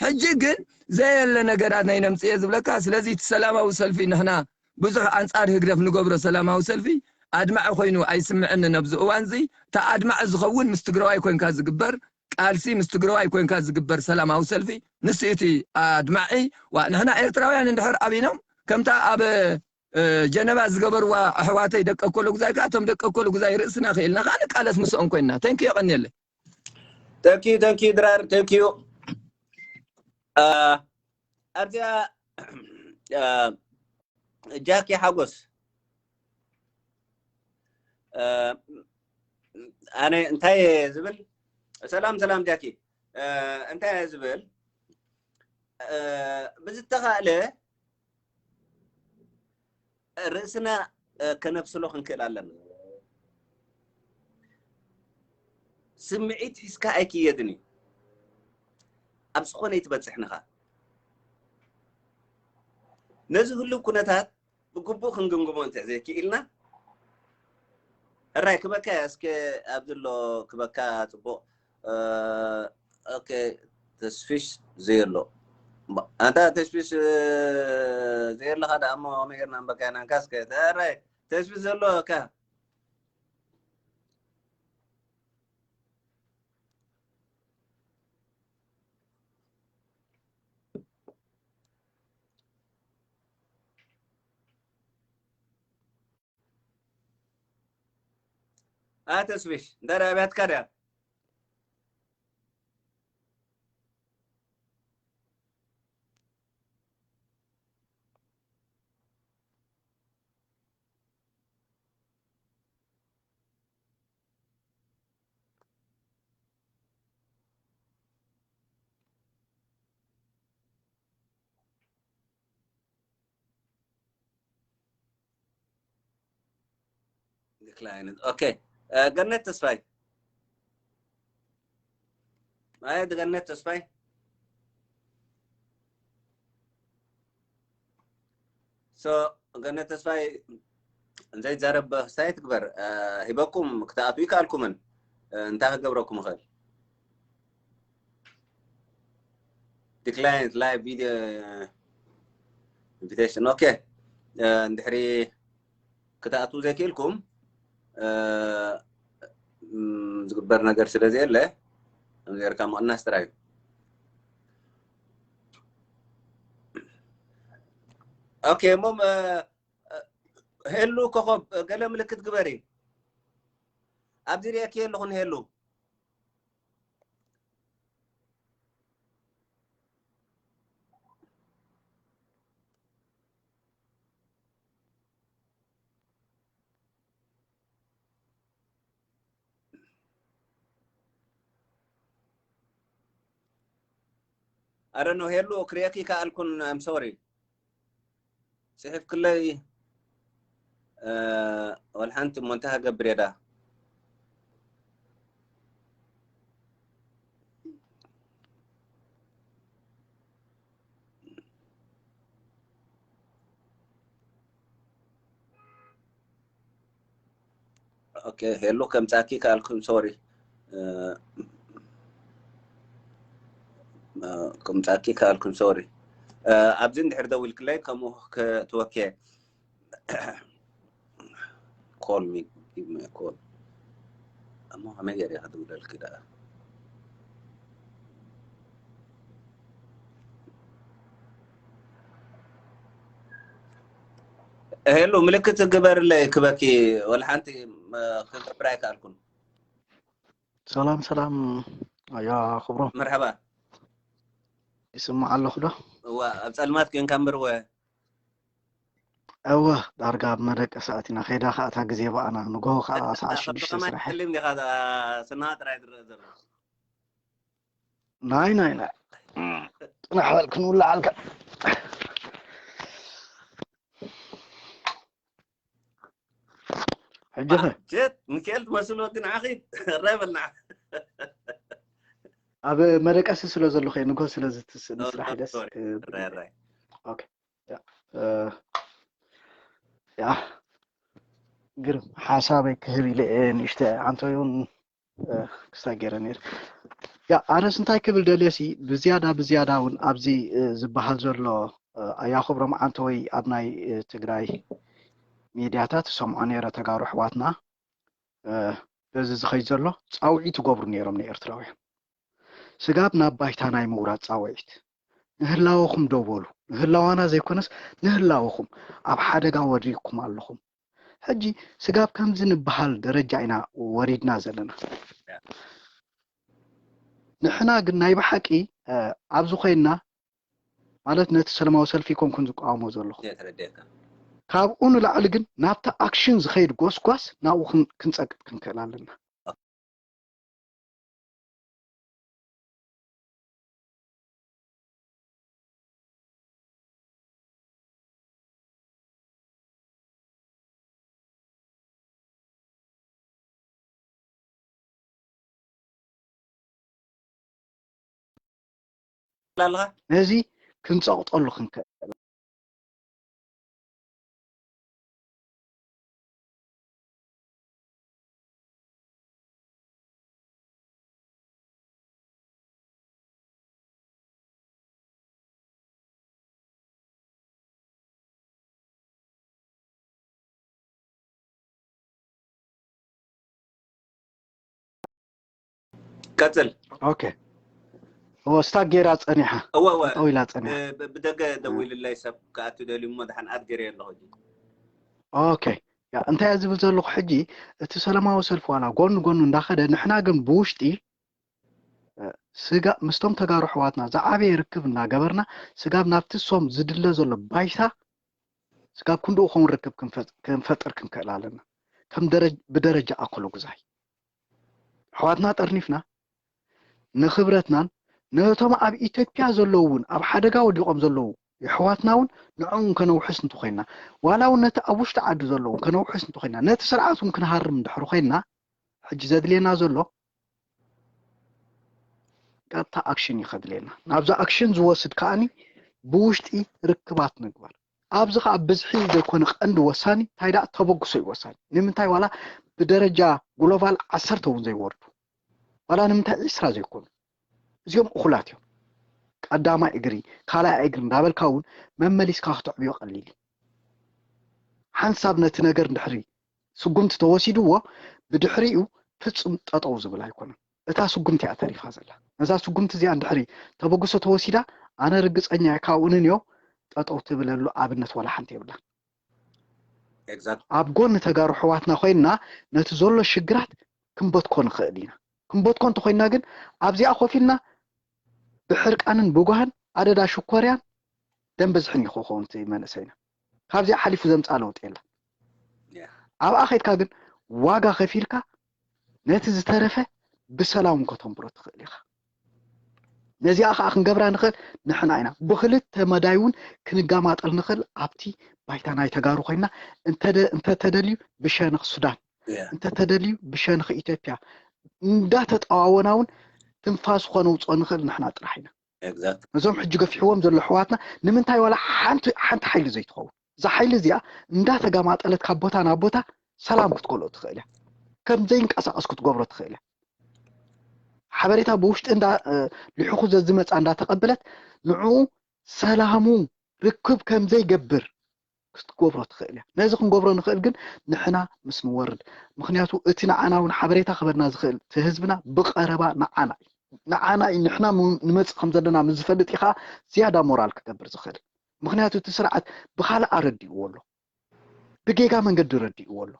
ሕጂ ግን ዘየለ ነገራት ናይ ነምጽኤ ዝብለካ። ስለዚ እቲ ሰላማዊ ሰልፊ ንሕና ብዙሕ ኣንጻር ህግደፍ ንገብሮ ሰላማዊ ሰልፊ ኣድማዒ ኮይኑ ኣይስምዕንን ኣብዚ እዋን እዚ። እቲ ኣድማዒ ዝኸውን ምስ ትግራዋይ ኮንካ ዝግበር ቃልሲ፣ ምስ ትግራዋይ ኮንካ ዝግበር ሰላማዊ ሰልፊ ንሱ እቲ ኣድማዒ። ዋ፣ ንሕና ኤርትራውያን እንድሕር ኣቢኖም ከምታ ኣብ፣ እ፣ ጀነቫ ዝገበርዋ ኣሕዋተይ ደቂ ኣኮሎ ጉዛይ ከኣ እቶም ደቂ ኣኮሎ ጉዛይ ርእስና ክኢልና ከኣ ንቃለስ ምስኦም ኮይንና። ተንኪ የቐንየለይ። Thank you, thank you ድራር፣ thank you። ኣብዚኣ ጃኪ ሓጎስ፣ ኣነ እንታይ ዝብል፣ ሰላም ሰላም ጃኪ፣ እንታይ ዝብል፣ ብዝተኻእለ ርእስና ከነብስሎ ክንክእል ኣለና። ስምዒት ሒዝካ ኣይክየድን እዩ። ኣብ ዝኾነ ይትበጽሕ ንኻ። ነዚ ህሉው ኩነታት ብግቡእ ክንግምግሞ እንተ ዘይክኢልና፣ እራይ ክበካ እያ። እስከ ኣብዚ ኣሎ ክበካ ጽቡቕ። ኦኬ፣ ተስፊሽ ዘየሎ። ኣንታ ተስፊሽ ዘየለኻ ደኣ እሞ ከመይ ጌርና ንበካ ኢና። እንካ እስከ እራይ ተስፊሽ ዘሎ እካ። ኣተስቢሽ እንታይ ደኣ ኣብያትካ ድያ? ዲክላይን። ኦኬ፣ ገነት ተስፋይ። ኣይ ገነት ተስፋይ። ሶ ገነት ተስፋይ ዘይዛረብ ክስታይ ትግበር። ሂበኩም ክትኣትዉ ይከኣልኩምን እንታይ ክገብረኩም ይኽእል? Decline live video invitation. ኦኬ፣ እንድሕሪ ክትኣትዉ ዘይክእልኩም፣ ዝግበር ነገር ስለ ዘየለ፣ ከምዚ ጌርካ ምቕናስ ጥራይ እዩ። ኦኬ፣ እሞ ሄሉ ኮኾብ፣ ገለ ምልክት ግበሪ። ኣብዚ ርእየኪ ኣለኹ ንሄሉ። I don't know፣ ሄሉ ክርእየኪ ከኣልኩን፣ I'm sorry። ጽሒፍክለይ፣ እ፣ ወላ ሓንቲ እሞ እንታይ ክገብር እየ ዳ? ኦኬ፣ ሄሉ ከምጻኪ ከኣልኩን፣ ሶሪ። እ፣ እ፣ ከምጻኪ ከኣልኩን፣ ሶሪ። እ፣ ኣብዚ እንድሕር ደዊልክለይ ከምኡ ክትወኬ። Call me, give me a call. እሞ ከመይ ገይረ እየ ክድውለልኪ ደኣ? ሄሉ፣ ምልክት ግበርለይ ክበኪ፣ ወላ ሓንቲ፣ እ፣ ክገብር ኣይከኣልኩን። ሰላም፣ ሰላም፣ ኣያ ክብሮም። መርሐባ። ይስማዕ ኣለኹ ዶ? እዋ፣ ኣብ ጸልማት ኮይንካ እምበር ወ- እወ፣ ዳርጋ ኣብ መደቀሲ ኣቲና። ከይዳ ከኣ እታ ግዜ ብኣና። ንግሆ ከኣ ሰዓት ሽዱሽተ ከማይ ስራሕ። ትሕልም ዲኻ? እዛ ስናኻ ጥራይ ዝረአ ዘሎ። ናይ፣ ናይ፣ ናይ። ጽናሕ በል ክንውልዓልካ። ሕጂ ኸ? ጀት፣ ሚካኤል ትመስል ወዲ ንዓኺ። ራይ በል ንዓ። ኣብ መደቀሲ ስለ ዘለኹ እየ፣ ንግሆ ስለ ዝትስ-፣ ኦ፣ ንስራሕ ሶሪ፣ ደስ ሶሪ። ክ-፣ ራይ፣ ራይ። ኦኬ። ያ፣ እ፣ ያ፣ ግርም ሓሳበይ ክህብ ኢለ እየ፣ ንእሽተ ዓንቶይ እውን፣ እ፣ ክስታይ ገይረ ነይረ። ያ፣ ኣነስ እንታይ ክብል ደልየ ሲ፣ ብዝያዳ፣ ብዝያዳ እውን ኣብዚ፣ እ፣ ዝበሃል ዘሎ፣ እ፣ ኣያ ክብሮም ዓንቶይ ኣብ ናይ፣ እ፣ ትግራይ ሚድያታት እሰምዖ ነይረ፣ ተጋሩ ኣሕዋትና፣ እ፣ በዚ ዝኸይድ ዘሎ ጻውዒት ይገብሩ ነይሮም ንኤርትራውያን። ስጋብ ናብ ባይታ ናይ ምውራድ ጻውዒት። ንህላወኹም ደው በሉ። ንህላዋና ዘይኮነስ ንህላወኹም ኣብ ሓደጋ ወዲቕኩም ኣለኹም። ሕጂ ስጋብ ከምዚ ንበሃል ደረጃ ኢና ወሪድና ዘለና። ንሕና ግን ናይ ብሓቂ፣ እ፣ ኣብዚ ኮይንና፣ ማለት ነቲ ሰላማዊ ሰልፊ ኣይኮንኩን ዝቃወሞ ዘለኹ። እየ ተረዲኤካ። ካብኡ ንላዕሊ ግን ናብቲ ኣክሽን ዝኸይድ ጎስጓስ ናብኡ ክን-፣ ክንጸግብ ክንክእል ኣለና። ኣለኻ? ነዚ ክንጸቕጠሉ ክንክእል። ቀጽል። ኦኬ። እወ፣ ስታክ ጌራ ጸኒሓ። እወ፣ እወ። ጠጠው ኢላ ጸኒሓ። ብ-፣ ብ-፣ ብደገ ደዊልለይ ሰብ ክኣቱ ደልዩ እሞ ደሓን ኣድ ገይረ ኣለኹ ሕጂ። ኦኬ። ያ፣ እንታይ እየ ዝብል ዘለኹ ሕጂ፣ እቲ ሰላማዊ ሰልፊ ዋላ ጎኒ ጎኑ እንዳኸደ፣ ንሕና ግን ብውሽጢ፣ እ፣ ስጋ-፣ ምስቶም ተጋሩ ኣሕዋትና ዝዓበየ ርክብ እናገበርና፣ ስጋብ ናብቲ ሶም ዝድለ ዘሎ ባይታ፣ ስጋብ ክንድኡ ኸውን ርክብ ክንፈጥ-፣ ክንፈጥር ክንክእል ኣለና። ከም ደረ-፣ ብደረጃ ኣኮሎ ጉዛይ። ኣሕዋትና ጠርኒፍና፣ ንኽብረትናን ነቶም ኣብ ኢትዮጵያ ዘለዉ እውን፣ ኣብ ሓደጋ ወዲቖም ዘለዉ የሕዋትና እውን ንዕኦም ከነውሕስ እንተኾይንና፣ ዋላ እውን ነቲ ኣብ ውሽጢ ዓዲ ዘለዉ ከነውሕስ እንተኾይንና፣ ነቲ ስርዓት እውን ክንሃርም እንድሕሪ ኮይንና፣ ሕጂ ዘድልየና ዘሎ ቀጥታ ኣክሽን እዩ ከድልየና። ናብዛ ኣክሽን ዝወስድ ከኣኒ ብውሽጢ ርክባት ንግበር። ኣብዚ ኸኣ ብዝሒ ዘይኮነ ቀንዲ ወሳኒ፣ እንታይ ደኣ ተበግሶ እዩ ወሳኒ። ንምንታይ ዋላ ብደረጃ ግሎባል ዓሰርተ እውን ዘይወርዱ? ዋላ ንምንታይ ዒስራ ዘይኮኑ? እዚኦም እኹላት እዮም። ቀዳማይ እግሪ፣ ካልኣይ እግሪ እንዳበልካ እውን መመሊስካ ክትዕብዮ ቀሊል እዩ። ሓንሳብ ነቲ ነገር እንድሕሪ ስጉምቲ ተወሲድዎ፣ ብድሕሪኡ ፍጹም ጠጠው ዝብል ኣይኮነን። እታ ስጉምቲ እያ ተሪፋ ዘላ። ነዛ ስጉምቲ እዚኣ እንድሕሪ ተበግሶ ተወሲዳ፣ ኣነ ርግጸኛ እየ፣ ካብኡ ንንዮ ጠጠው ትብለሉ ኣብነት ዋላ ሓንቲ የብላን። Exactly. ኣብ ጎኒ ተጋሩ ኣሕዋትና ኮይንና ነቲ ዘሎ ሽግራት ክንበትኮ ንኽእል ኢና። ክንበትኮ እንተኮይንና ግን ኣብዚኣ ኮፍ ኢልና ብሕርቃንን ብጓህን ኣደዳ ሽኮርያን ደም በዝሕን እዩ ክኸውን እቲ መንእሰይና። ካብዚኣ ሓሊፉ ዘምፅኣ ለውጢ የለን። Yeah. ኣብኣ ከይድካ ግን ዋጋ ከፊልካ ነቲ ዝተረፈ ብሰላም እውን ከተንብሮ ትኽእል ኢኻ። ነዚኣ ከዓ ክንገብራ ንኽእል ንሕና ኢና። ብክልተ መዳይ እውን ክንገማጠል ንኽእል ኣብቲ ባይታ ናይ ተጋሩ ኮይና፣ እንተደ- እንተተደልዩ ብሸነኽ ሱዳን፣ Yeah. እንተተደልዩ ብሸነኽ ኢትዮጵያ እንዳተጠዋወና እውን ትንፋስ ከነውፅኦ ንኽእል ንሕና ጥራሕ ኢና። Exactly. ነዞም ሕጂ ገፊሕዎም ዘሎ ኣሕዋትና ንምንታይ ዋላ ሓንቲ ሓንቲ ሓይሊ ዘይትኸውን? እዛ ሓይሊ እዚኣ እንዳተገማጠለት ካብ ቦታ ናብ ቦታ ሰላም ክትከልኦ ትኽእል እያ። ከም ዘይንቀሳቐስ ክትገብሮ ትኽእል እያ። ሓበሬታ ብውሽጢ እንዳ እ፣ ልሑኹ ዘዝመፃ እንዳተቐበለት ንዕኡ ሰላሙ ርክብ ከም ዘይገብር ክትገብሮ ትኽእል እያ። ነዚ ክንገብሮ ንኽእል ግን ንሕና ምስ ንወርድ፣ ምክንያቱ እቲ ንዓና እውን ሓበሬታ ክበና ዝኽእል እቲ ህዝብና ብቐረባ ንዓና እዩ። ንዓና እዩ። ንሕና ም- ንመፅእ ከም ዘለና ምስ ዝፈልጥ ኢኻ ዝያዳ ሞራል ክገብር ዝኽእል። ምክንያቱ እቲ ስርዓት ብካልእ ኣረዲእዎ ኣሎ፣ ብጌጋ መንገዲ ረዲእዎ ኣሎ።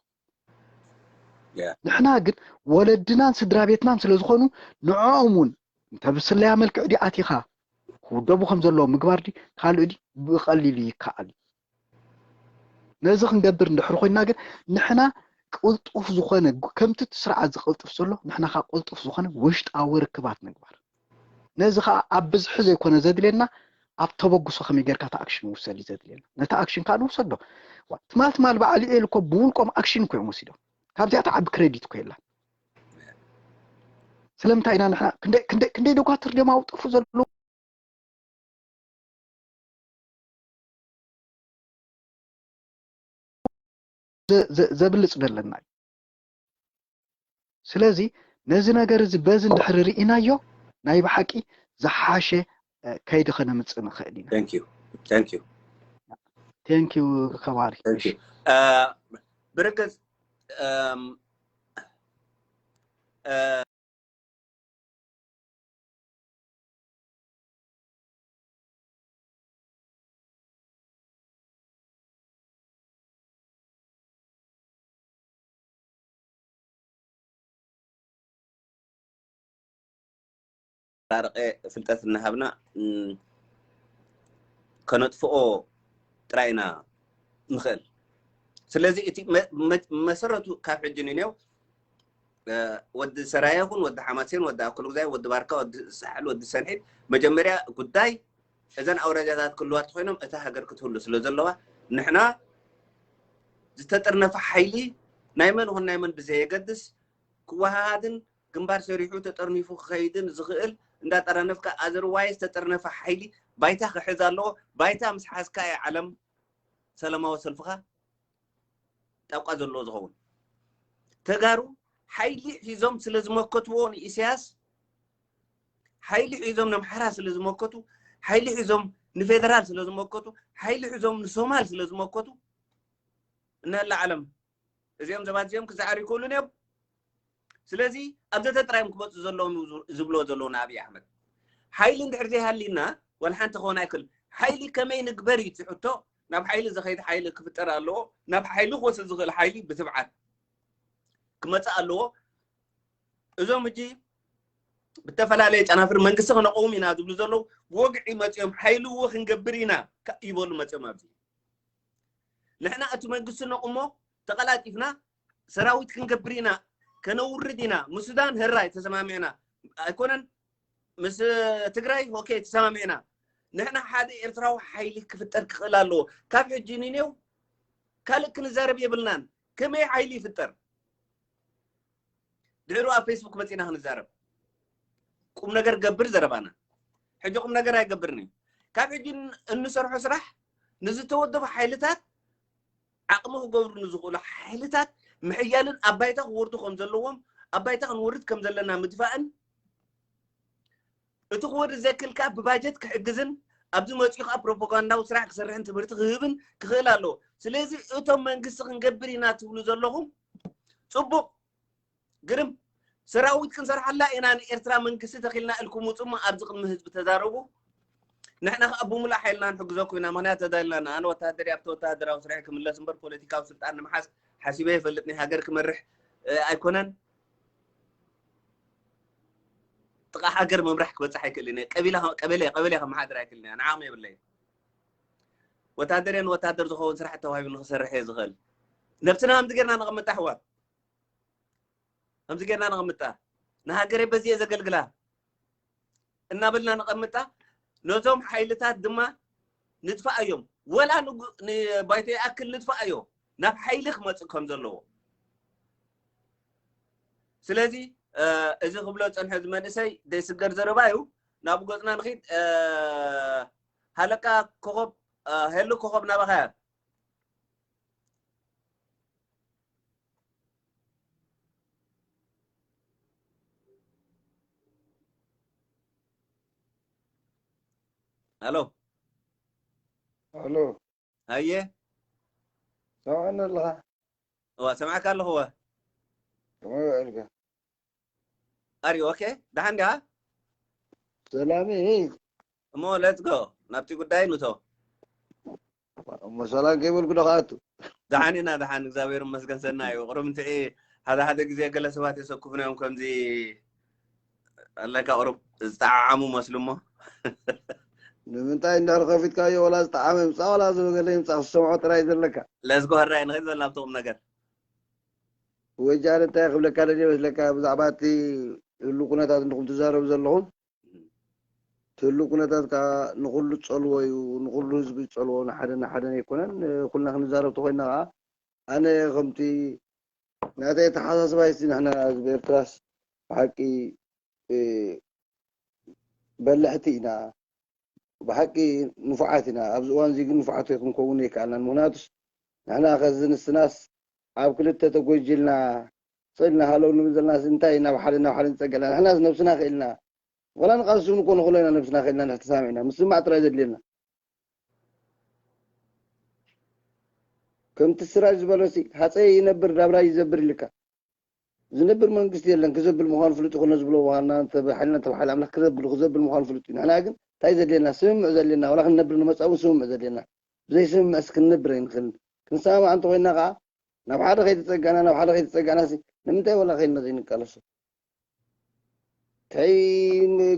Yeah. ንሕና ግን ወለድናን ስድራ ቤትናን ስለ ዝኾኑ ንዕኦም እውን እንተ ብስለያ መልክዕ ድዩ ኣቲኻ ክውደቡ ከም ዘለዎ ምግባር ድዩ ካልእ ድዩ ብቐሊሉ ይከኣል እዩ። ነዚ ክንገብር እንድሕር ኮይና ግን ንሕና ቅልጡፍ ዝኾነ ግ- ከምቲ እቲ ስርዓት ዝቕልጥፍ ዘሎ ንሕና ከዓ ቅልጡፍ ዝኾነ ውሽጣዊ ርክባት ምግባር። ነዚ ከዓ ኣብ ብዝሒ ዘይኮነ ዘድልየና ኣብ ተበግሶ ከመይ ጌርካ እቲ ኣክሽን ውሰድ እዩ ዘድልየና። ነቲ ኣክሽን ከዓ ንውሰዶ። ዋ፣ ትማል ትማል በዓል ዩኤል እኮ ብውልቆም ኣክሽን እኮ እዮም ወሲዶም። ካብዚኣ ትዓቢ ክሬዲት እኮ የላን። ስለምንታይ ኢና ንሕና ክንደይ ክንደይ ክንደይ ዶኳትር ድዮም ኣብጠፉ ዘለዉ ዘ- ዘ- ዘብልጽ ዘለና እዩ። ስለዚ ነዚ ነገር እዚ በዚ እንድሕሪ ርኢናዮ ናይ ብሓቂ ዝሓሸ እ፣ ከይዲ ከነምፅእ ንኽእል ኢና። Thank you. Thank you. ቴንኪዩ ከባሪ። Thank you. ብርግፅ እም፣ እ፣ ራርቐ ፍልጠት እናሃብና እም፣ ከነጥፍኦ ጥራይ ኢና ንኽእል። ስለዚ እቲ መ- መ- መሰረቱ ካብ ሕጂ ንኔው እ፣ ወዲ ሰራየ ይኹን ወዲ ሓማሴን ወዲ ኣኩልጉዛይ ወዲ ባርካ ወዲ ሳሕል ወዲ ሰንሒት መጀመርያ ጉዳይ እዘን ኣውራጃታት ክህልዋ ተኮይኖም እታ ሃገር ክትህሉ ስለ ዘለዋ ንሕና ዝተጠርነፈ ሓይሊ ናይ መን ይኹን ናይ መን ብዘየገድስ ክወሃሃድን ግንባር ሰሪሑ ተጠርኒፉ ክኸይድን ዝኽእል እንዳጠራነፍካ ኣዘርዋይስ ተጠርነፈ ሓይሊ ባይታ ክሕዝ ኣለዎ። ባይታ ምስ ሓዝካ እየ ዓለም ሰላማዊ ሰልፍኻ ጣብቃ ዘለዎ ዝኸውን። ተጋሩ ሓይሊ ሒዞም ስለ ዝመከትዎ ንኢሳያስ ሓይሊ ሒዞም ነምሓራ ስለ ዝመከቱ ሓይሊ ሒዞም ንፌደራል ስለ ዝመከቱ ሓይሊ ሒዞም ንሶማል ስለ ዝመከቱ እናላ ዓለም እዚኦም ሰባት እዚኦም ክሰዓሩ ይክእሉን እዮም። ስለዚ ኣብ ዘተ ጥራዮም ክመፁ ዘለዎም ዝብሎ ዘለዉ ንኣብይ ኣሕመድ ሓይሊ እንድሕር ዘይሃልዩና ዋላ ሓንቲ ክኾን ኣይክእል። ሓይሊ ከመይ ንግበር እዩ እቲ ሕቶ። ናብ ሓይሊ ዝኸይድ ሓይሊ ክፍጠር ኣለዎ። ናብ ሓይሊ ክወስድ ዝኽእል ሓይሊ ብትብዓት ክመፅእ ኣለዎ። እዞም ሕጂ ብተፈላለየ ጨናፍር መንግስቲ ክነቐውም ኢና ዝብሉ ዘለዉ ብወግዒ መፂኦም ሓይሊ እዎ ክንገብር ኢና ይበሉ መፂኦም ኣብዚ ንሕና እቲ መንግስቲ ነቑሞ ተቐላጢፍና ሰራዊት ክንገብር ኢና ከነውርድ ኢና ምስ ሱዳን ህራይ ተሰማሚዕና ኣይኮነን ምስ ትግራይ ኦኬ ተሰማሚዕና ንሕና ሓደ ኤርትራዊ ሓይሊ ክፍጠር ክኽእል ኣለዎ ካብ ሕጂ ንኔው ካልእ ክንዛረብ የብልናን ከመይ ሓይሊ ይፍጠር ድሕሩ ኣብ ፌስቡክ መፂና ክንዛረብ ቁም ነገር ገብር ዘረባና ሕጂ ቁም ነገር ኣይገብርን እዩ ካብ ሕጂ እንሰርሖ ስራሕ ንዝተወደቡ ሓይልታት ዓቕሚ ክገብሩ ንዝኽእሉ ሓይልታት ምሕያልን ኣብ ባይታ ክወርዱ ከም ዘለዎም ኣብ ባይታ ክንወርድ ከም ዘለና ምድፋእን እቲ ክወርድ ዘክል ከዓ ብባጀት ክሕግዝን ኣብዚ መፂኡ ከዓ ፕሮፓጋንዳዊ ስራሕ ክሰርሕን ትምህርቲ ክህብን ክኽእል ኣለዎ ስለዚ እቶም መንግስቲ ክንገብር ኢና ትብሉ ዘለኹም ፅቡቅ ግርም ሰራዊት ክንሰርሓላ ኢና፣ ንኤርትራ መንግስቲ ተኺልና ኢልኩም ውጹ እሞ ኣብዚ ቅድሚ ህዝቢ ተዛረቡ። ንሕና ከኣ ብሙሉእ ሓይልና ንሕግዘኩም ኢና። ምኽንያት ተዳሊና፣ ኣነ ወተሃደር እየ፣ ኣብቲ ወተሃደራዊ ስርሐይ ክምለስ እምበር ፖለቲካዊ ስልጣን ንምሓዝ ሓሲበ ይፈልጥ፣ ናይ ሃገር ክመርሕ ኣይኮነን። ጥቓ ሃገር ምምራሕ ክበጽሕ ኣይክእልን እየ። ቀቢላ ቀበሌ ቀበሌ ከመሓድር ኣይክእልን እየ። ንዓቕሚ የብለይ። ወታደር እየ፣ ንወታደር ዝኸውን ስራሕ ተዋሂቡ ንክሰርሕ እየ ዝኽእል። ነብስና ከምዚ ጌርና ነቐምጣ ኣሕዋት፣ ከምዚ ጌርና ነቐምጣ። ንሃገረይ በዚ እየ ዘገልግላ እናበልና ነቐምጣ። ነዞም ሓይልታት ድማ ንጥፋኣዮም፣ ወላ ንባይቶ ይኣክል ንጥፋኣዮ፣ ናብ ሓይሊ ክመፅእ ከም ዘለዎ። ስለዚ እዚ ክብሎ ዝፀንሐ እዚ መንእሰይ ዘይስገር ዘረባ እዩ። ናብ ገፅና ንኺድ። ሃለቃ ኮኸብ፣ ሄሉ ኮኸብ ናባኻ እያ። ኣሎ። ኣሎ። ኣየ። ሰምዓኒ ኣለኻ? እዋ፣ ሰምዓካ ኣለኹ። እዋ። ከመይ ውዒልካ? ኣሪ ኦኬ፣ ደሓን ዲኻ? ሰላም እዩ። እሞ ሌትስ ጎ፣ ናብቲ ጉዳይ ንቶ። እሞ ሰላም ከይበልኩ ዶ ክኣቱ? ደሓን ኢና፣ ደሓን፣ እግዚኣብሔር ይመስገን፣ ሰናይ እዩ። ቁሩብ እንትዒ፣ ሓደ ሓደ ግዜ ገለ ሰባት የሰኩፉና እዮም፣ ከምዚ ኣለካ፣ ቁሩብ ዝጠዓዓሙ መስሉ እሞ። ንምንታይ እንድሕር ከፊትካዮ፣ ወላ ዝጠዓመ ይምጻእ፣ ወላ ዝወገለ ይምጻእ፣ ክትሰምዖ ጥራይ ዘለካ። ሌትስ ጎ፣ ሕራይ ንኽእል ዘላ ኣብቲ ቁም ነገር። ወጃነ እንታይ ክብለካ ደልየ መስለካ፣ ብዛዕባ እቲ ህሉ ኩነታት እንድኹም ትዛረቡ ዘለኹም፣ እቲ ህሉ ኩነታት ከኣ ንኹሉ ዝጸልዎ እዩ፣ ንኹሉ ህዝቢ ዝጸልዎ፣ ንሓደ ንሓደን ኣይኮነን። ኩልና ክንዛረብ ተኾይንና ከኣ፣ ኣነ ከምቲ ናተይ ኣተሓሳስባ ይሲ ንሕና ህዝቢ ኤርትራስ ብሓቂ፣ እ፣ በላሕቲ ኢና፣ ብሓቂ ንፉዓት ኢና። ኣብዚ እዋን እዚ ግን ንፉዓት ክንከውን ኣይከኣልናን። ምኽንያቱስ ንሕና ከዚ ንስናስ ኣብ ክልተ ተጎጅልና፣ ስቕ ኢልና ሃለው ንብል ዘለናስ እንታይ ናብ ሓደ ናብ ሓደ ንጸገ ኣለና? ንሕናስ ነብስና ክኢልና፣ ወላ ንቃልስ እውን እኮ ንኽእሎ ኢና፣ ነብስና ክኢልና ንሕቲ ተሳሚዕና። ምስማዕ ጥራይ ዘድልየና። ከምቲ ስራጅ ዝበሎሲ፣ ሃፀይ ይነብር ዳብራይ ይዘብር ኢልካ። ዝነብር መንግስቲ የለን። ክዘብል ምዃኑ ፍሉጥ ይኹን፣ ነዚ ብሎ ምዃንና፣ እንተ ብሓይልና፣ እንተ ብሓይሊ ኣምላኽ ክዘብል፣ ክዘብል ምዃኑ ፍሉጥ እዩ። ንሕና ግን እንታይ ዘድልየና? ስምምዕ ዘድልየና። ዋላ ክንነብር ንመጻእ እውን ስምምዕ ዘድልየና። ብዘይ ስምምዕስ ክንነብር ኣይንኽእልን። ክንሰማማዕ እንተኾይንና ከኣ፣ ናብ ሓደ ከይተጸጋዕና፣ ናብ ሓደ ከይተጸጋዕናሲ፣ ንምንታይ ዋላ ከይድና ዘይንቃለሶ? እንታይ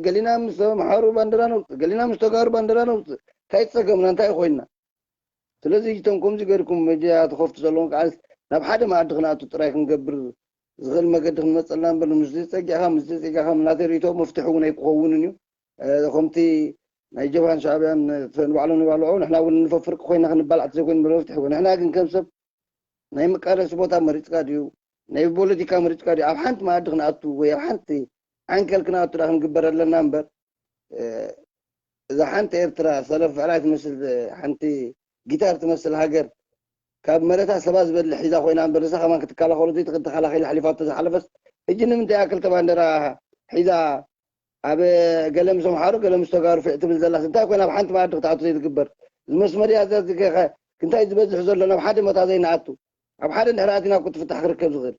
ገሊና ምስ ተምሓሩ ባንዲራ ነውጽእ፣ ገሊና ምስ ተጋሩ ባንዲራ ነውጽእ። እንታይ ጸገምና? እንታይ ኮይንና? ስለዚ እቶም ከምዚ ገርኩም ሚድያ ትኸፍቱ ዘለኹም ከዓስ ናብ ሓደ መኣዲ ክንኣቱ ጥራይ ክንገብር ዝኽእል መገዲ ክንመጸልና እምበር፣ ምስ ጸጊዕኻ፣ ምስ ጸጊዕኻ ናተይ ርእይቶ መፍትሒ እውን ኣይክኸውንን እዩ። እ፣ ከምቲ ናይ ጀብሃን ሻዕብያን ንባዕሎም ንባልዑ ንሕና እውን ንፈፍርቂ ኮይና ክንባላዕ ዘይኮይኑ መፍትሒ ይኮን። ንሕና ግን ከም ሰብ ናይ መቃለሲ ቦታ መሪጽካ ድዩ? ናይ ፖለቲካ መሪጽካ ድዩ? ኣብ ሓንቲ መኣዲ ክንኣቱ ወይ ኣብ ሓንቲ ዓንከል ክንኣቱ ደኣ ክንግበር ኣለና እምበር፣ እ፣ እዛ ሓንቲ ኤርትራ ሰለፍ ብዕራይ ትመስል፣ ሓንቲ ጊታር ትመስል ሃገር ካብ መሬታ ሰባ ዝበልሕ ሒዛ ኮይና እምበር፣ ንሳ ከማን ክትከላኸሎ ዘይትኽእል ተኸላኺላ ሓሊፋቶ ዝሓለፈስ፣ ሕጂ ንምንታይ እያ ክልተ ባንዴራ ሒዛ ኣብ ገለ ምስ ኣምሓሩ ገለ ምስ ተጋሩ ፍዕ ትብል ዘላስ? እንታይ ኮይና ኣብ ሓንቲ መኣዲ ክትኣቱ ዘይትግበር? ዝመስመር እያ እዛ ዝገኸ-፣ እንታይ ዝበዝሕ ዘሎ ናብ ሓደ መታ ዘይንኣቱ? ኣብ ሓደ እንድሕር ኣቲና እኮ ትፍታሕ ክርከብ ዝኽእል።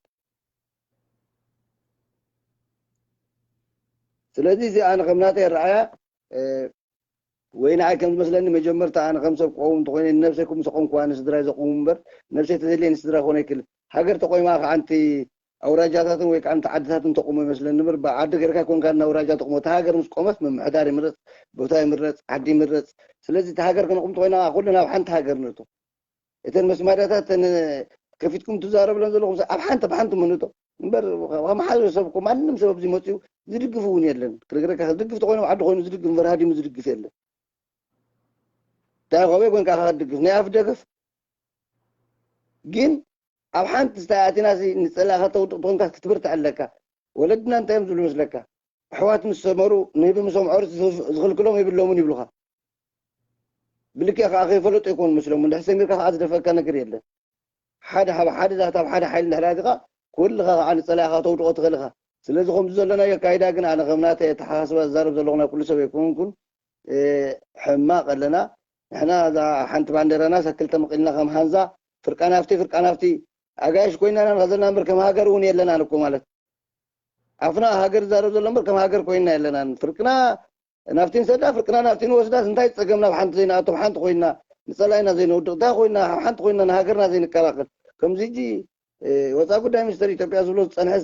ስለዚ እዚ ኣነ ከም ናተይ ኣረኣእያ፣ እ፣ ወይ ንዓይ ከም ዝመስለኒ መጀመርታ ኣነ ከም ሰብ ክኸውን እንተኾይነ ንነብሰይ ከም ዝቐምኩዋ ንስድራይ ዘቕውም እምበር፣ ነብሰይ ተዘድልየ ንስድራ ክኾነ ኣይክእልን። ሃገር ተቆይማ ከኣ ኣንቲ ኣውራጃታትን ወይ ከኣ ኣንቲ ዓድታትን ተቑሞ ይመስለኒ እምበር፣ ብዓዲ ጌርካ ኣይኮንካን ንኣውራጃ ተቑሞ። እታ ሃገር ምስ ቆመት ምምሕዳር ይምረጽ፣ ቦታ ይምረጽ፣ ዓዲ ይምረጽ። ስለዚ እታ ሃገር ከነቑም እንተኾይና ከኣ ኩሉ ናብ ሓንቲ ሃገር ንእቶ። እተን መስማርያታት እተን ከፊትኩም ትዛረብለን ዘለኹም ኣብ ሓንቲ ብሓንቲ ምንቶ እምበር፣ ከም ሓደ ሰብ እኮ ማንም ሰብ ኣብዚ መፅዩ ዝድግፍ እውን የለን። ክነግረካ ዝድግፍ ተኮይኑ ዓዲ ኮይኑ ዝድግፍ እምበር ሃዲሙ ዝድግፍ የለን። እንታይ ኮበይ ኮንካ ኢኻ ክትድግፍ ናይ ኣፍ ደገፍ ግን ኣብ ሓንቲ ስታይ ኣቲና ንፀላእኻ ተውድቕ ተኮንካ ክትብርትዕ ኣለካ። ወለድና እንታይ እዮም ዝብሉ መስለካ? ኣሕዋት ምስ ሰመሩ ንህቢ ምስ ኣምዓሩ ዝኽልክሎም የብሎምን ይብሉኻ። ብልክዕ ከዓ ከይፈለጡ ኣይኮኑ መስሎም። እንድሕር ሰሚርካ ከዓ ዝደፍአካ ነገር የለን። ሓደ ካብ ሓደ ዛታ ኣብ ሓደ ሓይሊ እንድሕር ኣቲኻ ኩልኻ ከዓ ንፀላኢኻ ተውድቆ ትኽእል ኢኻ። ስለዚ ከምዚ ዘለናዮ ኣካይዳ ግን ኣነ ከም ናተይ ኣተሓሳስባ ዝዛረብ ዘለኹ ናይ ኩሉ ሰብ ኣይኮንኩን። እ፣ ሕማቕ ኣለና። ንሕና እዛ ሓንቲ ባንዴራና ሰክል ተመቒልና ከም ሃንዛ ፍርቃናፍቲ ፍርቃናፍቲ ኣጋይሽ ኮይና ኢና ንኸዘና እምበር ከም ሃገር እውን የለናን እኮ ማለት። ኣፍና ሃገር ዝዛረብ ዘሎ እምበር ከም ሃገር ኮይና የለናን። ፍርቅና ናብቲ ንሰዳ፣ ፍርቅና ናብቲ ንወስዳስ እንታይ ጸገም? ናብ ሓንቲ ዘይንኣቶም፣ ሓንቲ ኮይና ንጸላኢና ዘይነውድቕ፣ እንታይ ኮይና፣ ሓንቲ ኮይና ንሃገርና ዘይንቀላቐል? ከምዚ ሕጂ ወፃኢ ጉዳይ ሚኒስተር ኢትዮጵያ ዝብሎ ዝፀንሐ፣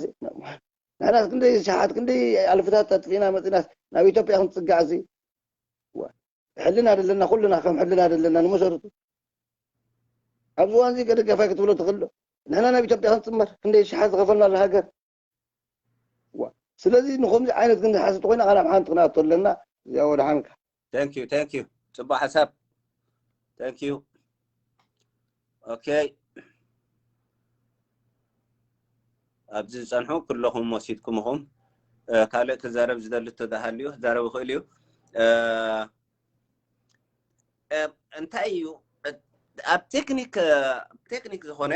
ንሕናስ ክንደይ ሸሓት ክንደይ ኣልፍታት ኣጥፊእና መፂናስ ናብ ኢትዮጵያ ክንፅጋዕሲ? ሕልና ደለና፣ ኩልና ከም ሕልና ደለና ንመሰረቱ። ኣብዚ እዋን እዚ ገደገፋይ ክትብሎ ትኽእል ዶ? ንሕና ናብ ኢትዮጵያ ክንፅመር ክንደይ ሸሓት ዝኸፈልናሉ ሃገር። ስለዚ ንከምዚ ዓይነት ግን ዝሓስብ ተኮይና፣ ካብ ሓንቲ ክንኣቶ ኣለና። እዚኣ ወደ ሓንካ። Thank you, thank you። ፅቡቅ ሓሳብ። Thank you። Okay። ኣብዚ ዝፀንሑ ኩለኹም ወሲድኩም ኢኹም። ካልእ ክዛረብ ዝደሊ ተዛሃልዩ ክዛረብ ይኽእል እዩ። እንታይ እዩ ኣብ ቴክኒክ ቴክኒክ ዝኾነ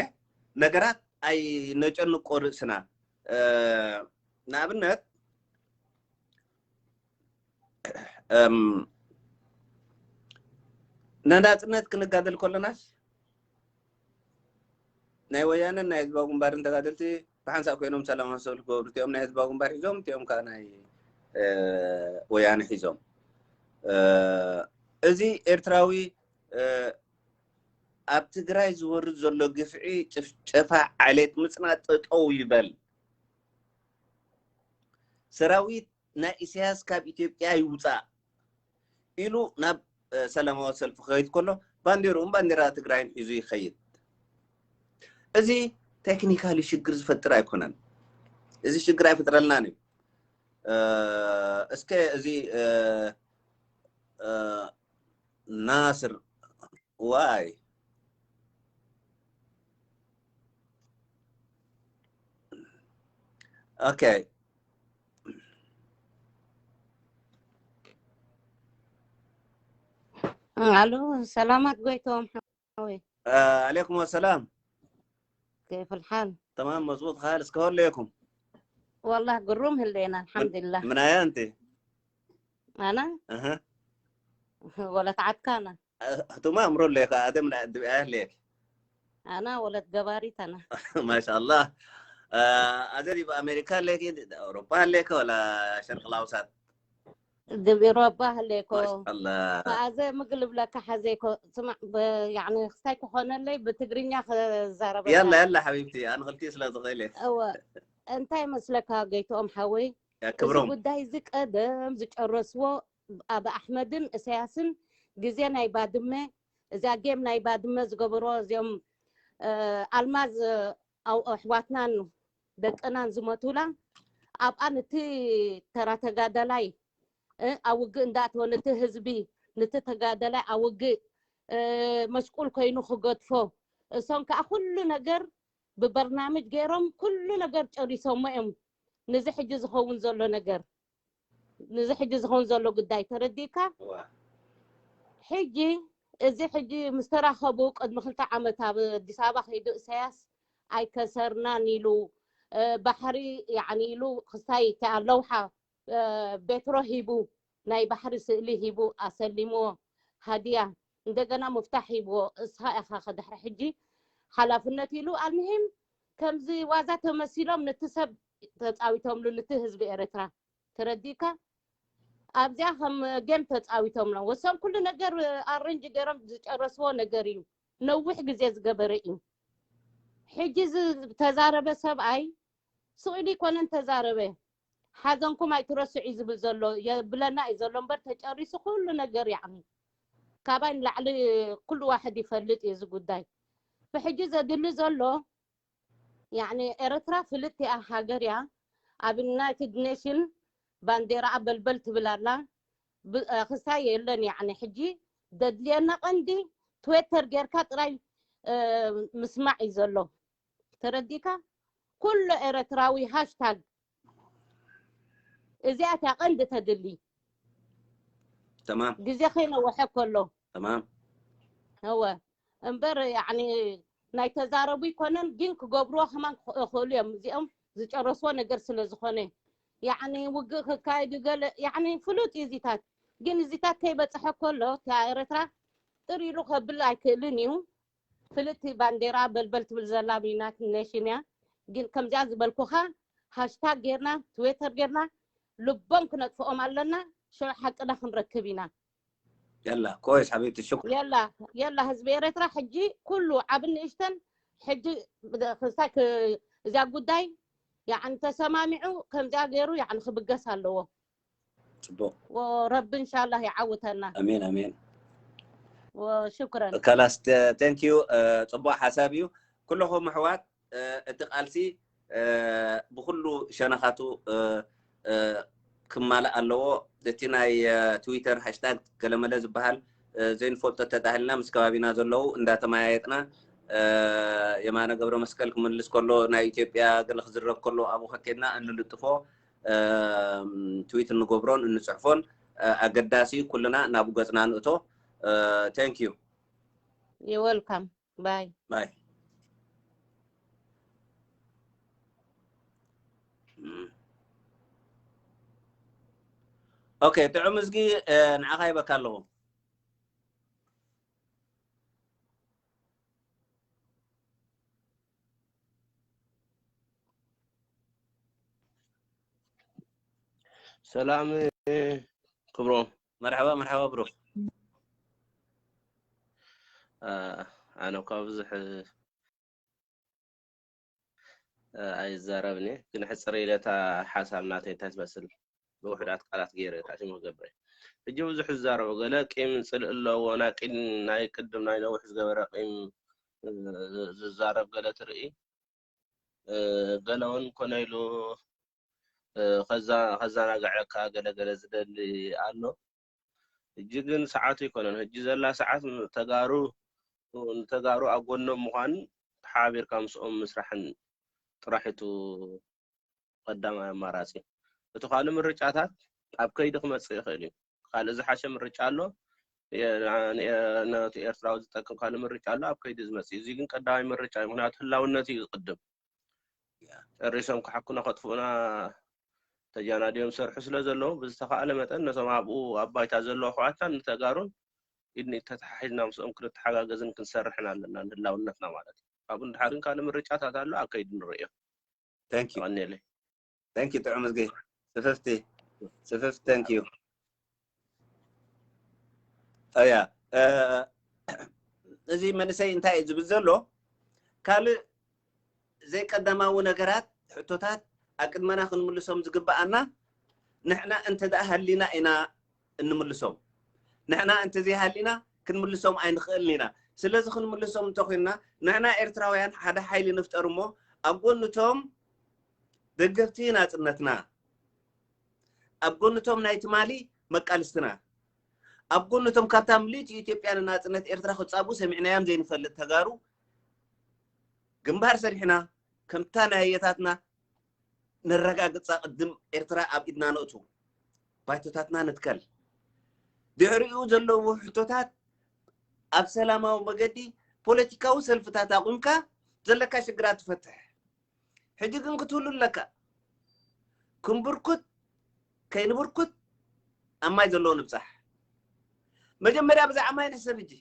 ነገራት ኣይነጨንቆ ርእስና። ንኣብነት ነናፅነት ክንጋደል ከለናስ ናይ ወያነን ናይ ህዝባዊ ግንባርን ተጋደልቲ ብሓንሳእ ኮይኖም ሰላማዊ ሰልፊ ክገብሩ፣ እቲኦም ናይ ህዝባዊ ግንባር ሒዞም፣ እቲኦም ከዓ ናይ ወያነ ሒዞም። እዚ ኤርትራዊ ኣብ ትግራይ ዝወርድ ዘሎ ግፍዒ፣ ጭፍጨፋ፣ ዓሌት ምፅናት ጠጠው ይበል። ሰራዊት ናይ ኢሳያስ ካብ ኢትዮጵያ ይውፃእ ኢሉ ናብ ሰላማዊ ሰልፊ ክኸይድ ከሎ ባንዴርኡን ባንዴራ ትግራይን ሒዙ ይኸይድ። እዚ ቴክኒካሊ ሽግር ዝፈጥር ኣይኮነን። እዚ ሽግር ኣይፈጥረልናን እዩ። እስከ እዚ ናስር ዋይ Okay. الو، سلامات قويتهم حوي. عليكم السلام. كيف الحال؟ تمام، مزبوط خالص. كهول ليكم. والله قروم هلينا، الحمد لله. من أين أنت؟ أنا؟ أها. ولا تعتكانا. ثم أمر لك آدم لا أدري أهلك. أنا ولد قباريت أنا. ما شاء الله. أدري بأمريكا لك، أوروبا لك ولا شرق الأوسط؟ دبي روبا لك. ما شاء الله. فأزي مقلب لك حزيكو. سمع، يعني، ستايكو خونلي بتقرينيا خزارة. يلا يلا حبيبتي، أنا غلطي سلا زغيلي. أو أنت مسلك قيتهم حوي. ክብሮም ጉዳይ እዚ ቀደም ዝጨረስዎ ኣብ ኣሕመድን እሰያስን ግዜ ናይ ባድመ፣ እዛ ጌም ናይ ባድመ ዝገበርዎ፣ እዚኦም ኣልማዝ ኣሕዋትናን ደቅናን ዝመቱላ፣ ኣብኣ ንቲ ተራ ተጋደላይ ኣብ ውግእ እንዳእተወ፣ ንቲ ህዝቢ፣ ንቲ ተጋደላይ ኣብ ውግእ መሽቁል ኮይኑ ክገድፎ፣ እሶም ከዓ ኩሉ ነገር ብበርናምጅ ገይሮም ኩሉ ነገር ጨሪሶሞ እዮም። ንዚ ሕጂ ዝኸውን ዘሎ ነገር፣ ንዚ ሕጂ ዝኸውን ዘሎ ጉዳይ ተረዲእካ? ሕጂ እዚ ሕጂ ምስ ተራኸቡ፣ ቅድሚ ክልተ ዓመት ኣብ ኣዲስ ኣበባ ከይዱ እሰያስ ኣይከሰርናን ኢሉ፣ ባሕሪ ያዕኒ ኢሉ ክስታይ ለውሓ ቤትሮ ሂቡ፣ ናይ ባሕሪ ስእሊ ሂቡ ኣሰሊምዎ። ሃድያ እንደገና ምፍታሕ ሂብዎ። እስኻ ኢኻ ከድሕሪ ሕጂ ሓላፍነት ኢሉ። ኣልምሂም ከምዚ ዋዛ ተመሲሎም ነቲ ሰብ ተፃዊቶምሉ፣ ነቲ ህዝቢ ኤርትራ። ተረዲእካ? ኣብዚኣ ከም ጌም ተፃዊቶምሎም። ወሶም ኩሉ ነገር ኣረንጅ ገይሮም ዝጨረስዎ ነገር እዩ። ነዊሕ ግዜ ዝገበረ እዩ። ሕጂ ዝተዛረበ ሰብኣይ ስቕ ኢሉ ይኮነን ተዛረበ። ሓዘንኩም ኣይትረስዑ እዩ ዝብል ዘሎ፣ የብለና እዩ ዘሎ እምበር ተጨሪሱ ኩሉ ነገር ያዕኒ ካባይ ንላዕሊ ኩሉ ዋሕድ ይፈልጥ እዩ እዚ ጉዳይ። ብሕጂ ዘድሊ ዘሎ ያዕኒ ኤርትራ ፍልጥቲ እያ፣ ሃገር እያ። ኣብ ዩናይትድ ኔሽን ባንዴራ በልበል ትብል ኣላ። ክስታይ የለን ያዕኒ ሕጂ ዘድልየና ቀንዲ ትዊተር ጌርካ ጥራይ ምስማዕ እዩ ዘሎ። ተረዲካ? ኩሉ ኤርትራዊ ሃሽታግ እዚኣ እታ ቀንዲ ተድሊ። تمام ግዜ ከይነወሐ ከሎ تمام እወ እምበር ያዕኒ ናይ ተዛረቡ ይኮነን፣ ግን ክገብርዎ ከማን ክኽእሉ እዮም። እዚኦም ዝጨረስዎ ነገር ስለ ዝኾነ ያዕኒ ውግእ ክካየድ ገለ ያዕኒ ፍሉጥ እዩ እዚታት። ግን እዚታት ከይበፅሐ ከሎ እታ ኤርትራ ጥር ኢሉ ከብል ኣይክእልን እዩ። ፍልጥቲ ባንዴራ በልበል ትብል ዘላ ዩናይትድ ኔሽን እያ። ግን ከምዚኣ ዝበልኩኻ ሃሽታግ ጌርና፣ ትዊተር ጌርና፣ ልቦም ክነጥፍኦም ኣለና። ሽዑ ሓቅና ክንረክብ ኢና። يلا كويس حبيبتي شكرا የላ የላ ህዝቢ ኤረትራ ሕጂ ኩሉ ዓብን ንእሽተን ሕጂ ክሳይ እዚያ ጉዳይ ያዕን ተሰማሚዑ ከምዚያ ገይሩ ያዕን ክብገስ ኣለዎ። ጽቡቅ ወረቢ እንሻላህ ይዓውተና። امين امين ወሽኩረን። خلاص thank you ጽቡቅ ሓሳብ እዩ። ኩልኹም ኣሕዋት እቲ ቃልሲ ብኩሉ ሸነኻቱ ክማልእ ኣለዎ። እቲ ናይ ትዊተር ሃሽታግ ገለመለ ዝበሃል ዘይንፈልጦ ተታህልና ምስ ከባቢና ዘለዉ እንዳተመያየጥና የማነ ገብረ መስቀል ክምልስ ከሎ ናይ ኢትዮጵያ ገለ ክዝረብ ከሎ ኣብኡ ከኬድና እንልጥፎ ትዊት እንገብሮን እንፅሕፎን ኣገዳሲ ኩልና ናብ ገፅና ንእቶ። Thank you You're welcome. Bye. Bye. Okay ጥዑም እዝጊ ንዓኻ ይበካ ኣለኹ። ሰላም ክብሮም። መርሓባ መርሓባ ብሩክ። ኣነ እኳ ብዙሕ ኣይዛረብን እየ፣ ግን ሕፅር ኢለ እታ ሓሳብ ናተይ እንታይ ትመስል ብውሕዳት ቃላት ገይረ ታሽሙ ክገብረ። ሕጂ ብዙሕ ዝዛረቦ ገለ ቂም ፅልእ ኣለዎ፣ ናይ ቂም ናይ ቅድም ናይ ነዊሕ ዝገበረ ቂም ዝዛረብ ገለ ትርኢ። ገለ እውን ኮነ ኢሉ ከዘናግዐካ ገለ ገለ ዝደሊ ኣሎ። ሕጂ ግን ሰዓቱ ኣይኮነን። ሕጂ ዘላ ሰዓት ተጋሩ ንተጋሩ ኣብ ጎኖም ምዃን ተሓባቢርካ ምስኦም ምስራሕን ጥራሕ እቱ ቀዳማይ ኣማራፂ። እቲ ካልእ ምርጫታት ኣብ ከይዲ ክመፅእ ይኽእል እዩ። ካልእ ዝሓሸ ምርጫ ኣሎ። ነቲ ኤርትራዊ ዝጠቅም ካልእ ምርጫ ኣሎ ኣብ ከይዲ ዝመፅእ። እዚ ግን ቀዳማይ ምርጫ እዩ። ምክንያቱ ህላውነት እዩ ዝቕድም። ጨሪሶም ክሓኩና ከጥፍኡና ተጃናዲዮም ዝሰርሑ ስለ ዘለዉ ብዝተኻእለ መጠን ነቶም ኣብኡ ኣብ ባይታ ዘለዉ ኣሕዋትናን ንተጋሩን ኢድ ንኢድ ተተሓሒዝና ምስኦም ክንተሓጋገዝን ክንሰርሕን ኣለና ንህላውነትና ማለት እዩ። ካብኡ ንድሓር ግን ካልእ ምርጫታት ኣሎ ኣብ ከይዲ ንርእዮ። Thank you ቀኔለይ Thank you ጥዑም እዝጊ ጽፍፍቲ ጽፍፍቲ thank you። ያ እዚ መንእሰይ እንታይ እዩ ዝብል ዘሎ ካልእ ዘይቀዳማዊ ነገራት ሕቶታት ኣቅድመና ክንምልሶም ዝግበኣና ንሕና እንተ ደኣ ሃሊና ኢና እንምልሶም ንሕና እንተ ዘይሃሊና ክንምልሶም ኣይንኽእልን ኢና ስለዚ ክንምልሶም እንተኮይንና ንሕና ኤርትራውያን ሓደ ሓይሊ ንፍጠር እሞ ኣብ ጎንቶም ደገፍቲ ናጽነትና ኣብ ጎንቶም ናይ ትማሊ መቃልስትና ኣብ ጎንቶም ካብታ ምልእቲ ኢትዮጵያ ንናጽነት ኤርትራ ክጻቡ ሰሚዕናዮም ዘይንፈልጥ ተጋሩ ግንባር ሰሪሕና ከምታ ናይ ኣየታትና ነረጋግጻ ቅድም ኤርትራ ኣብ ኢድና ነእቱ ባይቶታትና ንትከል ድሕሪኡ ዘለዉ ሕቶታት ኣብ ሰላማዊ መገዲ ፖለቲካዊ ሰልፍታት ኣቑምካ ዘለካ ሽግራት ትፈትሕ ሕጂ ግን ክትህሉ ኣለካ ክንብርኩት ከይንብርኩት ኣብ ማይ ዘለዎ ንብጻሕ መጀመርያ ብዛዕባ ማይ ንሕሰብ ሕጂ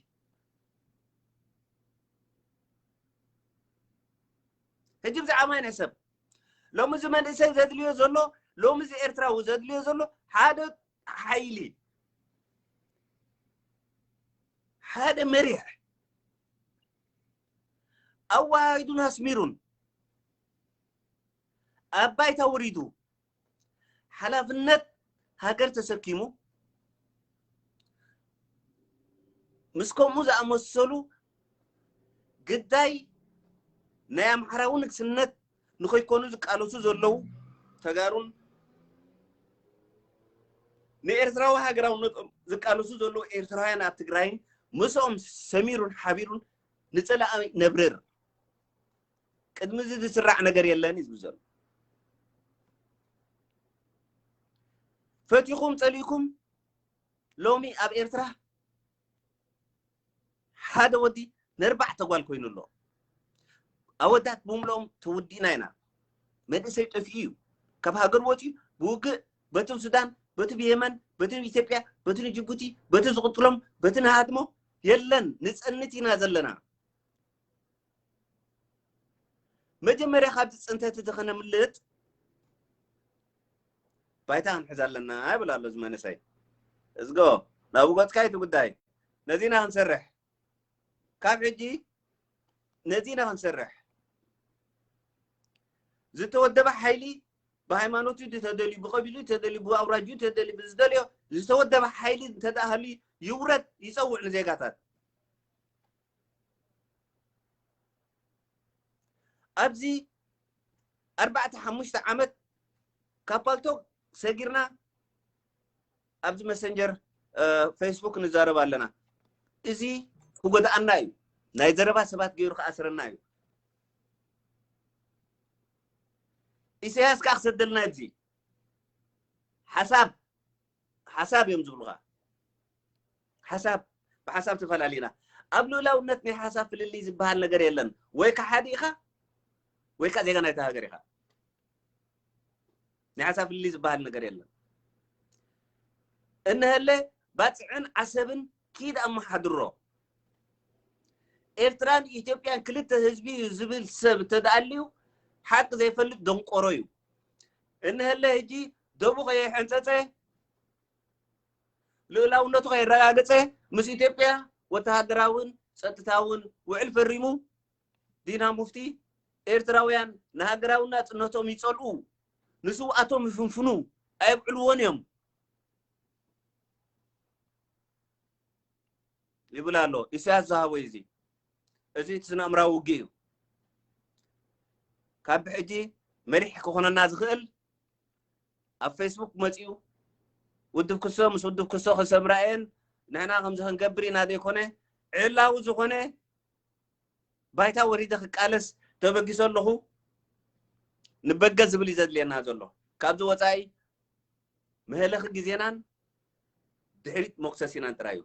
ሕጂ ብዛዕባ ማይ ንሕሰብ ሎሚ እዚ መንእሰይ ዘድልዮ ዘሎ ሎሚ እዚ ኤርትራዊ ዘድልዮ ዘሎ ሓደ ሓይሊ ሓደ መሪሕ ኣወሃሂዱን ኣስሚሩን ኣብ ባይታ ወሪዱ ሓላፍነት ሃገር ተሰኪሙ ምስ ከምኡ ዝኣመሰሉ ግዳይ ናይ ኣምሓራዊ ንግስነት ንኸይኮኑ ዝቃለሱ ዘለዉ ተጋሩን ንኤርትራዊ ሃገራውነቶም ዝቃለሱ ዘለዉ ኤርትራውያን ኣብ ትግራይን ምስኦም ሰሚሩን ሓቢሩን ንጸላኢ ነብርር ቅድሚ እዚ ዝስራዕ ነገር የለን እዩ ዝብል ዘሎ ፈቲኹም ጸሊእኩም ሎሚ ኣብ ኤርትራ ሓደ ወዲ ነርባዕተ ጓል ኮይኑ ኣሎ ኣወዳት ብምልኦም ተወዲእና ኢና መንእሰይ ጠፊኡ እዩ ካብ ሃገር ወፂኡ ብውግእ በቲ ሱዳን በቲ ብየመን በቲ ኢትዮጵያ በቲ ንጅቡቲ በቲ ዝቕጥሎም በቲ ንሃድሞ የለን ንፀንት ኢና ዘለና መጀመርያ ካብዚ ፅንተት እዚ ከነምልጥ ባይታ ክንሕዝ ኣለና ይብል ኣሎ እዚ መንእሰይ። እዝጎ፣ ናብ ገጽካ እዩ እቲ ጉዳይ። ነዚና ክንሰርሕ። ካብ ሕጂ ነዚና ክንሰርሕ። ዝተወደበ ሓይሊ ብሃይማኖቱ ተደልዩ፣ ብቐቢሉ ተደልዩ፣ ብኣውራጁ ተደልዩ፣ ብዝደልዮ ዝተወደበ ሓይሊ እንተ ደኣ ሃልዩ ይውረድ፣ ይጸውዕ ንዜጋታት። ኣብዚ ኣርባዕተ ሓሙሽተ ዓመት ካብ ፓልቶክ ሰጊርና ኣብዚ መሰንጀር፣ እ፣ ፌስቡክ ንዛረብ ኣለና። እዚ ክጎድኣና እዩ። ናይ ዘረባ ሰባት ገይሩ ክኣስረና እዩ። ኢሳያስ ከኣ ክሰደልና እዩ። እዚ ሓሳብ፣ ሓሳብ እዮም ዝብሉኻ። ሓሳብ፣ ብሓሳብ ተፈላሊና። ኣብ ልኡላውነት ናይ ሓሳብ ፍልልይ ዝበሃል ነገር የለን። ወይ ከሓዲ ኢኻ፣ ወይ ከኣ ዜጋ ናይታ ሃገር ኢኻ። ናይ ሓሳብ ፍልልይ ዝበሃል ነገር የለን። እንሀለ ባጽዕን ዓሰብን ኪድ ኣመሓድሮ። ኤርትራን ኢትዮጵያን ክልተ ህዝቢ እዩ ዝብል ሰብ እንተደኣልዩ ሓቂ ዘይፈልጥ ደንቆሮ እዩ። እንሀለ ሕጂ ደቡ ከየሕንጸጸ፣ ልኡላውነቱ ከየረጋገጸ፣ ምስ ኢትዮጵያ ወተሃደራውን ጸጥታውን ውዕል ፈሪሙ፣ ዲና ሙፍቲ፣ ኤርትራውያን ንሃገራዊ ናጽነቶም ይጸልኡ፣ ንስውኣቶም ይፍንፍኑ፣ ኣየብዕልዎን እዮም ይብል ኣሎ። ኢሳያስ ዝሃቦ እዩ እዚ። እዚ እቲ ስነ ኣእምራዊ ውግእ እዩ። ካብ ብሕጂ መሪሕ ክኾነና ዝኽእል ኣብ ፌስቡክ መጺኡ ውድብ ክሶ ምስ ውድብ ክሶ ክሰምራኤን ንሕና ከምዚ ክንገብር ኢና ዘይኮነ፣ ዕላዊ ዝኾነ ባይታ ወሪደ ክቃለስ ተበጊሶ ኣለኹ። ንበገ ዝብል እዩ ዘድልየና ዘሎ። ካብዚ ወጻኢ መህለኺ ግዜናን ድሕሪት መኩሰሲናን ጥራይ እዩ።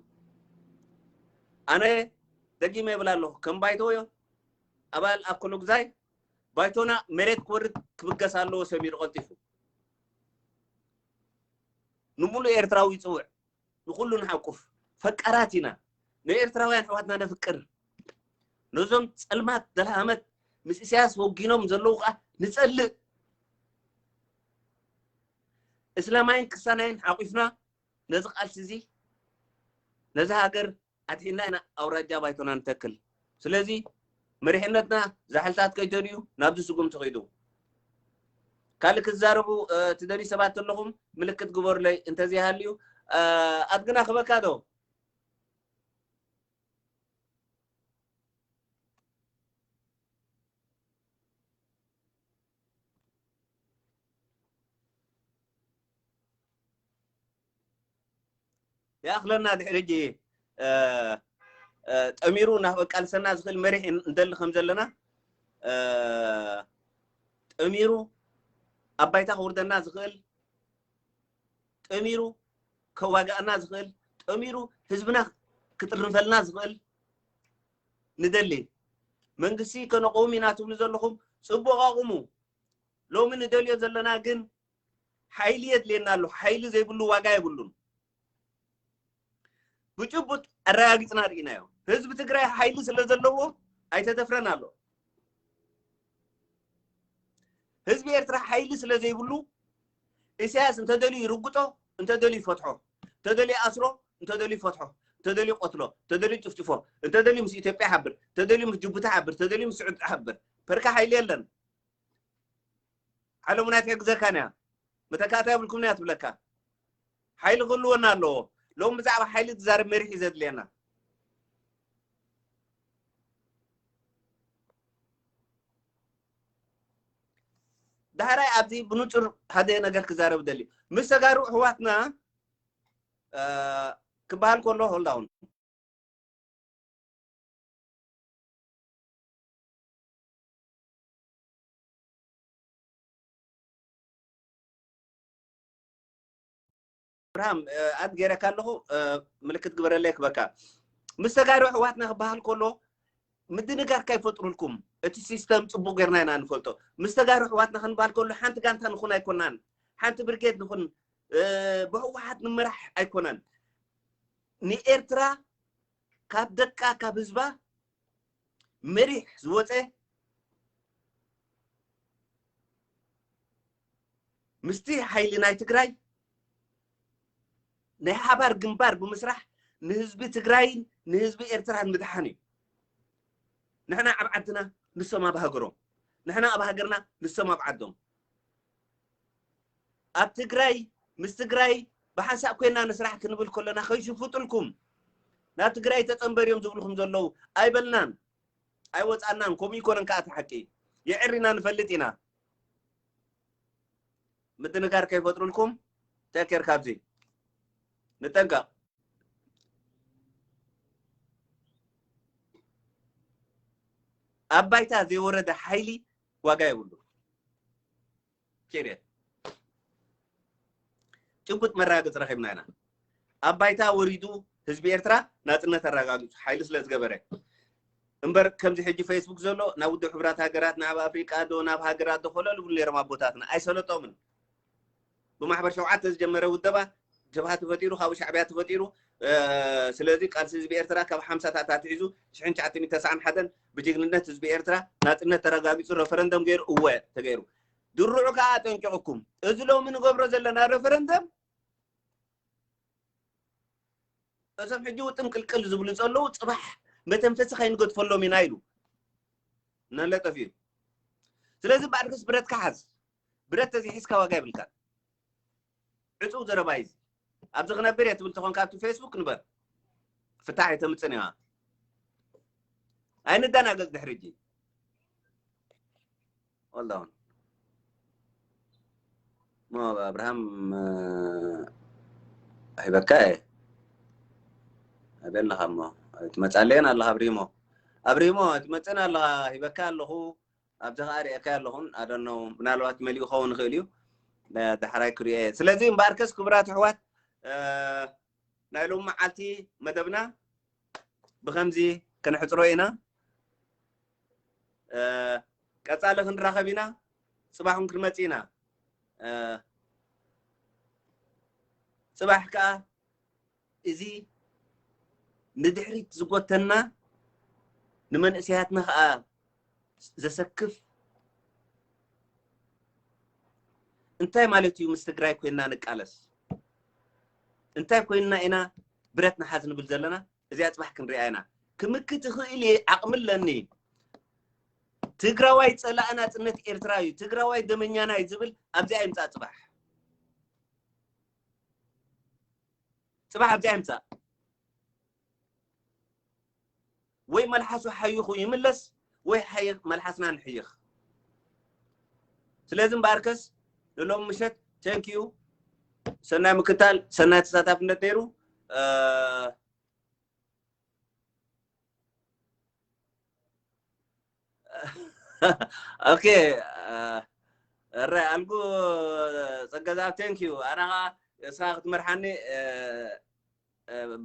ኣነ ደጊመ ይብል ኣለኹ፣ ከም ባይቶ ኣባል ኣኮሎጉዛይ ባይቶና መሬት ክወርድ ክብገስ ኣለዎ ሰሚሩ ቀልጢፉ። ንምሉእ ኤርትራዊ ይጽውዕ፣ ንኹሉ ንሓቁፍ። ፈቃራት ኢና። ንኤርትራውያን ኣሕዋትና ነፍቅር። ነዞም ጸልማት ደልሃመት ምስ ኢሳያስ ወጊኖም ዘለዉ ከኣ ንጸልእ። እስላማይን ክስታናይን ሓቂፍና ነዚ ቃልሲ እዚ፣ ነዚ ሃገር ኣድሒና ኢና ኣውራጃ ባይቶና ንተክል። ስለዚ መሪሕነትና ዛሕልታት ከይተርእዩ ናብዚ ስጉምቲ ኺዱ። ካልእ ክትዛረቡ፣ እ፣ ትደልዩ ሰባት ኣለኹም፣ ምልክት ግበሩለይ እንተዘይሃልዩ። እ፣ ኣድግና ክበካ ዶ? ይኣኽለና ድሕሪ ሕጂ፣ እ፣ እ፣ ጠሚሩ ናብ ቃልሰና ዝኽእል መሪሕ ን-፣ ንደሊ ከም ዘለና፣ እ፣ ጠሚሩ ኣብ ባይታ ከውርደና ዝኽእል፣ ጠሚሩ ከዋግኣና ዝኽእል፣ ጠሚሩ ህዝብና ክጥርንፈልና ዝኽእል ንደሊ። መንግስቲ ከነቆውም ኢና ትብሉ ዘለኹም፣ ጽቡቕ ኣቑሙ። ሎሚ ንደልዮ ዘለና ግን ሓይሊ የድልየና ኣሎ። ሓይሊ ዘይብሉ ዋጋ የብሉን። ብጭቡጥ ኣረጋጊጽና ርኢናዮ። ህዝቢ ትግራይ ሓይሊ ስለ ዘለዎ ኣይተደፍረን ኣሎ። ህዝቢ ኤርትራ ሓይሊ ስለ ዘይብሉ ኢሳያስ እንተደልዩ ይርግጦ፣ እንተደልዩ ይፈትሖ፣ እንተደልዩ ኣስሮ፣ እንተደልዩ ይፈትሖ፣ እንተደልዩ ቆትሎ፣ እንተደልዩ ጭፍጭፎ፣ እንተደልዩ ምስ ኢትዮጵያ ሓብር፣ እንተደልዩ ምስ ጅቡቲ ሓብር፣ እንተደልዩ ምስ ስዑዲ ሓብር። ፐርካ ሓይሊ የለን። ዓለሙና ትሕግዘካን እያ። መተካእታ የብልኩምን እያ ትብለካ። ሓይሊ ክህልወና ኣለዎ። ሎም ብዛዕባ ሓይሊ ትዛረብ መሪሕ እዩ ዘድልየና። ዳሕራይ ኣብዚ ብንጹር ሓደ ነገር ክዛረብ ደልዩ። ምስ ተጋሩ ኣሕዋትና፣ እ፣ ክበሃል ከሎ፣ hold on። ኣብርሃም፣ እ፣ ኣድ ገይረካ ኣለኹ፣ እ፣ ምልክት ግበረለይ ክበካ። ምስ ተጋሩ ኣሕዋትና ክበሃል ከሎ ምድንጋር ከይፈጥሩልኩም፣ እቲ ሲስተም ጽቡቕ ጌርና ኢና ንፈልጦ። ምስ ተጋሩ ኣሕዋትና ክንበሃል ከሎ ሓንቲ ጋንታ ንኹን ኣይኮናን፣ ሓንቲ ብርጌድ ንኹን፣ እ፣ ብህወሓት ንመራሕ ኣይኮናን። ንኤርትራ ካብ ደቃ፣ ካብ ህዝባ መሪሕ ዝወጸ ምስቲ ሓይሊ ናይ ትግራይ ናይ ሓባር ግንባር ብምስራሕ ንህዝቢ ትግራይን ንህዝቢ ኤርትራን ምድሓን እዩ። ንሕና ኣብ ዓድና፣ ንሶም ኣብ ሃገሮም፣ ንሕና ኣብ ሃገርና፣ ንሶም ኣብ ዓዶም። ኣብ ትግራይ ምስ ትግራይ ብሓንሳእ ኮይና ንስራሕ ክንብል ከለና ከይሽፍጥልኩም ናብ ትግራይ ተፀንበር እዮም ዝብልኩም ዘለዉ። ኣይበልናን፣ ኣይወፃናን። ከምኡ ይኮነን ከዓ እቲ ሓቂ። የዕሪና ንፈልጥ ኢና። ምድንጋር ከይፈጥሩልኩም ቴኬር ካብዚ ንጠንቀቕ። ኣብ ባይታ ዘይወረደ ሓይሊ ዋጋ የብሉ። ኪርየ ጭቡጥ መረጋገፂ ረኺብና ኢና። ኣብ ባይታ ወሪዱ ህዝቢ ኤርትራ ናፅነት ኣረጋጊፁ ሓይሊ ስለ ዝገበረ እምበር፣ ከምዚ ሕጂ ፌስቡክ ዘሎ ናብ ውድብ ሕቡራት ሃገራት፣ ናብ ኣፍሪቃ ዶ ናብ ሃገራት ዶ ኮለል ይብሉ ነይሮም ኣቦታትና። ኣይሰለጦምን። ብማሕበር ሸውዓተ ዝጀመረ ውደባ ጀብሃ ተፈጢሩ፣ ካብኡ ሻዕብያ ተፈጢሩ። ስለዚ ቃልሲ ህዝቢ ኤርትራ ካብ ሓምሳታት ኣትሒዙ ሽሕን ትሽዓተ ሚእትን ተስዓን ሓደን ብጅግንነት ህዝቢ ኤርትራ ናፅነት ተረጋጊፁ፣ ረፈረንደም ገይሩ። እወ፣ ተገይሩ። ድርዑ ከዓ ኣጠንቂቕኩም። እዚ ሎሚ ንገብሮ ዘለና ረፈረንደም እዞም ሕጂ ውጥም ቅልቅል ዝብሉ ዘለዉ ፅባሕ መተንፈሲ ከይንገድፈሎም ኢና ኢሉ እናለጠፍ እዩ። ስለዚ ባዕልክስ ብረትካ ሓዝ። ብረት ተዘይሒዝካ ዋጋ የብልካን። ዕፁው ዘረባ እዩ እዚ። ኣብዚ ክነብር እየ ትብል ተኾንካ ኣብቲ ፌስቡክ ንበር። ፍታሕ የተምፅን እያ። ኣይንደናገፅ ድሕሪ ሕጂ። Hold on. እሞ ኣብርሃም ሂበካ እየ። ኣበይ ኣለኻ እሞ? ትመፅኣለየን ኣለኻ ኣብሪሞ። ኣብሪሞ ትመፅን ኣለኻ ሂበካ ኣለኹ። ኣብዚ ከዓ ርእየካ ኣለኹን ኣደነው ምናልባት መሊኡ ክኸውን ይኽእል እዩ። ዳሕራይ ክሪኦ እየ። ስለዚ እምበኣርከስ ክቡራት ኣሕዋት ናይ ሎም መዓልቲ መደብና ብኸምዚ ከነሕፅሮ ኢና። ቀፃሊ ክንራኸብ ኢና። ፅባሕ እውን ክንመፅእ ኢና። ፅባሕ ከዓ እዚ ንድሕሪት ዝጎተና ንመንእሰያትና ከዓ ዘሰክፍ እንታይ ማለት እዩ? ምስ ትግራይ ኮይንና ንቃለስ እንታይ ኮይንና ኢና ብረት ንሓዝ ንብል ዘለና? እዚኣ ፅባሕ ክንሪኣ ኢና። ክምክት ይኽእል እየ፣ ዓቕሚ ኣለኒ። ትግራዋይ ፀላኢ ናፅነት ኤርትራ እዩ፣ ትግራዋይ ደመኛና እዩ ዝብል ኣብዚኣ ይምፃእ ፅባሕ። ፅባሕ ኣብዚኣ ይምፃእ። ወይ መልሓሱ ሓይኹ ይምለስ ወይ ሓይኽ መልሓስና ንሕይኽ። ስለዚ እምበኣርከስ ንሎም ምሸት ቴንኪዩ ሰናይ ምክታል ሰናይ ተሳታፍነት ነይሩ። ኦኬ። እረ ኣልጉ ጸገዛብ ቴንኪዩ ኣና ኸዓ እስኻ ክትመርሓኒ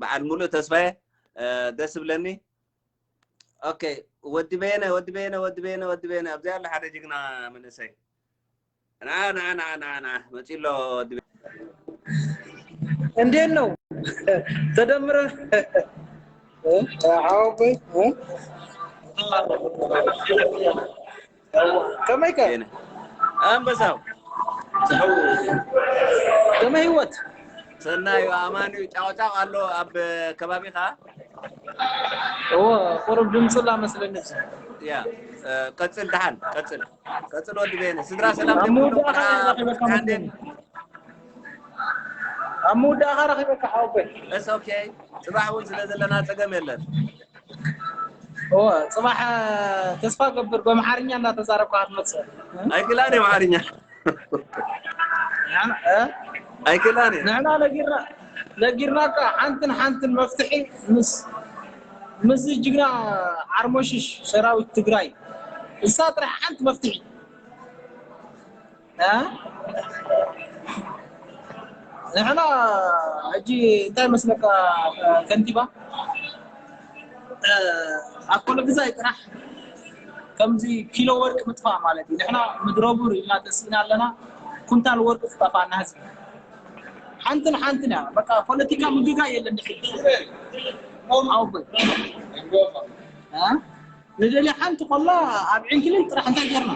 በዓል ሙሉእ ተስፋየ ደስ ብለኒ። ኦኬ። ወዲ በየነ ወዲ በየነ ወዲ በየነ ወዲ በየነ ኣብዚ ኣሎ ሓደ ጅግና መንእሰይ። ና ና ና ና ና መፂ ኣሎ ወዲ በየነ። እንዴት ነው ተደምረ ሓወቦይ ከመይ ከ ኣንበሳው ከመይ ህይወት ሰናዩ ኣማንዩ ጫውጫው ኣሎ ኣብ ከባቢኻ እዎ ቁሩብ ድምፅላ መስለኒ ያ ቀፅል ደሓን ቀፅል ቀፅል ወዲ በየነ ስድራ ሰላም ኣብ መወዳእታ ረኺበካ መስለኒ ኣብ መወዳእታ ረኺበካ ሓወቦይ እስ ኦኬ ፅባሕ እውን ስለ ዘለና ፀገም የለን እዎ ፅባሕ ተስፋ ገብር በምሓርኛ እናተዛረብካ ክትመፅእ ኣይክላን ኣምሓርኛ ኣይክላን ንሕና ነጊርና ነጊርናካ ሓንትን ሓንትን መፍትሒ ምስ ምስ ጅግና ዓርሞሽሽ ሰራዊት ትግራይ እሳ ጥራሕ ሓንቲ መፍትሒ ንሕና ሕጂ እንታይ መስለካ ከንቲባ ኣብ ኮሎ ግዛይ ጥራሕ ከምዚ ኪሎ ወርቂ ምጥፋእ ማለት እዩ ንሕና ምድረቡር ኢልና ተስኢና ኣለና ኩንታል ወርቂ ዝጠፋና ህዝቢ ሓንትን ሓንትን እያ በቃ ፖለቲካ ምግጋ የለን ድሕሪ ንደልያ ሓንቲ ኮላ ኣብ ዕንክሊል ጥራሕ እንታይ ገርና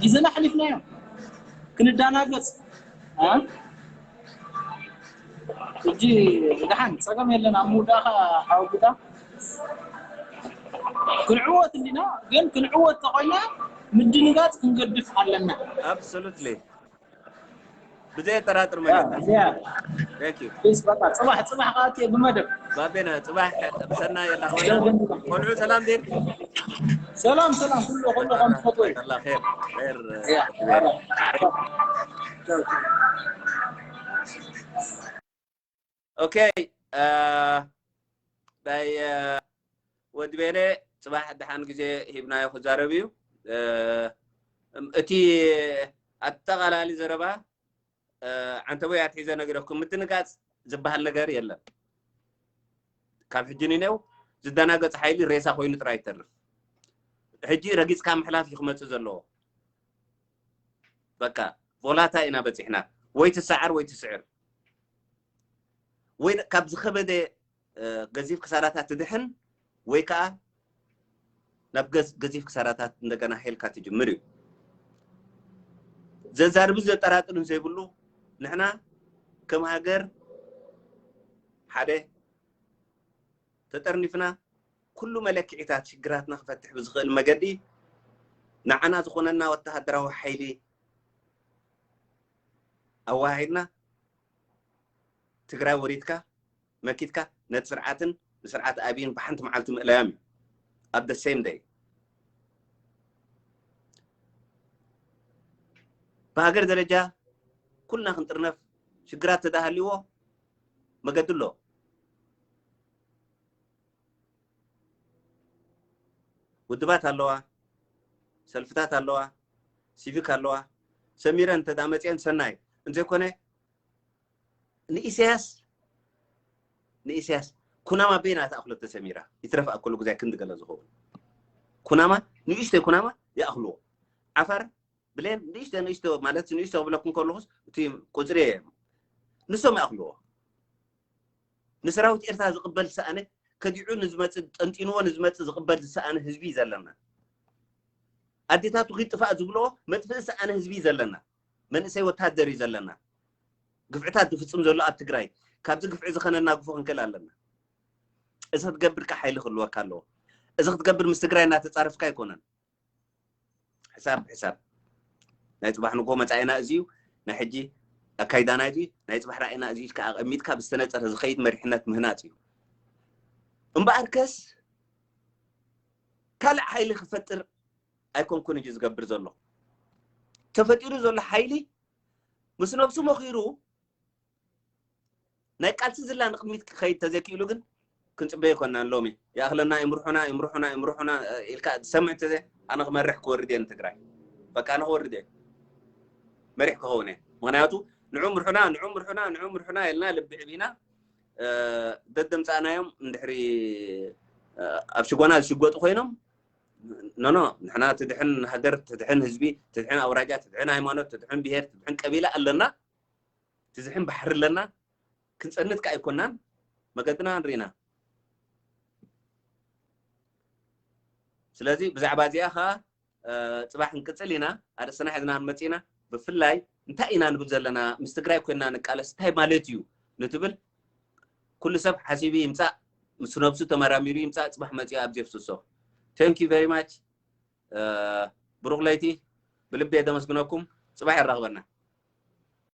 ግዜና ኣሕሊፍናዮ ክንዳናገፅ ሕጂ ድሓን ጸገም የለን። ኣብ ምውዳእኻ ሓወግታ ክንዕወት እንዲና፣ ግን ክንዕወት ተኾይና ምድንጋጽ ክንገድፍ ኣለና። Absolutely። ብዘየጠራጥር መገዲ። እዚኣ Thank you። ፕሊስ፣ በቃ ጽባሕ፣ ጽባሕ ከኣ እትየ ብመደብ። ባቤና ጽባሕ ብሰናይ የላ። ቆልዑ ሰላም ዜር። ሰላም ሰላም፣ ኩሉ ኩሉ ከም ትፈትዎ እዩ። ኣላ ኸይር ኸይር። ያ፣ ኦኬ። ናይ ወዲ ቤነ ጽባሕ ደሓን ግዜ ሂብናዮ ክዛረብ እዩ። እቲ ኣጠቓላሊ ዘረባ ዓንተቦይ ኣትሒዘ ነጊረኩም፣ ምድንጋጽ ዝበሃል ነገር የለን። ካብ ሕጂ ንኔው ዝደናገጽ ሓይሊ ሬሳ ኮይኑ ጥራይ ይተርፍ። ሕጂ ረጊጽካ ምሕላፍ እዩ ክመጽእ ዘለዎ። በቃ ቮላታ ኢና በጺሕና። ወይ ትሰዓር ወይ ትስዕር። ወይ ካብ ዝኸበደ ገዚፍ ክሳራታት ትድሕን ወይ ከዓ ናብ ገዚፍ ክሳራታት እንደገና ሄልካ ትጅምር እዩ። ዘዛርብን ዘጠራጥርን ዘይብሉ ንሕና ከም ሃገር ሓደ ተጠርኒፍና ኩሉ መለክዒታት ሽግራትና ክፈትሕ ብዝኽእል መገዲ ንዓና ዝኾነና ወተሃደራዊ ሓይሊ ኣወሃሂድና ትግራይ ወሪድካ መኪትካ ነቲ ስርዓትን ንስርዓት ኣብይን ብሓንቲ መዓልቲ ምእላዮም እዩ። ኣብ the same day ብሃገር ደረጃ ኩልና ክንጥርነፍ ሽግራት ተዳሃልዎ መገዲ ኣሎ። ውድባት ኣለዋ፣ ሰልፍታት ኣለዋ፣ ሲቪክ ኣለዋ። ሰሚረን እንተዳመፅየን ሰናይ እንተይኮነ ንኢሳያስ ንኢሳያስ ኩናማ በይና ተኣኽሎ ተሰሚራ ይትረፍ ኣክሉ ግዛይ ክንዲ ገለ ዝኸውን ኩናማ ንእሽተይ ኩናማ ይኣኽልዎ። ዓፋር ብሌን ንእሽተ ንእሽተ ማለት ንእሽተ ክብለኩም ከለኹስ እቲ ቁፅሪ እየ ንሶም ይኣኽልዎ። ንሰራዊት ኤርትራ ዝቕበል ዝሰኣነ ከዲዑ ንዝመፅእ ጠንጢንዎ ንዝመፅእ ዝቕበል ዝሰኣነ ህዝቢ እዩ ዘለና። ኣዴታቱ ኺጥፋእ ዝብልዎ መጥፍኢ ዝሰኣነ ህዝቢ እዩ ዘለና። መንእሰይ ወታደር እዩ ዘለና። ግፍዕታት ዝፍፅም ዘሎ ኣብ ትግራይ ካብዚ ግፍዒ ዝኸነናግፎ ክንክእል ኣለና። እዚ ክትገብር ከዓ ሓይሊ ክህልወካ ኣለዎ። እዚ ክትገብር ምስ ትግራይ እናተፃረፍካ ኣይኮነን። ሕሳብ ብሕሳብ ናይ ፅባሕ ንጎ መፃኢና እዚ እዩ። ናይ ሕጂ ኣካይዳና እዚ ናይ ፅባሕ ራእይና እዚ ኢልካ ኣቐሚጥካ ብዝተነፀረ ዝኸይድ መሪሕነት ምህናፅ እዩ። እምበኣርከስ ካልእ ሓይሊ ክፈጥር ኣይኮንኩን እንጂ ዝገብር ዘሎ ተፈጢሩ ዘሎ ሓይሊ ምስ ነብሱ መኺሩ ናይ ቃልሲ ዝላ ንቕድሚት ክኸይድ ተዘይክኢሉ ግን ክንፅበዮ ይኮናን። ሎሚ ይኣኽለና ይምርሑና ይምርሑና ይምርሑና ኢልካ ዝሰምዕ ተዘ ኣነ ክመርሕ ክወርድ እየ ንትግራይ። በቃ ኣነ ክወርድ እየ መሪሕ ክኸውን እየ። ምክንያቱ ንዑ ምርሑና ንዑ ምርሑና ንዑ ምርሑና ኢልና ልቢ ዕቢና ደደምፃእናዮም እንድሕሪ ኣብ ሽጎና ዝሽጎጡ ኮይኖም ኖኖ ንሕና ትድሕን ሃገር ትድሕን ህዝቢ ትድሕን ኣውራጃ ትድሕን ሃይማኖት ትድሕን ብሄር ትድሕን ቀቢላ ኣለና። ትዝሕን ባሕሪ ኣለና። ክንፀንት ከዓ ኣይኮናን መገድና ንርኢና። ስለዚ ብዛዕባ እዚኣ ከዓ ፅባሕ ክንቅፅል ኢና። ኣርእስትና ሒዝና ንመፅእ ኢና። ብፍላይ እንታይ ኢና ንብል ዘለና ምስ ትግራይ ኮይና ንቃለስ እንታይ ማለት እዩ ንትብል ኩሉ ሰብ ሓሲቡ ይምፃእ ምስ ነብሱ ተመራሚሩ ይምፃእ ፅባሕ መፂኡ ኣብዚ የፍስሶ። Thank you very much። ብሩኽ ለይቲ ብልቢ የደመስግነኩም። ፅባሕ የራኽበና።